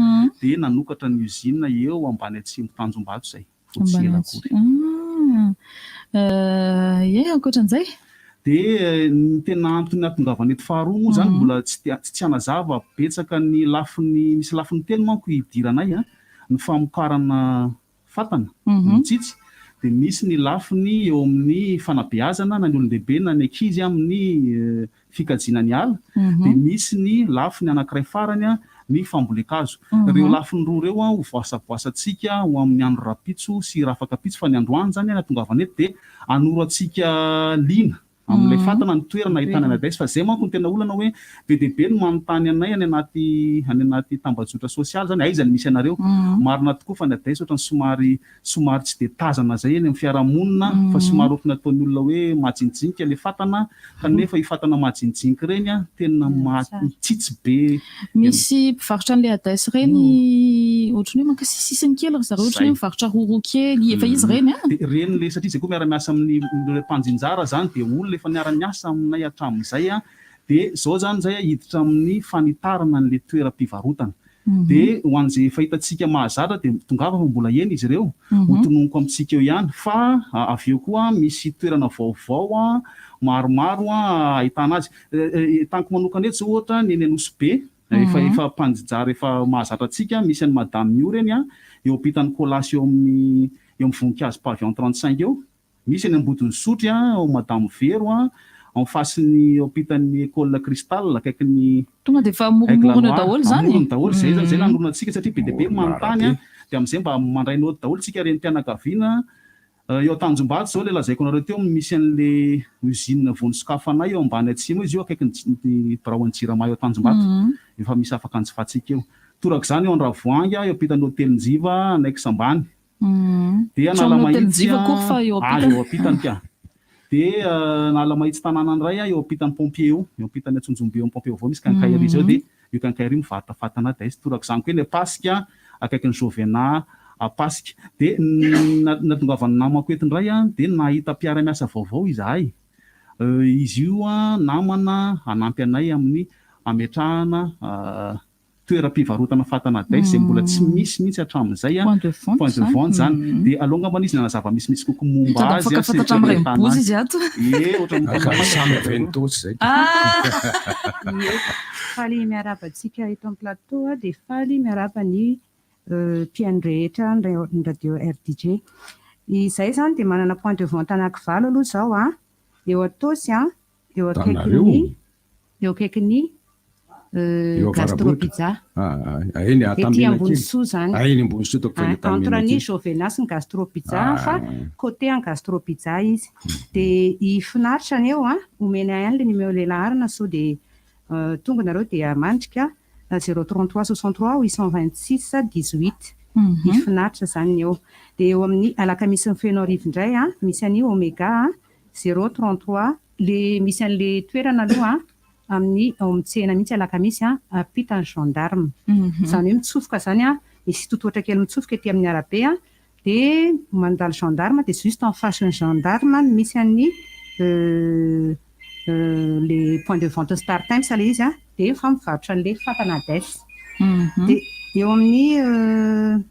dia nanokatra ny usine eo ambany atsimo Tanjombato izay vao tsy ela akory. Ie, ankoatran'izay? Dia ny tena antony hahatongavana eto faharoa moa izany mbola tsy dia tsy hanazava betsaka ny lafiny, misy lafiny telo manko hidiranay an, ny famokarana fatana, mitsitsy, dia misy ny lafiny eo amin'ny fanabeazana na ny olon-dehibe na ny ankizy amin'ny fikajiana ny ala, dia misy ny lafiny anankiray farany ny fambolen-kazo. Ireo lafiny roa ireo ho voasaboasantsika ho amin'ny andro rahampitso sy rafakapitso fa ny androany izany hahatongavana eto dia hanoro antsika liana amin'ilay fatana ny toerana ahitana ny adice fa zay manko no tena olana hoe be dia be no manontany anay any anaty any anaty tambajotra sosialy zany aiza no misy anareo marina tokoa fa ny adice ohatrany somary somary tsy dia tazana zay eny amin'ny fiarahamonina fa somary ohatry ny ataon'ny olona hoe majinijinika le fatana kanefa io fatana majinijinika ireny an tena mitsitsy be Misy mpivarotra an'ilay adice ireny ohatry ny hoe maka sisisiny kely ry zareo ohatry ny hoe mivarotra roro kely efa izy ireny an! Dia ireny ilay satria izay koa miara-miasa amin'ny ireo mpanjinjara izany dia olona efa niara-niasa aminay hatramin'izay an! Dia izao izany izay hiditra amin'ny fanitarana an'ilay toeram-pivarotana. Dia ho an'izay efa hitantsika mahazatra dia tongava fa mbola eny izy ireo, ho tononiko amintsika eo ihany fa avy eo koa misy toerana vaovao maromaro ahitana azy. Taniko manokana eto izao ohatra ny eny Anosibe, efa efa mpanjijara efa mahazatra antsika, misy an'i Madame Miory eny an, eo ampitan'ny Colas eo amin'ny eo amin'ny voninkazo pavillon 35 eo, misy eny Ambodin'Isotry an, ao Madame Vero an, en face ny eo ampitan'ny école Cristal akaikin'ny Tonga dia efa Aigle amoromorona eo Noir, daholo izany e? amorony daholo, izay izany izay nanorina antsika satria be dia be ny manontany an, dia amin'izay mba mandray naoty daholo tsika renim-pianakaviana. Eo Tanjombato izao ilay lazaiko anareo teo misy an'ilay usine vao nosokafanay eo ambany atsimo eo izy io akaikin'ny biraon'ny jirama eo Tanjombato. Efa misy afaka anjifantsika eo. Torak'izany eo Andravoahangy eo ampitan'ny hotely Njiva annexe ambany. Dia Tsy ao amin'ny hotely Analamahitsy Njiva akory fa eo ah ampitany. eo ampitany ka. Dia Analamahitsy tanàna indray eo ampitan'ny pompier eo, eo ampitan'ny Antsonjombe eo amin'ny pompier vaovao misy quincaillerie izao dia Io quincaillerie mivarotra fatana dia aiza? Torak'izany koa eny Ampasika, akaikin'ny Jovena Ampasika. Dia nahatongavan'ny namako eto indray aho dia nahita mpiara-miasa vaovao izahay. Izy io namana hanampy anay amin'ny hametrahana toeram-pivarotana fatana dais izay mbola tsy misy mihitsy hatramin'izay. Point de vente Point de vente izany. Dia aleo angamba izy nanazava misimisy kokoa momba Sady azy sy ny mifankafantatra amin'ny toerana Rainibozy ahitana izy ato. Ie, ohatran'ny Ka samy avy any Itaosy izay. Ie, faly miarahaba antsika eto amin'ny plateau aho dia faly miarahaba ny mpihaino rehetra ny radio RDJ. Izahay izany dia manana point de vente anankivalo aloha izao an, eo Itaosy an, eo akaikin'ny Eo akaikin'ny Gastro Pizza. Ety Ambonisoa izany. Entre ny Jovena sy ny Gastro Pizza fa côté an'i Gastro Pizza izy. Dia i Finaritra anie eo an, omeny ahy ihany ilay numéro ilay laharana sao dia tonga nareo dia mandrika 033 63 826 18. I Finaritra izany ny eo. Dia eo amin'ny Alakamisy Fenoarivo indray an, misy an'i Omega 033 Le misy an'le toerana aloha amin'ny ao amin'ny tsena mihitsy alakamisy an, ampitan'ny gendarme. Izany hoe mitsofoka izany an, misy totohatra kely mitsofoka ety amin'ny arabe an, dia mandalo gendarme dia juste en face ny gendarme no misy an'ny le point de vente Star Times ilay izy an, dia efa mivarotra an'ilay fatana Ades. Dia eo amin'ny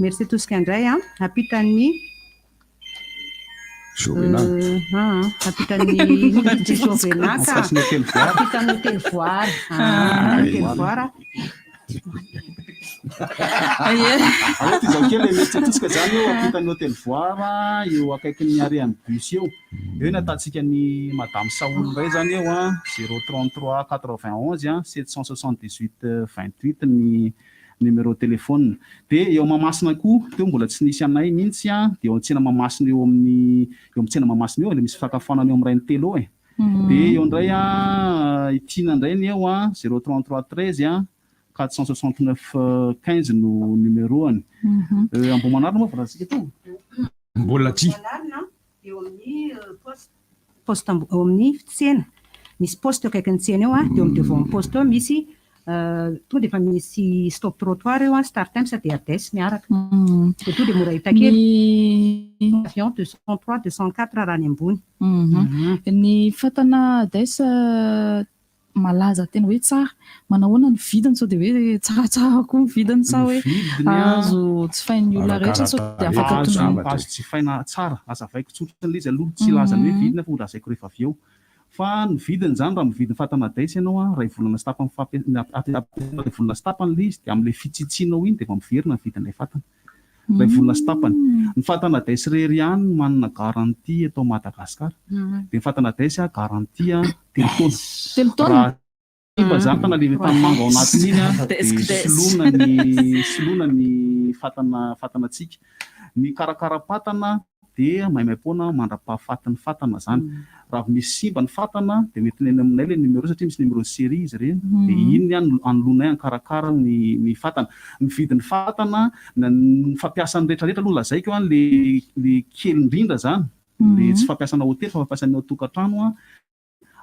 Merci Tosika indray an, ampitan'ny Jovena. Ampitan'ny Jovena ka. Ampitan'ny Hôtel Voara. Ampitan'ny Hôtel Voara. Aleo tohizako kely ilay mety tosika zany eo ampitan'ny Hôtel Voara eo akaikin'ny arrêt an'ny bus eo. Eo ny ahitantsika ny Madame Saholy indray zany eo an, 033 91 778 28 ny numéro téléphone. Dia eo Mahamasina koa, teo mbola tsy nisy anay mihitsy an, dia eo an-tsena Mahamasina eo amin'ny, eo amin'ny tsena Mahamasina eo, ilay misy fisakafoanana eo amin'ny Rainitelo eo e. Dia eo indray an, i Tiana indray ny eo an, 033 13 an, 469 15 no numéro-ny. Ambohimanarina moa voalazantsika teo? Mbola tsy. Ambohimanarina, eo amin'ny poste. Poste eo amin'ny tsena, misy poste eo akaikin'ny tsena eo an, dia eo amin'ny devant ny poste eo misy tonga dia efa misy stop trottoir eo an, Startimes dia Ades miaraka. Dia tonga dia mora hita kely. Avion 203, 204 raha any ambony. Ny fatana Ades malaza tena hoe tsara, manahoana ny vidiny sao dia hoe tsaratsara koa ny vidiny sa hoe azo jifain'ny olona rehetra sao dia afaka tononina. Azo jifaina tsara, hazavaiko tsotra ilay izy aloha, tsy hilaza ny hoe vidiny aho fa holazaiko rehefa avy eo. Fa ny vidiny izany raha mividy ny fatana Ades ianao an, iray volana sy tapany fampiasana, iray volana sy tapany ilay izy dia amin'ilay fitsitsianao iny dia efa miverina ny vidin'ilay fatana. Iray volana sy tapany. Ny fatana Ades irery ihany no manana garantie eto Madagascar. Dia ny fatana Ades garantie telo taona. Telo taona? Raha simba izany fatana ilay tanimanga ao anatiny iny dia soloina ny soloina ny fatana fatanantsika. Ny karakaram-patana dia maimaim-poana mandra-pahafatin'ny fatana izany. Raha vao misy simba ny fatana dia hoentina eny aminay ilay numéro satria misy numéro de série izy ireny dia iny no anoloanay hankarakara ny ny fatana. Ny vidin'ny fatana, ny fampiasan'ny rehetra rehetra aloha lazaiko an, le le kely indrindra izany, le tsy fampiasana hotely fa fampiasana ao an-tokantrano an,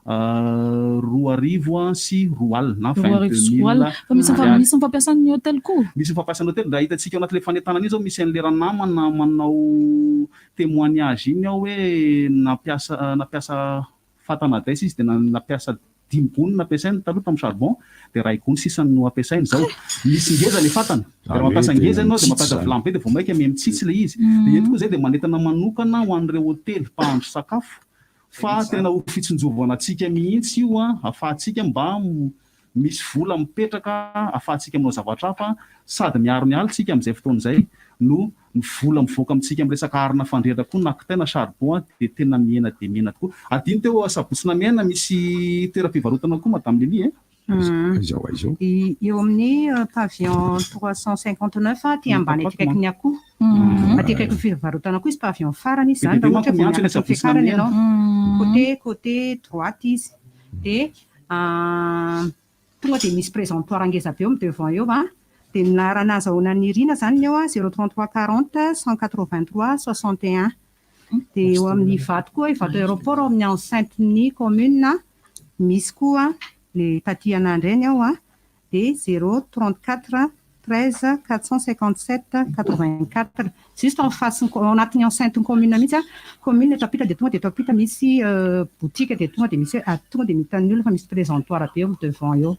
2002 na 2002 22000 Fa misy ariary. misy ny fampiasan'ny hotely koa? Misy ny fampiasan'ny hotely, raha hitantsika ao anatin'ilay fanentanana iny izao misy an'ilay ranamana manao témoignage iny ao hoe nampiasa nampiasa fatana Ades izy dia nampiasa dimy gony nampiasainy taloha tamin'ny charbon dia iray gony sisa no ampiasainy izao. Misy ngeza ilay fatana, dia raha mampiasa ngeza ianao dia mampiasa vilany be dia vao mainka miha mitsitsy ilay izy. Dia eto koa izay dia manentana manokana ho an'ireo hotely mpahandro sakafo Fa tena ho fitsinjovana antsika mihitsy io an, afahantsika mba misy vola mipetraka afahantsika manao zavatra hafa sady miaro ny alintsika amin'izay fotoana izay no ny vola mivoaka amintsika amin'ny resaka arina fandrehitra koa na kitay na charbon dia tena mihena dia mihena tokoa. Adino teo Sabotsy Namehana misy toeram-pivarotana koa Madame Lily eh. Aiza ho aiza eo? Eo amin'ny pavillon 359 aty ambany aty akaikin'ny akoho. Aty akaikin'ny fivarotana akoho izy, pavillon farany izy izany raha ohatra hoe vao miakatra ny fiakarana ianao. Côté côté droite izy. Dia tonga dia misy présentoir ngeza be eo amin'ny devant eo an. Dia ny laharana azahoana an'i Nirina izany eo an, 033 40 183 61. Dia eo amin'ny Ivato koa, Ivato aéroport ao amin'ny enceinte-n'ny commune misy koa le taty anandreny ao a, dia zéro 34 13 457 84, juste en face ny ao anatin'ny enceinte ny commune mihitsy a, commune eto ampita dia tonga dia eto ampita misy boutique dia tonga dia misy tonga dia hitan'ny olona fa misy présentoir be eo devant eo.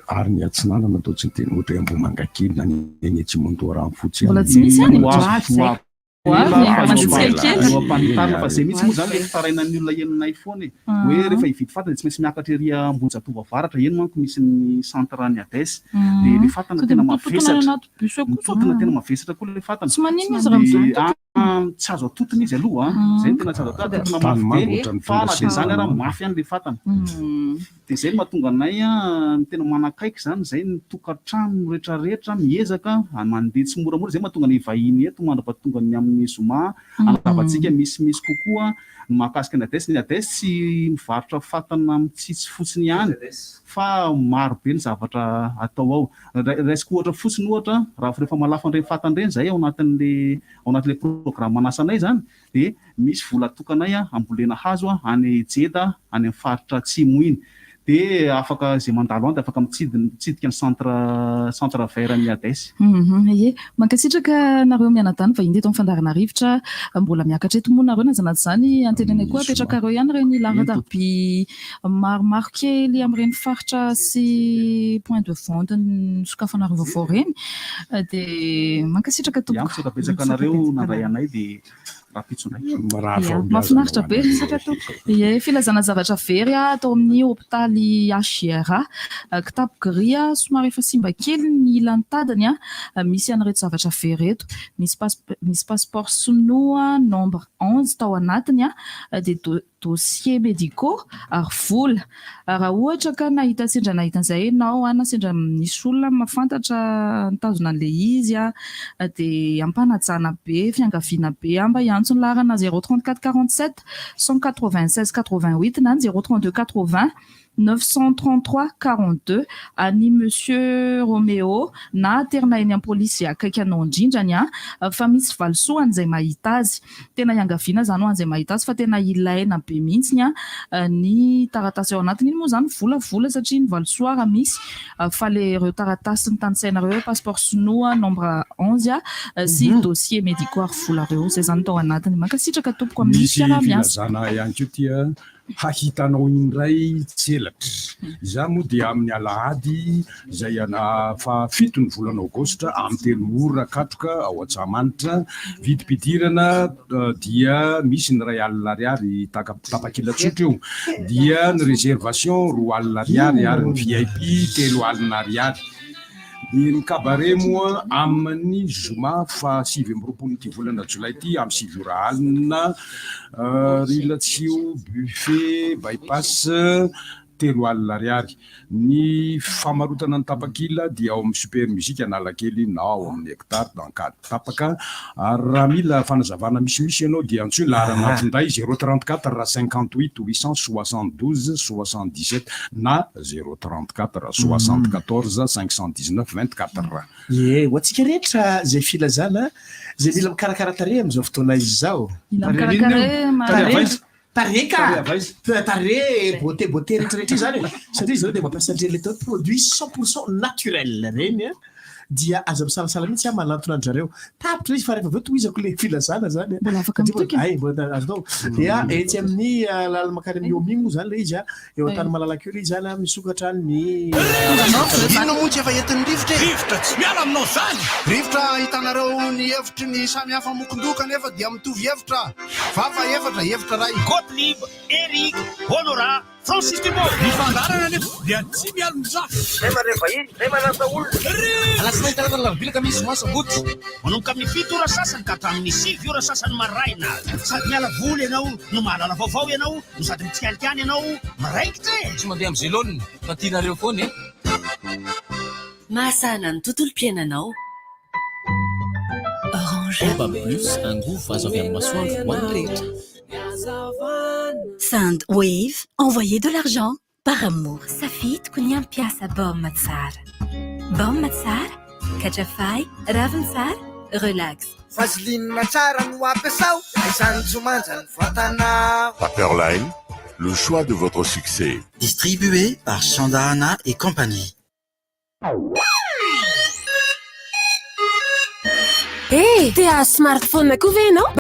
Ary ny atsinanana toa tsy niteny ohatra hoe Ambohimangakely na ny eny Atsimondoharampotsy Mbola any. tsy misy any? Ho avy, ho avy. Ho avy ny mandeha tsikelikely. Eo am-panitarina fa zay mihitsy moa zany le fitarainan'ny olona henonay foana e. Hoe rehefa hividy fatana dia tsy maintsy miakatra ery Ambohijatovo avaratra, eny manko misy ny centre ny Ades. Dia le fatana Sao dia tena mitontona any mavesatra. anaty bus eo koa Mitontona tena mavesatra koa le fatana. Tsy maninona izy raha Dia mitontona. tsy azo atontona izy aloha an. Zay no tena tsy azo atao, atontona mafy be fa na dia izany ara mafy ihany le fatana. Dia izay no mahatonga anay ny tena manakaiky izany izay ny tokantrano retraretra miezaka mandeha tsimoramora, izay mahatonga ny vahiny eto mandrapatonga ny amin'ny zoma hanazava-tsika misimisy kokoa ny mahakasika ny Ades. Ny Ades tsy mivarotra fatana mitsitsy fotsiny ihany fa maro be ny zavatra atao ao. Raisiko ohatra fotsiny ohatra raha rehefa malafa an'ireny fatana ireny izahay ao anatin'ilay ao anatin'ilay programme anasanay izany dia misy vola atokanay hambolena hazo any Jeda any amin'ny faritra atsimo iny dia afaka izay mandalo any dia afaka mitsidika ny centre centre vert an'ny Ades. Ie, mankasitraka anareo mianadahy nivahiny teto amin'ny fandaharana rivotra, mbola miakatra eto moa nareo na izany na tsy izany, antenainay koa apetrakareo ihany ireny laharan-tarobia maromaro kely amin'ireny faritra sy point de vente nosokafanareo vaovao ireny, dia mankasitraka Ia, tompoko. misaotra betsaka anareo nandray anay dia rahampitso indray. Mirary Ia, fahombiazana mahafinaritra ho be. anareo. Misaotra tompoko. Ie, filazana zavatra very atao amin'ny hopitaly HJRA. Kitapo gris somary efa simba kely ny ilan'ny tadiny, misy an'ireto zavatra very ireto. Misy misy passeport sinoa nombre 11 tao anatiny, dia dossiers médicaux ary vola. Raha ohatra ka nahita sendra nahita an'izay ianao na sendra nisy olona mahafantatra nitazona an'ilay izy dia ampanajana be, fiangaviana be mba hiantso ny laharana 0 34 47 196 88 na ny 0 32 80. 933 42 an'i Monsieur Roméo na aterina eny amin'ny polisy izay akaiky anao indrindra ny a fa misy valisoa an'izay mahita azy. Tena iangaviana izany ho an'izay mahita azy fa tena ilaina be mihitsy ny ny taratasy ao anatiny. Iny moa izany vola vola satria ny valisoa raha misy fa le ireo taratasy notanisainareo hoe passeport sinoa nombre 11 sy dossier médicaux ary vola ireo. Izay izany tao anatiny. Mankasitraka tompoko amin'ny Misy fiaraha-miasa. filazana ihany koa ity hahita anao indray tselatra. Izany moa dia amin'ny alahady izay faha fito ny volana aogositra amin'ny 3 ora katroka ao Antsahamanitra. Vidim-pidirana dia misy ny 100 000 ariary tapakila tsotra io, dia ny réservation 200 000 ariary ary ny VIP 300 000 ariary. Ny cabaret moa amin'ny zoma fa 29 ity volana jolay ity amin'ny 9 ora alina, Rilatsio buffet bypass 300 000 ariary. Ny famarotana ny tapakila dia ao amin'ny Super Musique Analakely na ao amin'ny Hectare d'Ankaditapaka. Ary raha mila fanazavana misimisy ianao dia antsoy laharana finday 034 58 872 77 na 034 74 519 24. Ie, ho antsika rehetra izay filazana izay mila mikarakara tarehy amin'izao fotoana izao. Mila mikarakara tarehy ka tarehy beauté beauté rehetrarehetra io zany e, satria zareo dia mampiasa an'ireny le atao hoe produit 100% naturel reny a, dia aza misalasala mihitsy a manantona an-drareo. Tapitra izy fa rehefa avy eo tohizako le filazana zany a. Mbola afaka Satria mitoky. Ay, mbola azo atao. Dia etsy amin'ny lalana mankany amin'ny Omi moa zany le izy a, eo an-tany malalaka eo le izy zany a, misokatra ny Inona moa tsy efa entin'ny rivotra e? Rivotra tsy miala aminao zany! Rivotra ahitanareo ny hevitry ny samy hafa mokondoka nefa dia mitovy hevitra. Vava efatra, hevitra ray. Gottlieb, Eric, Honora, Francis Dubo. Ny fandaharana nefa dia tsy mialon-jafy. Zay mandray vahiny, zay manasa olona. Alatsinainy, talata, alarobia, alakamisy, zoma, sabotsy. Manomboka amin'ny 7 ora sasany ka hatramin'ny 9 ora sasany maraina. Sady miala voly ianao no mahalala vaovao ianao no sady mitsikalikany ianao miraikitra e. Tsy mandeha amin'ny zelonina fa tianareo foana e. Mahasahana ny tontolom-piainanao. Orange. Oba Plus, angovo azo avy amin'ny masoandro ho an'ny rehetra. Send Wave, envoyez de l'argent par amour. Safidiko ny ampiasa baoma tsara. Baoma tsara, katrafay, raviny tsara, relax. Vaseline tsara no ampiasao, izany jomanja ny vatanao. Paperline, le choix de votre succès. Distribué par Chandahana et compagnie. Eh, te hahazo smartphone koa ve ianao?